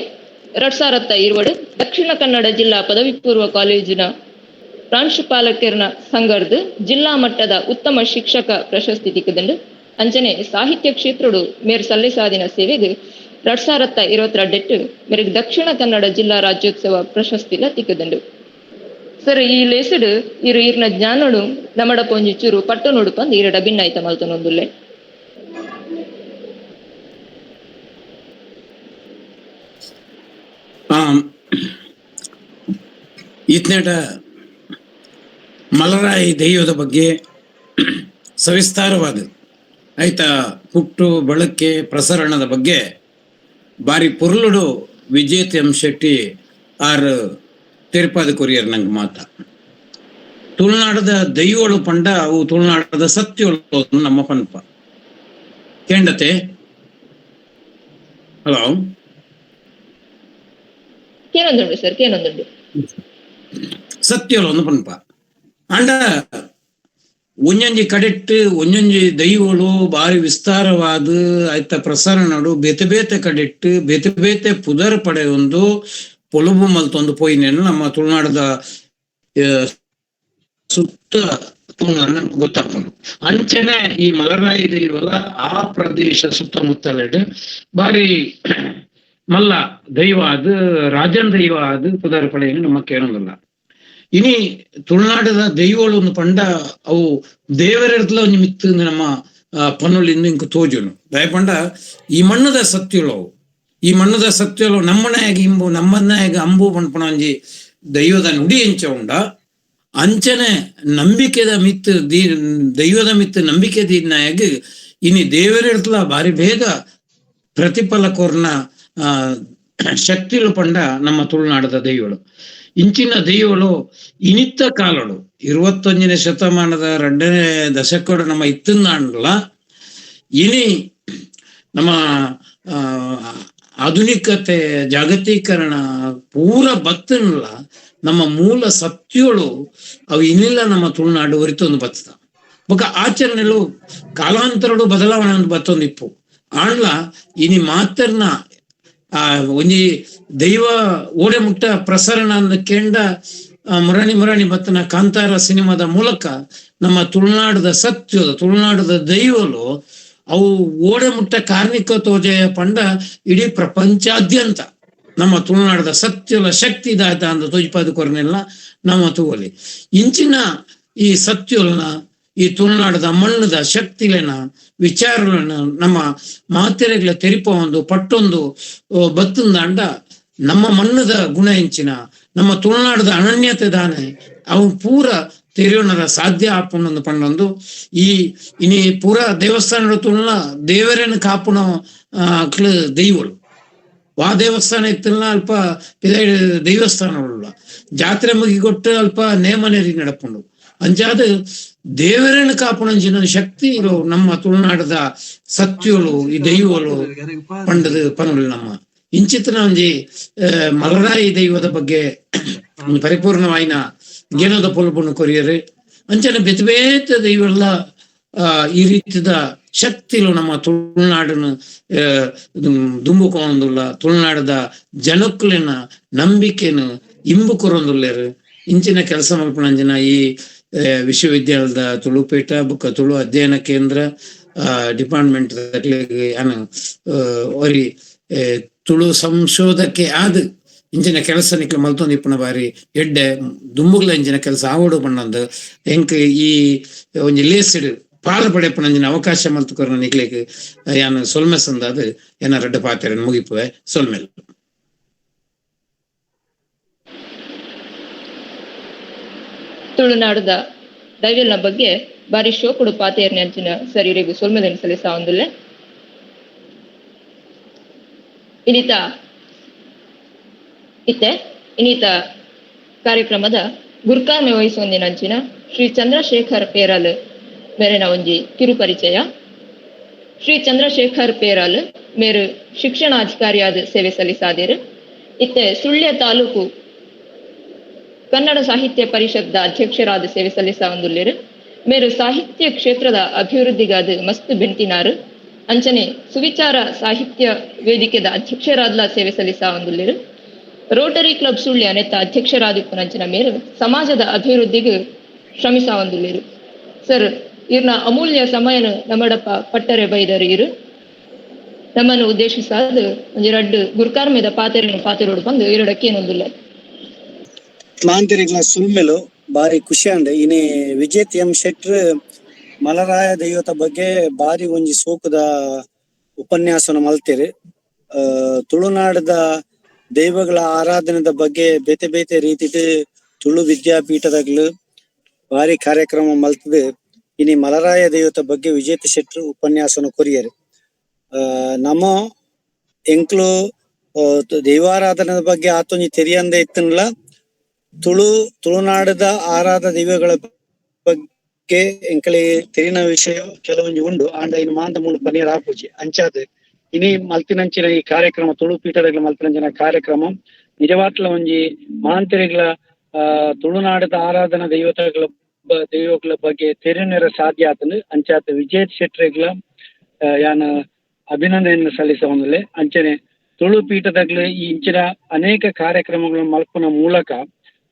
2020 ದಕ್ಷಿಣ ಕನ್ನಡ ಜಿಲ್ಲಾ ಪದವಿ ಪೂರ್ವ ಕಾಲೇಜಿನ ಪ್ರಾಂಶುಪಾಲಕರ್ನ ಸಂಘರ್ದು ಜಿಲ್ಲಾ ಮಟ್ಟದ ಉತ್ತಮ ಶಿಕ್ಷಕ ಪ್ರಶಸ್ತಿ ತಿಕ್ಕದಂಡು. ಅಂಚನೆ ಸಾಹಿತ್ಯ ಕ್ಷೇತ್ರಡು ಮೇರ್ ಸಲ್ಲಿಸಾದಿನ ಸೇವೆಗೆ 2022 ಮೇರೆಗೆ ದಕ್ಷಿಣ ಕನ್ನಡ ಜಿಲ್ಲಾ ರಾಜ್ಯೋತ್ಸವ ಪ್ರಶಸ್ತಿಲ ತಿಕ್ಕದಂಡು. ಸರ್, ಈ ಲೇಸುಡು ಇರು ಈರ್ನ ಜ್ಞಾನಡು ನಮಡ ಪೊಂಜಿ ಚೂರು ಪಟ್ಟು ನೋಡು ಪಂದ್ ಈರಡ ಭಿನ್ನಾಯ್ತ ಮಲ್ತನೊಂದುಲ್ಲೆ. ಈತನೇಟ ಮಲರಾಯಿ ದೈವದ ಬಗ್ಗೆ ಸವಿಸ್ತಾರವಾದ ಆಯ್ತಾ ಪುಟ್ಟು ಬಳಕೆ ಪ್ರಸರಣದ ಬಗ್ಗೆ ಬಾರಿ ಪೊರ್ಲುಡು ವಿಜೇತ್ ಎಂ ಶೆಟ್ಟಿ ಆರ್ ತೆರಿಪಾದ ಕೊರಿಯರ್ ನಂಗೆ ಮಾತ. ತುಳುನಾಡದ ದೈವಳು ಪಂಡ ಅವು ತುಳುನಾಡದ ಸತ್ಯಗಳು ನಮ್ಮ ಪನ್ಪ ಕೇಂಡತೆ. Hello, ಕೇನೊಂದುಂಡು sir, ಕೇನೊಂದುಂಡು. ಸತ್ಯಗಳು ಒಂದು ಪನ್ಪ ಅಂಡ ಒಂಜೊಂಜಿ ಕಡೆಟ್ಟು ಒಂಜೊಂಜಿ ದೈವಳು ಬಾರಿ ವಿಸ್ತಾರವಾದ ಆಯ್ತ ಪ್ರಸರಣಡು ಬೇತೆ ಬೇತೆ ಕಡೆಟ್ಟು ಬೇತೆ ಬೇತೆ ಪುದರ್ ಪಡೆಯೊಂದು ಪೊಲುಬು ಮಲ್ತೊಂದು ಪೋಯಿನೇನು ನಮ್ಮ ತುಳುನಾಡದ ಸುತ್ತ ನಮ್ಗೆ ಗೊತ್ತಾಗ್ತದೆ. ಅಂಚನೆ ಈ ಮಲರಾಯಿ ದೈವಲ ಆ ಪ್ರದೇಶ ಸುತ್ತಮುತ್ತಲೆಡು ಬಾರಿ ಮಲ್ಲ ದೈವ ಅದು ರಾಜನ್ ದೈವ ಅದು ಪುದರ್ ಪಡೆಯನ್ನು ನಮ್ಮ ಕೇಳೋದಿಲ್ಲ. ಇನಿ ತುಳುನಾಡದ ದೈವಗಳು ಒಂದು ಪಂಡ ಅವು ದೇವರಿರ್ತಲ ಒಂಜಿ ಮಿತ್ತು ನಮ್ಮ ಪನ್ನುಲಿಂದು ಇಂಕ್ ತೋಜುನು. ದಯಪಂಡ ಈ ಮಣ್ಣದ ಸತ್ಯಲವು, ಈ ಮಣ್ಣದ ಸತ್ಯಲು ನಮ್ಮನಾಗ ಇಂಬು ನಮ್ಮನಾಗ ಅಂಬು ಪನ್ಪುನ ಒಂಜಿ ದೈವದ ನುಡಿ ಎಂಚ ಉಂಡ ಅಂಚನೆ ನಂಬಿಕೆದ ಮಿತ್ತು ದೈವದ ಮಿತ್ತು ನಂಬಿಕೆ ದೀನಾಗ ಇನಿ ದೇವರಿಡ್ತಲ ಬಾರಿ ಬೇಗ ಪ್ರತಿಫಲ ಕೋರ್ನ ಶಕ್ತಿಲು ಪಂಡ ನಮ್ಮ ತುಳುನಾಡದ ದೈವಳು. ಇಂಚಿನ ದೈವಳು ಇನಿತ್ತ ಕಾಲಳು 21ನೇ ಶತಮಾನದ 2ನೇ ದಶಕಡು ನಮ್ಮ ಇತ್ತಿಂದಾಂಡ್ಲ ಇನಿ ನಮ್ಮ ಆಧುನಿಕತೆ ಜಾಗತೀಕರಣ ಪೂರ ಬತ್ತನ್ಲ ನಮ್ಮ ಮೂಲ ಸತ್ಯಗಳು ಅವು ಇನ್ನಿಲ್ಲ ನಮ್ಮ ತುಳುನಾಡು ಒರಿತೊಂದು ಬತ್ತದ. ಬೊಕ ಆಚರಣೆಲು ಕಾಲಾಂತರಡು ಬದಲಾವಣೆ ಒಂದು ಬತ್ತೊಂದು ಇಪ್ಪು ಆಂಡ್ಲ ಇನಿ ಮಾತ್ರನ ಆ ಒಂಜಿ ದೈವ ಓಡೆ ಮುಟ್ಟ ಪ್ರಸರಣ ಅಂದ ಕೇಂಡ ಮುರಣಿ ಮುರಣಿ ಬತ್ತನ ಕಾಂತಾರ ಸಿನಿಮಾದ ಮೂಲಕ ನಮ್ಮ ತುಳುನಾಡದ ಸತ್ಯದ ತುಳುನಾಡದ ದೈವಲು ಅವು ಓಡೆ ಮುಟ್ಟ ಕಾರ್ಣಿಕ ತೋಜೆಯ ಪಂಡ ಇಡೀ ಪ್ರಪಂಚಾದ್ಯಂತ ನಮ್ಮ ತುಳುನಾಡದ ಸತ್ಯದ ಶಕ್ತಿ ದಾತ ಅಂದ ತೋಜಿಪಾದ ಕೊರನೆಲ್ಲ ನಮ್ಮ ತೂವಲಿ. ಇಂಚಿನ ಈ ಸತ್ಯಲನ ಈ ತುಳುನಾಡದ ಮಣ್ಣದ ಶಕ್ತಿಲೆನ ವಿಚಾರಗಳನ್ನ ನಮ್ಮ ಮಾತೆರೆಗಳ ತೆರಿಪ ಒಂದು ಪಟ್ಟೊಂದು ಬತ್ತಂದಾಂಡ ನಮ್ಮ ಮಣ್ಣದ ಗುಣ ಎಂಚಿನ ನಮ್ಮ ತುಳುನಾಡದ ಅನನ್ಯತೆ ದಾನೆ ಅವು ಪೂರ ತೆರೆಯೋಣರ ಸಾಧ್ಯ ಆಪುಂಡು ಪಂಡೊಂದು ಈ ಇನಿ ಪೂರ ದೇವಸ್ಥಾನದ ತುಳುನ ದೇವರೇನ ಕಾಪುಣ ದೈವಳು. ವಾ ದೇವಸ್ಥಾನ ಇತ್ತಲ್ಲ ಅಲ್ಪ ದೇವಸ್ಥಾನಗಳು ಜಾತ್ರೆ ಮುಗಿಗೊಟ್ಟು ಅಲ್ಪ ನೇಮನೇರಿ ನಡಪುಂಡು. ಅಂಚಾದ ದೇವರೇನ ಕಾಪುಣಂಚಿನ ಶಕ್ತಿ ಇರೋ ನಮ್ಮ ತುಳುನಾಡದ ಸತ್ಯಗಳು ಈ ದೈವಗಳು ಪಂಡದ ಪನುಗಳು ನಮ್ಮ ಇಂಚಿತನ ಒಂಜಿ ಮಲರಾಯಿ ದೈವದ ಬಗ್ಗೆ ಒಂದು ಪರಿಪೂರ್ಣವಾಯಿನ ಗೆನದ ಪೊಲುಪುಣ್ಣು ಕೊರಿಯರು. ಅಂಚನೆ ಬೇತೆ ಬೇತೆ ದೈವಲ್ಲ ಈ ರೀತಿದ ಶಕ್ತಿಲು ನಮ್ಮ ತುಳುನಾಡನ್ನು ದುಂಬುಕೊಂದುಲ್ಲ ತುಳುನಾಡದ ಜನಕ್ಕುಲಿನ ನಂಬಿಕೆನು ಇಂಬು ಕೊರೊಂದುಲ್ಲೇರು. ಇಂಚಿನ ಕೆಲಸ ಮಲ್ಪುನಂಚಿನ ಈ ವಿಶ್ವವಿದ್ಯಾಲಯದ ತುಳುಪೀಠ ಬುಕ್ಕ ತುಳು ಅಧ್ಯಯನ ಕೇಂದ್ರ ಡಿಪಾರ್ಟ್ಮೆಂಟ್ ಒರಿ ತುಳು ಸಂಶೋಧಕ್ಕೆ ಆದ್ ಇಂಚಿನ ಕೆಲಸ ನಿಕ್ಲ ಮಲ್ತೊಂದು ಇಪ್ಪುನ ಬಾರಿ ಎಡ್ಡೆ ದುಂಬುಗ್ಲ ಇಂಚಿನ ಕೆಲಸ ಆವಡು ಪಣ್ಣಂದು ಎಂಕ್ ಈ ಒಂಜಿ ಲೇಸಿಡ್ ಪಾಲ್ ಪಡೆಪುನಂಚಿನ ಅವಕಾಶ ಮಲ್ತು ನಿಕ್ಲೆಗ್ ಯಾನ್ ಸೊಲ್ಮೆ ಸಂದಾದ್ ಏನ ರಡ್ಡ ಪಾತೆರನ್ ಮುಗಿಪುವೆ. ಸೊಲ್ಮೆಲ್. ತುಳುನಾಡದ ದೈವಲ್ನ ಬಗ್ಗೆ ಬಾರಿ ಶೋಕುಡು ಪಾತೆರ್ನೆ ಅಂಚಿನ ಸರೀರೆಗು ಸೊಲ್ಮೆದನ್ ಸಲ್ಲಿಸಾವೊಂದುಲ್ಲೆ. ಇನ್ನಿತ ಇತ್ತೆ ಇನ್ನಿತ ಕಾರ್ಯಕ್ರಮದ ಗುರ್ಕಾರ್ಮೆ ವಹಿಸುವಂದಿನಂಚಿನ ಶ್ರೀ ಚಂದ್ರಶೇಖರ್ ಪೇರಾಲ್ ಮೇರೆನ ಒಂಜಿ ಕಿರುಪರಿಚಯ. ಶ್ರೀ ಚಂದ್ರಶೇಖರ್ ಪೇರಾಲ್ ಮೇರು ಶಿಕ್ಷಣಾಧಿಕಾರಿಯಾದ ಸೇವೆ ಸಲ್ಲಿಸಾದಿರು. ಇತ್ತೆ ಸುಳ್ಯ ತಾಲೂಕು ಕನ್ನಡ ಸಾಹಿತ್ಯ ಪರಿಷತ್ದ ಅಧ್ಯಕ್ಷರಾದ ಸೇವೆ ಸಲ್ಲಿಸಾವೊಂದುಲ್ಲೆರ್. ಮೇರು ಸಾಹಿತ್ಯ ಕ್ಷೇತ್ರದ ಅಭಿವೃದ್ಧಿಗಾದ ಮಸ್ತ್ ಬೆಂಟಿನಾರು. ಅಂಚನೆ ಸುವಿಚಾರ ಸಾಹಿತ್ಯ ವೇದಿಕೆದ ಅಧ್ಯಕ್ಷರಾದ್ಲ ಸೇವೆ ಸಲ್ಲಿಸಾವೊಂದುಲ್ಲೆರ್. ರೋಟರಿ ಕ್ಲಬ್ ಸುಳ್ಯ ನೆತ್ತ ಅಧ್ಯಕ್ಷರಾದ ಪುನಂಚಿನ ಮೇರು ಸಮಾಜದ ಅಭಿವೃದ್ಧಿಗೆ ಶ್ರಮಿಸಾವೊಂದುಲ್ಲೆರ್. ಸರ್, ಇರ್ನ ಅಮೂಲ್ಯ ಸಮಯನ ನಮ್ಮಡಪ್ಪ ಪಟ್ಟರೆ ಬೈದರು. ಇರು ನಮ್ಮನ್ನು ಉದ್ದೇಶಿಸಾದ ಒಂಜಿ ರಡ್ಡು ಗುರ್ಕಾರ್ಮೆದ ಪಾತೆರನ್ನು ಪಾತೆರೋಡು ಬಂದು ಎರಡಕ್ಕೇನೊಂದುಲ್ಲ. ಮಾಂತಿರಿಗ್ಲ ಸುಲ್ಮೆಲು ಬಾರಿ ಖುಷಿ ಅಂಡ್ ಇನಿ ವಿಜೇತ್ ಎಂ ಶೆಟ್ರ್ ಮಲರಾಯ ದೈವತ ಬಗ್ಗೆ ಬಾರಿ ಒಂಜಿ ಸೋಕುದ ಉಪನ್ಯಾಸನ ಮಲ್ತೇರು. ತುಳುನಾಡದ ದೈವಗಳ ಆರಾಧನೆದ ಬಗ್ಗೆ ಬೇತೆ ಬೇತೆ ರೀತಿದ ತುಳು ವಿದ್ಯಾಪೀಠದಾಗ್ಲು ಬಾರಿ ಕಾರ್ಯಕ್ರಮ ಮಲ್ತದೆ. ಇನಿ ಮಲರಾಯ ದೈವತ ಬಗ್ಗೆ ವಿಜೇತ್ ಶೆಟ್ರ್ ಉಪನ್ಯಾಸನ ಕೊರಿಯರು. ನಮ್ಮ ಎಂಕ್ಲು ದೈವಾರಾಧನೆದ ಬಗ್ಗೆ ಆತೊಂಜಿ ತೆರಿಯಂದೆ ಇತ್ತನ್ಲ ತುಳುನಾಡದ ಆರಾಧ ದೈವಗಳ ಬಗ್ಗೆ ಎಂಕಲಿ ತೆರಿನ ವಿಷಯ ಕೆಲವೊಂಜಿ ಉಂಡು. ಆಂಡ ಇನ್ನು ಮಾಂತ ಮೂಲು ಪನೀರ್ ಆಪುಜಿ ಅಂಚಾದ ಇನಿ ಮಲ್ತಿನಂಚಿನ ಈ ಕಾರ್ಯಕ್ರಮ ತುಳು ಪೀಠದ ಮಲ್ತಿನಂಚಿನ ಕಾರ್ಯಕ್ರಮ ನಿಜವಾಟ್ಲ ಒಂಜಿ ಮಾಂತರಿಗಳ ತುಳುನಾಡದ ಆರಾಧನಾ ದೈವತೆಗಳ ದೈವಗಳ ಬಗ್ಗೆ ತೆರಿನೆರ ಸಾಧ್ಯ ಆತನು. ಅಂಚಾತ ವಿಜೇತ್ ಶೆಟ್ರೆಗ್ಲ ಯಾನ ಅಭಿನಂದನೆಯನ್ನು ಸಲ್ಲಿಸವೊಂದುಲ್ಲೆ. ಅಂಚನೆ ತುಳು ಪೀಠದಾಗ್ಲು ಈ ಇಂಚಿನ ಅನೇಕ ಕಾರ್ಯಕ್ರಮಗಳನ್ನು ಮಲ್ಪುನ ಮೂಲಕ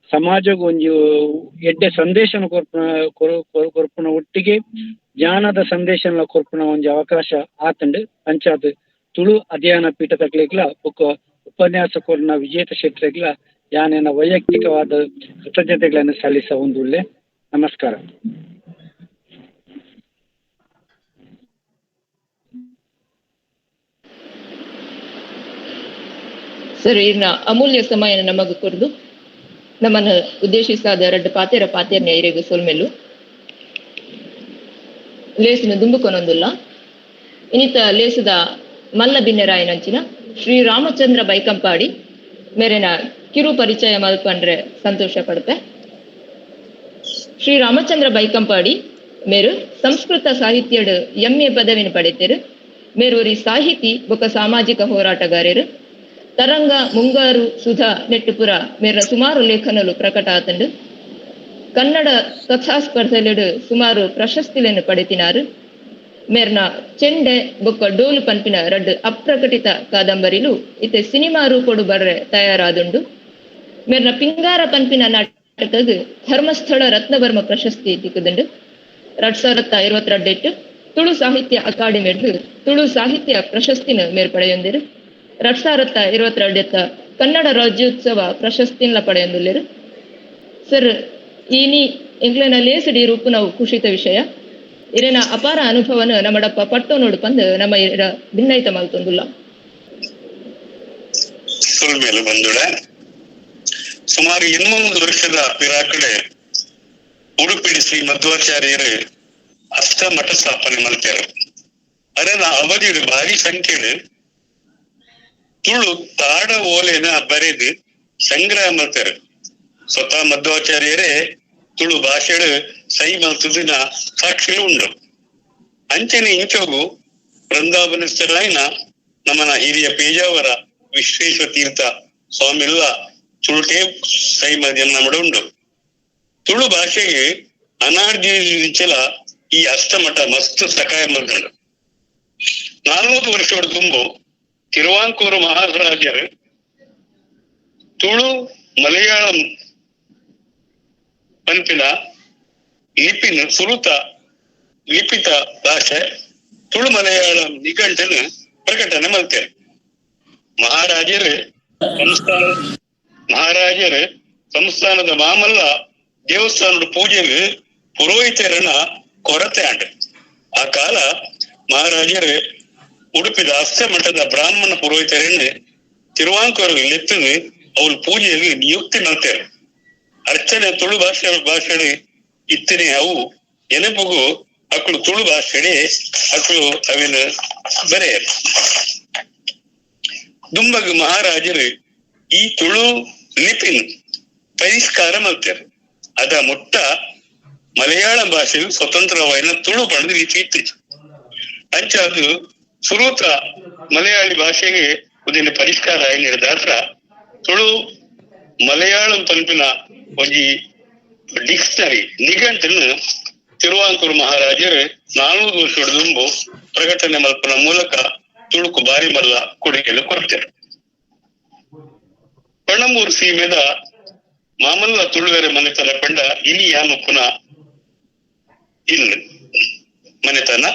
ಸಮಾಜಕ್ಕೆ ಒಂಜಿ ಎಡ್ಡೆ ಸಂದೇಶನ ಕೊರ್ಪುನ ಒಟ್ಟಿಗೆ ಜ್ಞಾನದ ಸಂದೇಶನ ಕೊರ್ಪುನ ಒಂಜಿ ಅವಕಾಶ ಆತಂಡು. ಅಂಚಾದ ತುಳು ಅಧ್ಯಯನ ಪೀಠದಗ್ಲಿಗ್ಲ ಬೊಕ್ಕ ಉಪನ್ಯಾಸಕೋರ್ನ ವಿಜೇತ ಶೆಟ್ರೆಗ್ಲ ಯಾನೇನ ವೈಯಕ್ತಿಕವಾದ ಕೃತಜ್ಞತೆಗಳನ್ನು ಸಲ್ಲಿಸ ಹೊಂದುಲ್ಲೆ. ನಮಸ್ಕಾರ. Sir, ಇರ್ನ ಅಮೂಲ್ಯ ಸಮಯ ನಮಗ ಕೊರ್ದು ನಮ್ಮನ್ನು ಉದ್ದೇಶಿಸಾದ ರಡ್ಡ್ ಪಾತೆರ ಪಾತೆರ್ನ ಇರೆಗ್ ಸೊಲ್ಮೆಲು ಲೇಸಿನ ದುಂಬುಕೊನೊಂದುಲ್ಲ. ಇನಿತ ಲೇಸುದ ಮಲ್ಲ ಬಿನ್ನೆರಾಯನಂಚಿನ ಶ್ರೀ ರಾಮಚಂದ್ರ ಬೈಕಂಪಾಡಿ ಮೇರೆನ ಕಿರು ಪರಿಚಯ ಮಲ್ಪಂಡ್ರೆ ಸಂತೋಷ ಪಡ್ಪೆ. ಶ್ರೀ ರಾಮಚಂದ್ರ ಬೈಕಂಪಾಡಿ ಮೇರು ಸಂಸ್ಕೃತ ಸಾಹಿತ್ಯಡ್ ಎಂಎ ಪದವಿನ ಪಡೆತೇರು. ಮೇರೂರಿ ಸಾಹಿತಿ ಬೊಕ ಸಾಮಾಜಿಕ ಹೋರಾಟಗಾರರು. ತರಂಗ, ಮುಂಗಾರು, ಸುಧಾ, ನೆಟ್ಟುಪುರ ಮೇರ ಸುಮಾರು ಲೇಖನಲು ಪ್ರಕಟ ಆತಂಡು. ಕನ್ನಡ ಕಥಾ ಸ್ಪರ್ಧೆಲೆಡು ಸುಮಾರು ಪ್ರಶಸ್ತಿಗಳನ್ನು ಪಡೆತಿನಾರು. ಮೇರ್ನ ಚೆಂಡೆ ಬೊಕ್ಕ ಡೋಲು ಪನ್ಪಿನ ರಡ್ಡ್ ಅಪ್ರಕಟಿತ ಕಾದಂಬರಿಲು ಇತ್ತೆ ಸಿನಿಮಾ ರೂಪೊಡು ಬರ್ರೆ ತಯಾರಾದುಂಡು. ಮೇರ್ನ ಪಿಂಗಾರ ಪನ್ಪಿನ ನಾಟಕಗ್ ಧರ್ಮಸ್ಥಳ ರತ್ನವರ್ಮ ಪ್ರಶಸ್ತಿ ತಿಕ್ಕುದುಂಡು. 2022 ತುಳು ಸಾಹಿತ್ಯ ಅಕಾಡೆಮಿಡ್ದು ತುಳು ಸಾಹಿತ್ಯ ಪ್ರಶಸ್ತಿನ ಮೇರ್ ಪಡೆಯೊಂದಿರು. 2022 ಕನ್ನಡ ರಾಜ್ಯೋತ್ಸವ ಪ್ರಶಸ್ತಿನ ಪಡೆಯೊಂದುಲ್ಲೆರ್. ಸರ್, ಈನಿ ಎಂಕ್ಲೆನ ಲೇಸಡಿ ರೂಪು ನಾವು ಖುಷಿತ ವಿಷಯ. ಇರೆನ ಅಪಾರ ಅನುಭವನ ನಮ್ಮಡಪ್ಪ ಪಟ್ಟೋ ನೋಡು ಪಂದ್ ನಮ್ಮ ಇರ ಭಿನ್ನೈತ ಮಲ್ತೊಂದುಲ್ಲ. ಸುಲ್ಮೇಲು ಬಂದುಡೆ ಸುಮಾರು 800 ವರ್ಷದ ಪಿರಾಕಡೆ ಉಡುಪಿಡಿ ಶ್ರೀ ಮಧ್ವಾಚಾರ್ಯರು ಅಷ್ಟಮಠ ಸ್ಥಾಪನೆ ಮಲ್ತೇರು. ಅರೆನ ಅವಧಿಡು ಭಾರಿ ಸಂಖ್ಯೆಡು ತುಳು ತಾಡ ಓಲೆನ ಬರೆದು ಸಂಗ್ರಹ ಮಲ್ತೇರು. ಸ್ವತಃ ಮಧ್ವಾಚಾರ್ಯರೇ ತುಳು ಭಾಷೆಡು ಸೈ ಮಲ್ತದಿನ ಸಾಕ್ಷಿಲು ಉಂಡು. ಅಂಚನೆ ಇಂಚೋಗು ವೃಂದಾವನಸ್ಥರಾಯನ ನಮ್ಮನ ಹಿರಿಯ ಪೇಜಾವರ ವಿಶ್ವೇಶ್ವರ ತೀರ್ಥ ಸ್ವಾಮಿಲ್ಲ ತುಳುಟೇ ಸೈ ಮಲ್ದಿನ ನಮ್ಮಡ ಉಂಡು. ತುಳು ಭಾಷೆಗೆ ಅನಾರ್ಜಿಂಚಲ ಈ ಅಷ್ಟಮಠ ಮಸ್ತ್ ಸಹಾಯ ಮಲ್ತುಂಡು. 400 ವರ್ಷದ ತುಂಬು ತಿರುವಾಂಕೂರು ಮಹಾರಾಜರು ತುಳು ಮಲಯಾಳಂ ಪನ್ಪಿನ ಲಿಪಿನ ಸುರುತ ಲಿಪಿತ ಭಾಷೆ ತುಳು ಮಲಯಾಳಂ ನಿಘಂಟನ್ನು ಪ್ರಕಟಣೆ ಮಲ್ತೇವೆ. ಮಹಾರಾಜರು ಸಂಸ್ಥಾನದ ಮಾಮಲ್ಲ ದೇವಸ್ಥಾನದ ಪೂಜೆಗೆ ಪುರೋಹಿತರನ್ನ ಕೊರತೆ ಆಂಡ್. ಆ ಕಾಲ ಮಹಾರಾಜರು ಉಡುಪಿದ ಅಷ್ಟಮಠದ ಬ್ರಾಹ್ಮಣ ಪುರೋಹಿತರನ್ನು ತಿರುವಾಂಕೂರು ಲೆತ್ತದು ಅವ್ರ ಪೂಜೆಯಲ್ಲಿ ನಿಯುಕ್ತಿ ಮಾಡ್ತಾರೆ. ಅರ್ಚನೆ ತುಳು ಭಾಷೆ ಇತ್ತನೆ ಅವು ನೆನಪುಗು ಅಕ್ಕಳು ತುಳು ಭಾಷೆ ಅಕ್ಕಳು ಅವಿನ ಬರೆಯರು. ದುಂಬಗು ಮಹಾರಾಜರು ಈ ತುಳು ಲಿಪಿನ್ ಪರಿಷ್ಕಾರ ಮಾಡ್ತಾರೆ. ಅದ ಮುಟ್ಟ ಮಲಯಾಳ ಭಾಷೆಯು ಸ್ವತಂತ್ರವಾದ ತುಳು ಬಣ್ಣದ ಲಿಪಿ ಇತ್ತು. ಅಂಚಾದು ಸುರೂತ ಮಲಯಾಳಿ ಭಾಷೆಗೆ ಉದಿನ ಪರಿಷ್ಕಾರ ಏನಿಡದಾತ್ರ ತುಳು ಮಲಯಾಳಂ ಪನ್ಪಿನ ಒಂಜಿ ಡಿಕ್ಷನರಿ ನಿಘಂಟನ್ನು ತಿರುವಾಂಕೂರು ಮಹಾರಾಜರು 400 ವರ್ಷದ ದುಂಬು ಪ್ರಕಟಣೆ ಮಲ್ಪನ ಮೂಲಕ ತುಳುಕು ಬಾರಿ ಮಲ್ಲ ಕೊಡುಗೆಯನ್ನು ಕೊಡ್ತಾರೆ. ಪಣಂಬೂರು ಸೀಮೆದ ಮಾಮಲ್ಲ ತುಳುವೆರೆ ಮನೆತನ ಪಂಡ ಇನಿ ಯಾಮಪ್ಪನ ಇಲ್ಲ ಮನೆತನ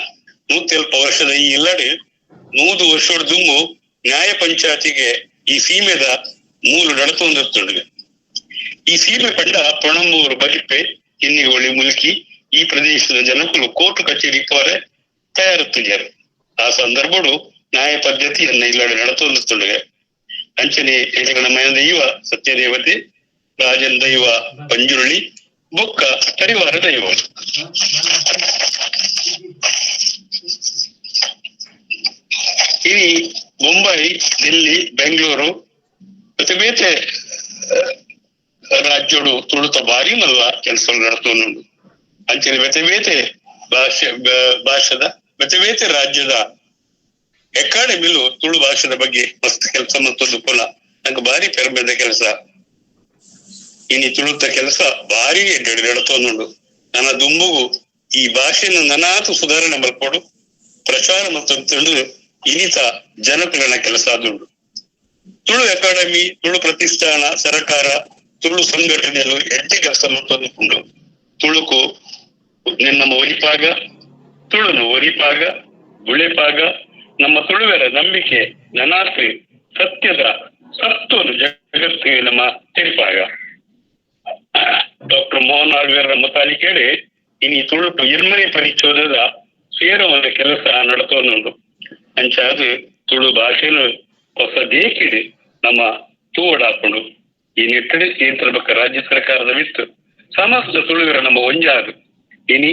170 ವರ್ಷದ ಈ ಇಲ್ಲಡೆ 100 ವರ್ಷದ ದುಂಬು ನ್ಯಾಯ ಪಂಚಾಯತಿಗೆ ಈ ಸೀಮೆದ ಮೂಲ ನಡತೊಂದಿರ್ತುಂಡು. ಈ ಸೀಮೆ ಪಂಡ ಪಣಂಬೂರು, ಬಲಿಪೆ, ಕಿನ್ನಿಗೋಳಿ, ಮುಲ್ಕಿ ಈ ಪ್ರದೇಶದ ಜನಕುಲು ಕೋರ್ಟ್ ಕಚೇರಿ ಪೋರೆ ತಯಾರುತ್ತಿದ್ದಾರೆ. ಆ ಸಂದರ್ಭಡು ನ್ಯಾಯ ಪದ್ಧತಿಯನ್ನ ಇಲ್ಲಡೆ ನಡತೊಂದಿರ್ತುಂಡು. ಅಂಚನೆ ಮನ ದೈವ ಸತ್ಯದೇವತೆ, ರಾಜನ್ ದೈವ ಪಂಜುರುಳಿ, ಬೊಕ್ಕ ಪರಿವಾರ ದೈವ. ಇನಿ ಮುಂಬೈ, ದಿಲ್ಲಿ, ಬೆಂಗಳೂರು ಮತ್ತೆ ಬೇತೆ ರಾಜ್ಯೋಡು ತುಳುತ ಭಾರಿ ಮಲ್ಲ ಕೆಲಸ ನಡತೊಂದುಂಡು. ಅಂಚನೆ ಬೇತೆ ಬೇತೆ ಭಾಷೆದ ಬೇತೆ ಬೇತೆ ರಾಜ್ಯದ ಅಕಾಡೆಮಿಲು ತುಳು ಭಾಷೆದ ಬಗ್ಗೆ ಮಸ್ತ್ ಕೆಲಸ ಮತ್ತೊಂದು ಪುನಃ ನಂಗೆ ಭಾರಿ ಪೆರ್ಮೆದ ಕೆಲಸ. ಇನಿ ತುಳುತ ಕೆಲಸ ಭಾರಿ ನಡತೊಂದುಂಡು. ನನ್ನ ದುಂಬುಗು ಈ ಭಾಷೆಯನ್ನು ನನಾತು ಸುಧಾರಣೆ ಮಲ್ಪೋಡು ಪ್ರಚಾರ ಮತ್ತು ಇನ್ನಿತ ಜನಕುಲನ ಕೆಲಸ ಆದುಂಡು. ತುಳು ಅಕಾಡೆಮಿ, ತುಳು ಪ್ರತಿಷ್ಠಾನ, ಸರ್ಕಾರ, ತುಳು ಸಂಘಟನೆಗಳು ಎಡ್ಡೆ ಕೆಲಸ ಮತ್ತೊಂದು ತುಳುಕು ನಮ್ಮ ಒರಿಪಾಗ, ತುಳುನು ಒರಿಪಾಗ, ಬುಳೆಪಾಗ ನಮ್ಮ ತುಳುವರ ನಂಬಿಕೆ ನನಾತ್ರಿ ಸತ್ಯದ ಸತ್ವನು ಜಗತ್ತಿಗೆ ನಮ್ಮ ತಿಳಿಪಾಗ. ಡಾಕ್ಟರ್ ಮೋಹನ್ ಆಳ್ವೇರ ಮುತಾಲಿಕೇಳಿ ಇನಿ ತುಳುಟು ಇರ್ಮನೆ ಪರಿಚೋದದ ಸೇರುವಂತ ಕೆಲಸ ನಡತೊಂದುಂಡು. ಅಂಚಾದು ತುಳು ಭಾಷೆನು ಹೊಸ ದೇಕಿಡು ನಮ್ಮ ತೂವಡಾಪುಂಡು. ಈ ನಿಟ್ಟಿನಲ್ಲಿ ಕೇಂದ್ರ ಬೊಕ್ಕ ರಾಜ್ಯ ಸರ್ಕಾರದ ಮಿತ್ತು ಸಮಸ್ತ ತುಳುವರ ನಮ್ಮ ಒಂಜಾದು ಇನಿ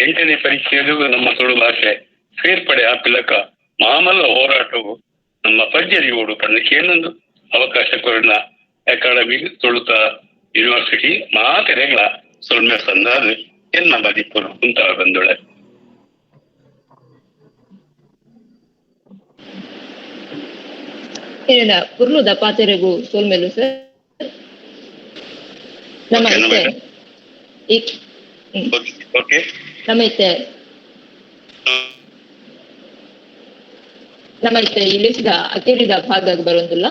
8ನೇ ಪರೀಕ್ಷೆಯದು ನಮ್ಮ ತುಳು ಭಾಷೆ ಸೇರ್ಪಡೆ ಆಪಿಲಕ ಮಾಮಲ್ಲ ಹೋರಾಟವು ನಮ್ಮ ಪಜ್ಜರಿ ಓಡು ಪಂಡಕ್ಕೆ ಏನೊಂದು ಅವಕಾಶ ಕೊರಣ ಅಕಾಡೆಮಿ ತುಳುತ ಯೂನಿವರ್ಸಿಟಿ ಮಾತೆರೆಗಳ ಸೊಲ್ಮೆ ಸಂದಾದ ಎನ್ನ ಬದಿಪುರು ಕುಂತ ಬಂದೊಳೆ. ಇರಿನ ಪುರ್ಲುದ ಪಾತೆರೆಗು ಸೊಲ್ಮೆಲು ಸರ್. ನಮ್ಮ ನಮ್ಮ ಇತ್ತೆ ಇಲ್ಲಿಸಿದ ಅಕೇರಿದ ಭಾಗ ಬರೋದಿಲ್ಲ.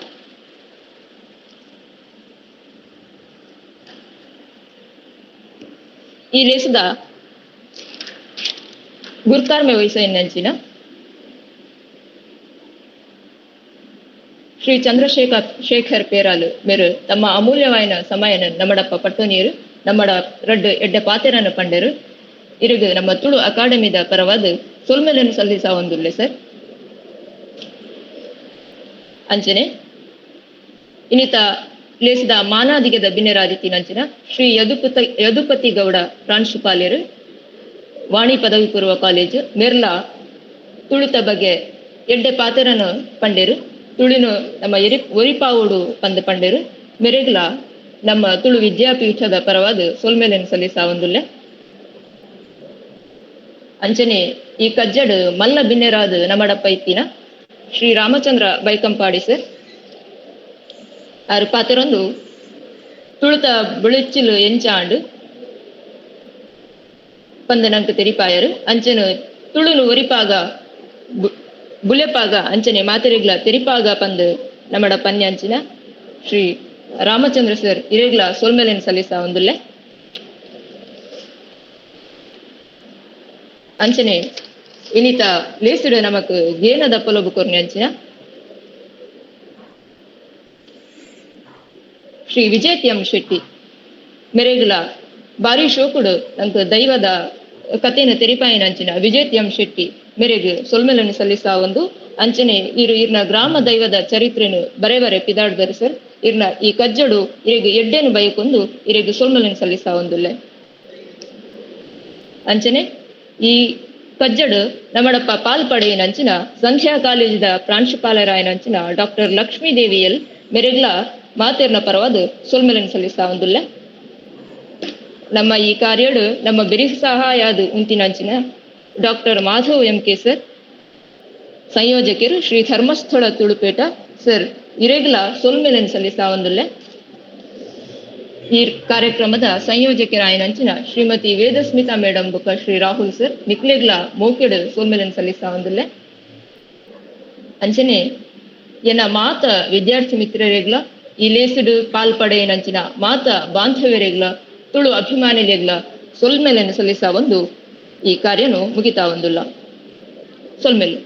ಈ ಲೇಸದ ಗುರ್ತಾರ್ಮೆ ವಹಿಸಿನ ಶ್ರೀ ಚಂದ್ರಶೇಖರ್ ಶೇಖರ್ ಪೇರಾಲು ಮೇರು ತಮ್ಮ ಅಮೂಲ್ಯವಾಯಿನ ಸಮಯನ ನಮ್ಮಡಪ್ಪ ಪಟ್ಟೋನೀರು ನಮ್ಮಡ ರಡ್ಡು ಎಡ್ಡೆ ಪಾತೆರನ್ನು ಪಂಡರು. ಇರುಗು ನಮ್ಮ ತುಳು ಅಕಾಡೆಮಿದ ಪರವಾದ ಸೊಲ್ಮೆಲನ್ನು ಸಲ್ಲಿಸ ಒಂದುಲ್ಲೆ ಸರ್. ಅಂಚನೆ ಇನ್ನಿತ ಲೇಸದ ಮಾನಾದಿಗದ ಬಿನ್ನೆರಾದಿತಿ ನಂಚಿನ ಶ್ರೀ ಯದುಪತಿ ಗೌಡ ಪ್ರಾಂಶುಪಾಲರು ವಾಣಿ ಪದವಿ ಪೂರ್ವ ಕಾಲೇಜು ಮೆರ್ಲಾ ತುಳುತ ಬಗ್ಗೆ ಎಡ್ಡೆ ಪಾತೆರನ್ನು ಪಂಡೇರು. ತುಳಿನು ನಮ್ಮ ಒರಿಪಾವುಡು ಪಂದ ಪಂಡೇರು. ಮೆರೆಗ್ಲ ನಮ್ಮ ತುಳು ವಿದ್ಯಾಪೀಠದ ಪರವಾದ ಸೊಲ್ಮೆಲೆನ್ ಸಲ್ಲಿಸ ಒಂದುಲ್ಲೆ. ಅಂಚನೆ ಈ ಕಜ್ಜಡು ಮಲ್ಲ ಬಿನ್ನೆರಾದ ನಮ್ಮಡಪ್ಪ ಇತ್ತಿನ ಶ್ರೀ ರಾಮಚಂದ್ರ ಬೈಕಂಪಾಡಿ ಸರ್ ಆರು ಪಾತೆರೊಂದು ತುಳುತ ಬುಳಿಚಿಲು ಎಂಚಾಂಡು ಪಂದ ನಂಕ ತೆರಿಪಾಯರು. ಅಂಚನು ತುಳುನು ಒರಿಪಾಗ ಬುಲೆಪಾಗ ಅಂಚನೆ ಮಾತೆರೆಗ್ಲ ತೆರಿಪಾಗ ಪಂದು ನಮ್ಮಡ ಪನ್ಯ ಅಂಚಿನ ಶ್ರೀ ರಾಮಚಂದ್ರ ಸರ್ ಇರೆಗ್ಲ ಸೊಲ್ಮೆಲೆನ್ ಸಲ್ಲಿಸ ಒಂದುಲ್ಲೆ. ಅಂಚನೆ ಇನಿತ ಲೇಸುಡು ನಮಕ್ ಗೇನದ ಪೊಲಬು ಕೊರ್ನಿ ಅಂಚಿನ ಶ್ರೀ ವಿಜಯ್ ಎಂ ಶೆಟ್ಟಿ ಮೆರೆಗ್ಲ ಬಾರಿ ಶೋಕುಡು ನಂಕ್ ದೈವದ ಕಥೆನ ತೆರಿಪಾಯಿನ ಅಂಚಿನ ವಿಜಯ್ ಎಂ ಶೆಟ್ಟಿ ಮೆರೆಗ್ ಸೊಲ್ಮೆಲನ್ನು ಸಲ್ಲಿಸ ಒಂದು. ಅಂಚನೆ ಇರು ಇರ್ನ ಗ್ರಾಮ ದೈವದ ಚರಿತ್ರೆನು ಬರೆ ಬರೆ ಪಿದಾಡ್ದರು ಸರ್. ಇರ್ನ ಈ ಕಜ್ಜಡು ಇರೆಗ್ ಎಡ್ಡೆನು ಬಯಕೊಂದು ಇರೆಗ್ ಸೊಲ್ಮೆಲನ್ನು ಸಲ್ಲಿಸ ಒಂದುಲ್ಲೆ. ಅಂಚನೆ ಈ ಕಜ್ಜಡು ನಮ್ಮಡಪ್ಪ ಪಾಲ್ ಪಡೆಯಿನ ಅಂಚಿನ ಸಂಧ್ಯಾ ಕಾಲೇಜಿದ ಪ್ರಾಂಶುಪಾಲರಾಯನ ಅಂಚಿನ ಡಾಕ್ಟರ್ ಲಕ್ಷ್ಮೀದೇವಿ ಎಲ್ ಮೆರೆಗ್ಲ ಮಾತೇರ್ನ ಪರವಾದ ಸೊಲ್ಮೆಲನ್ನು ಸಲ್ಲಿಸ ಒಂದುಲ್ಲೆ. ನಮ್ಮ ಈ ಕಾರ್ಯಡು ನಮ್ಮ ಬೆರಿ ಸಹಾಯಾದ ಉಂತಿನ ಅಂಚಿನ doctor Madhav M K sir, ಸಂಯೋಜಕರು ಶ್ರೀ ಧರ್ಮಸ್ಥಳ ತುಳುಪೇಟ ಸರ್ ಇರೆಗ್ಲ ಸೊಲ್ಮೆಲನ್ನು ಸಲ್ಲಿಸ ಒಂದುಲ್ಲೆ. ಈ ಕಾರ್ಯಕ್ರಮದ ಸಂಯೋಜಕರಾಯನಂಚಿನ ಶ್ರೀಮತಿ ವೇದಸ್ಮಿತಾ ಮೇಡಮ್ ಬುಕ್ಕ ಶ್ರೀ ರಾಹುಲ್ ಸರ್ ನಿಕ್ಲೆಗ್ಲ ಮೋಕೆಡು ಸೊಲ್ಮೆಲನ್ನು ಸಲ್ಲಿಸ ಒಂದುಲ್ಲೆ. ಅಂಚನೆ ಎನ್ನ ಮಾತ ವಿದ್ಯಾರ್ಥಿ ಮಿತ್ರರೆಗ್ಲ ಈ ಲೇಸುಡು ಪಾಲ್ ಪಡೆಯನಂಚಿನ ಮಾತ ಬಾಂಧವ್ಯರೆಗ್ಲ ತುಳು ಅಭಿಮಾನಿಲೆಗ್ಲ ಸೊಲ್ಮೆಲನ್ನು ಸಲ್ಲಿಸ ಒಂದು ಈ ಕಾರ್ಯನು ಮುಗಿತಾ ಒಂದುಲ್ಲ. ಸೊಲ್ಮೆಲು.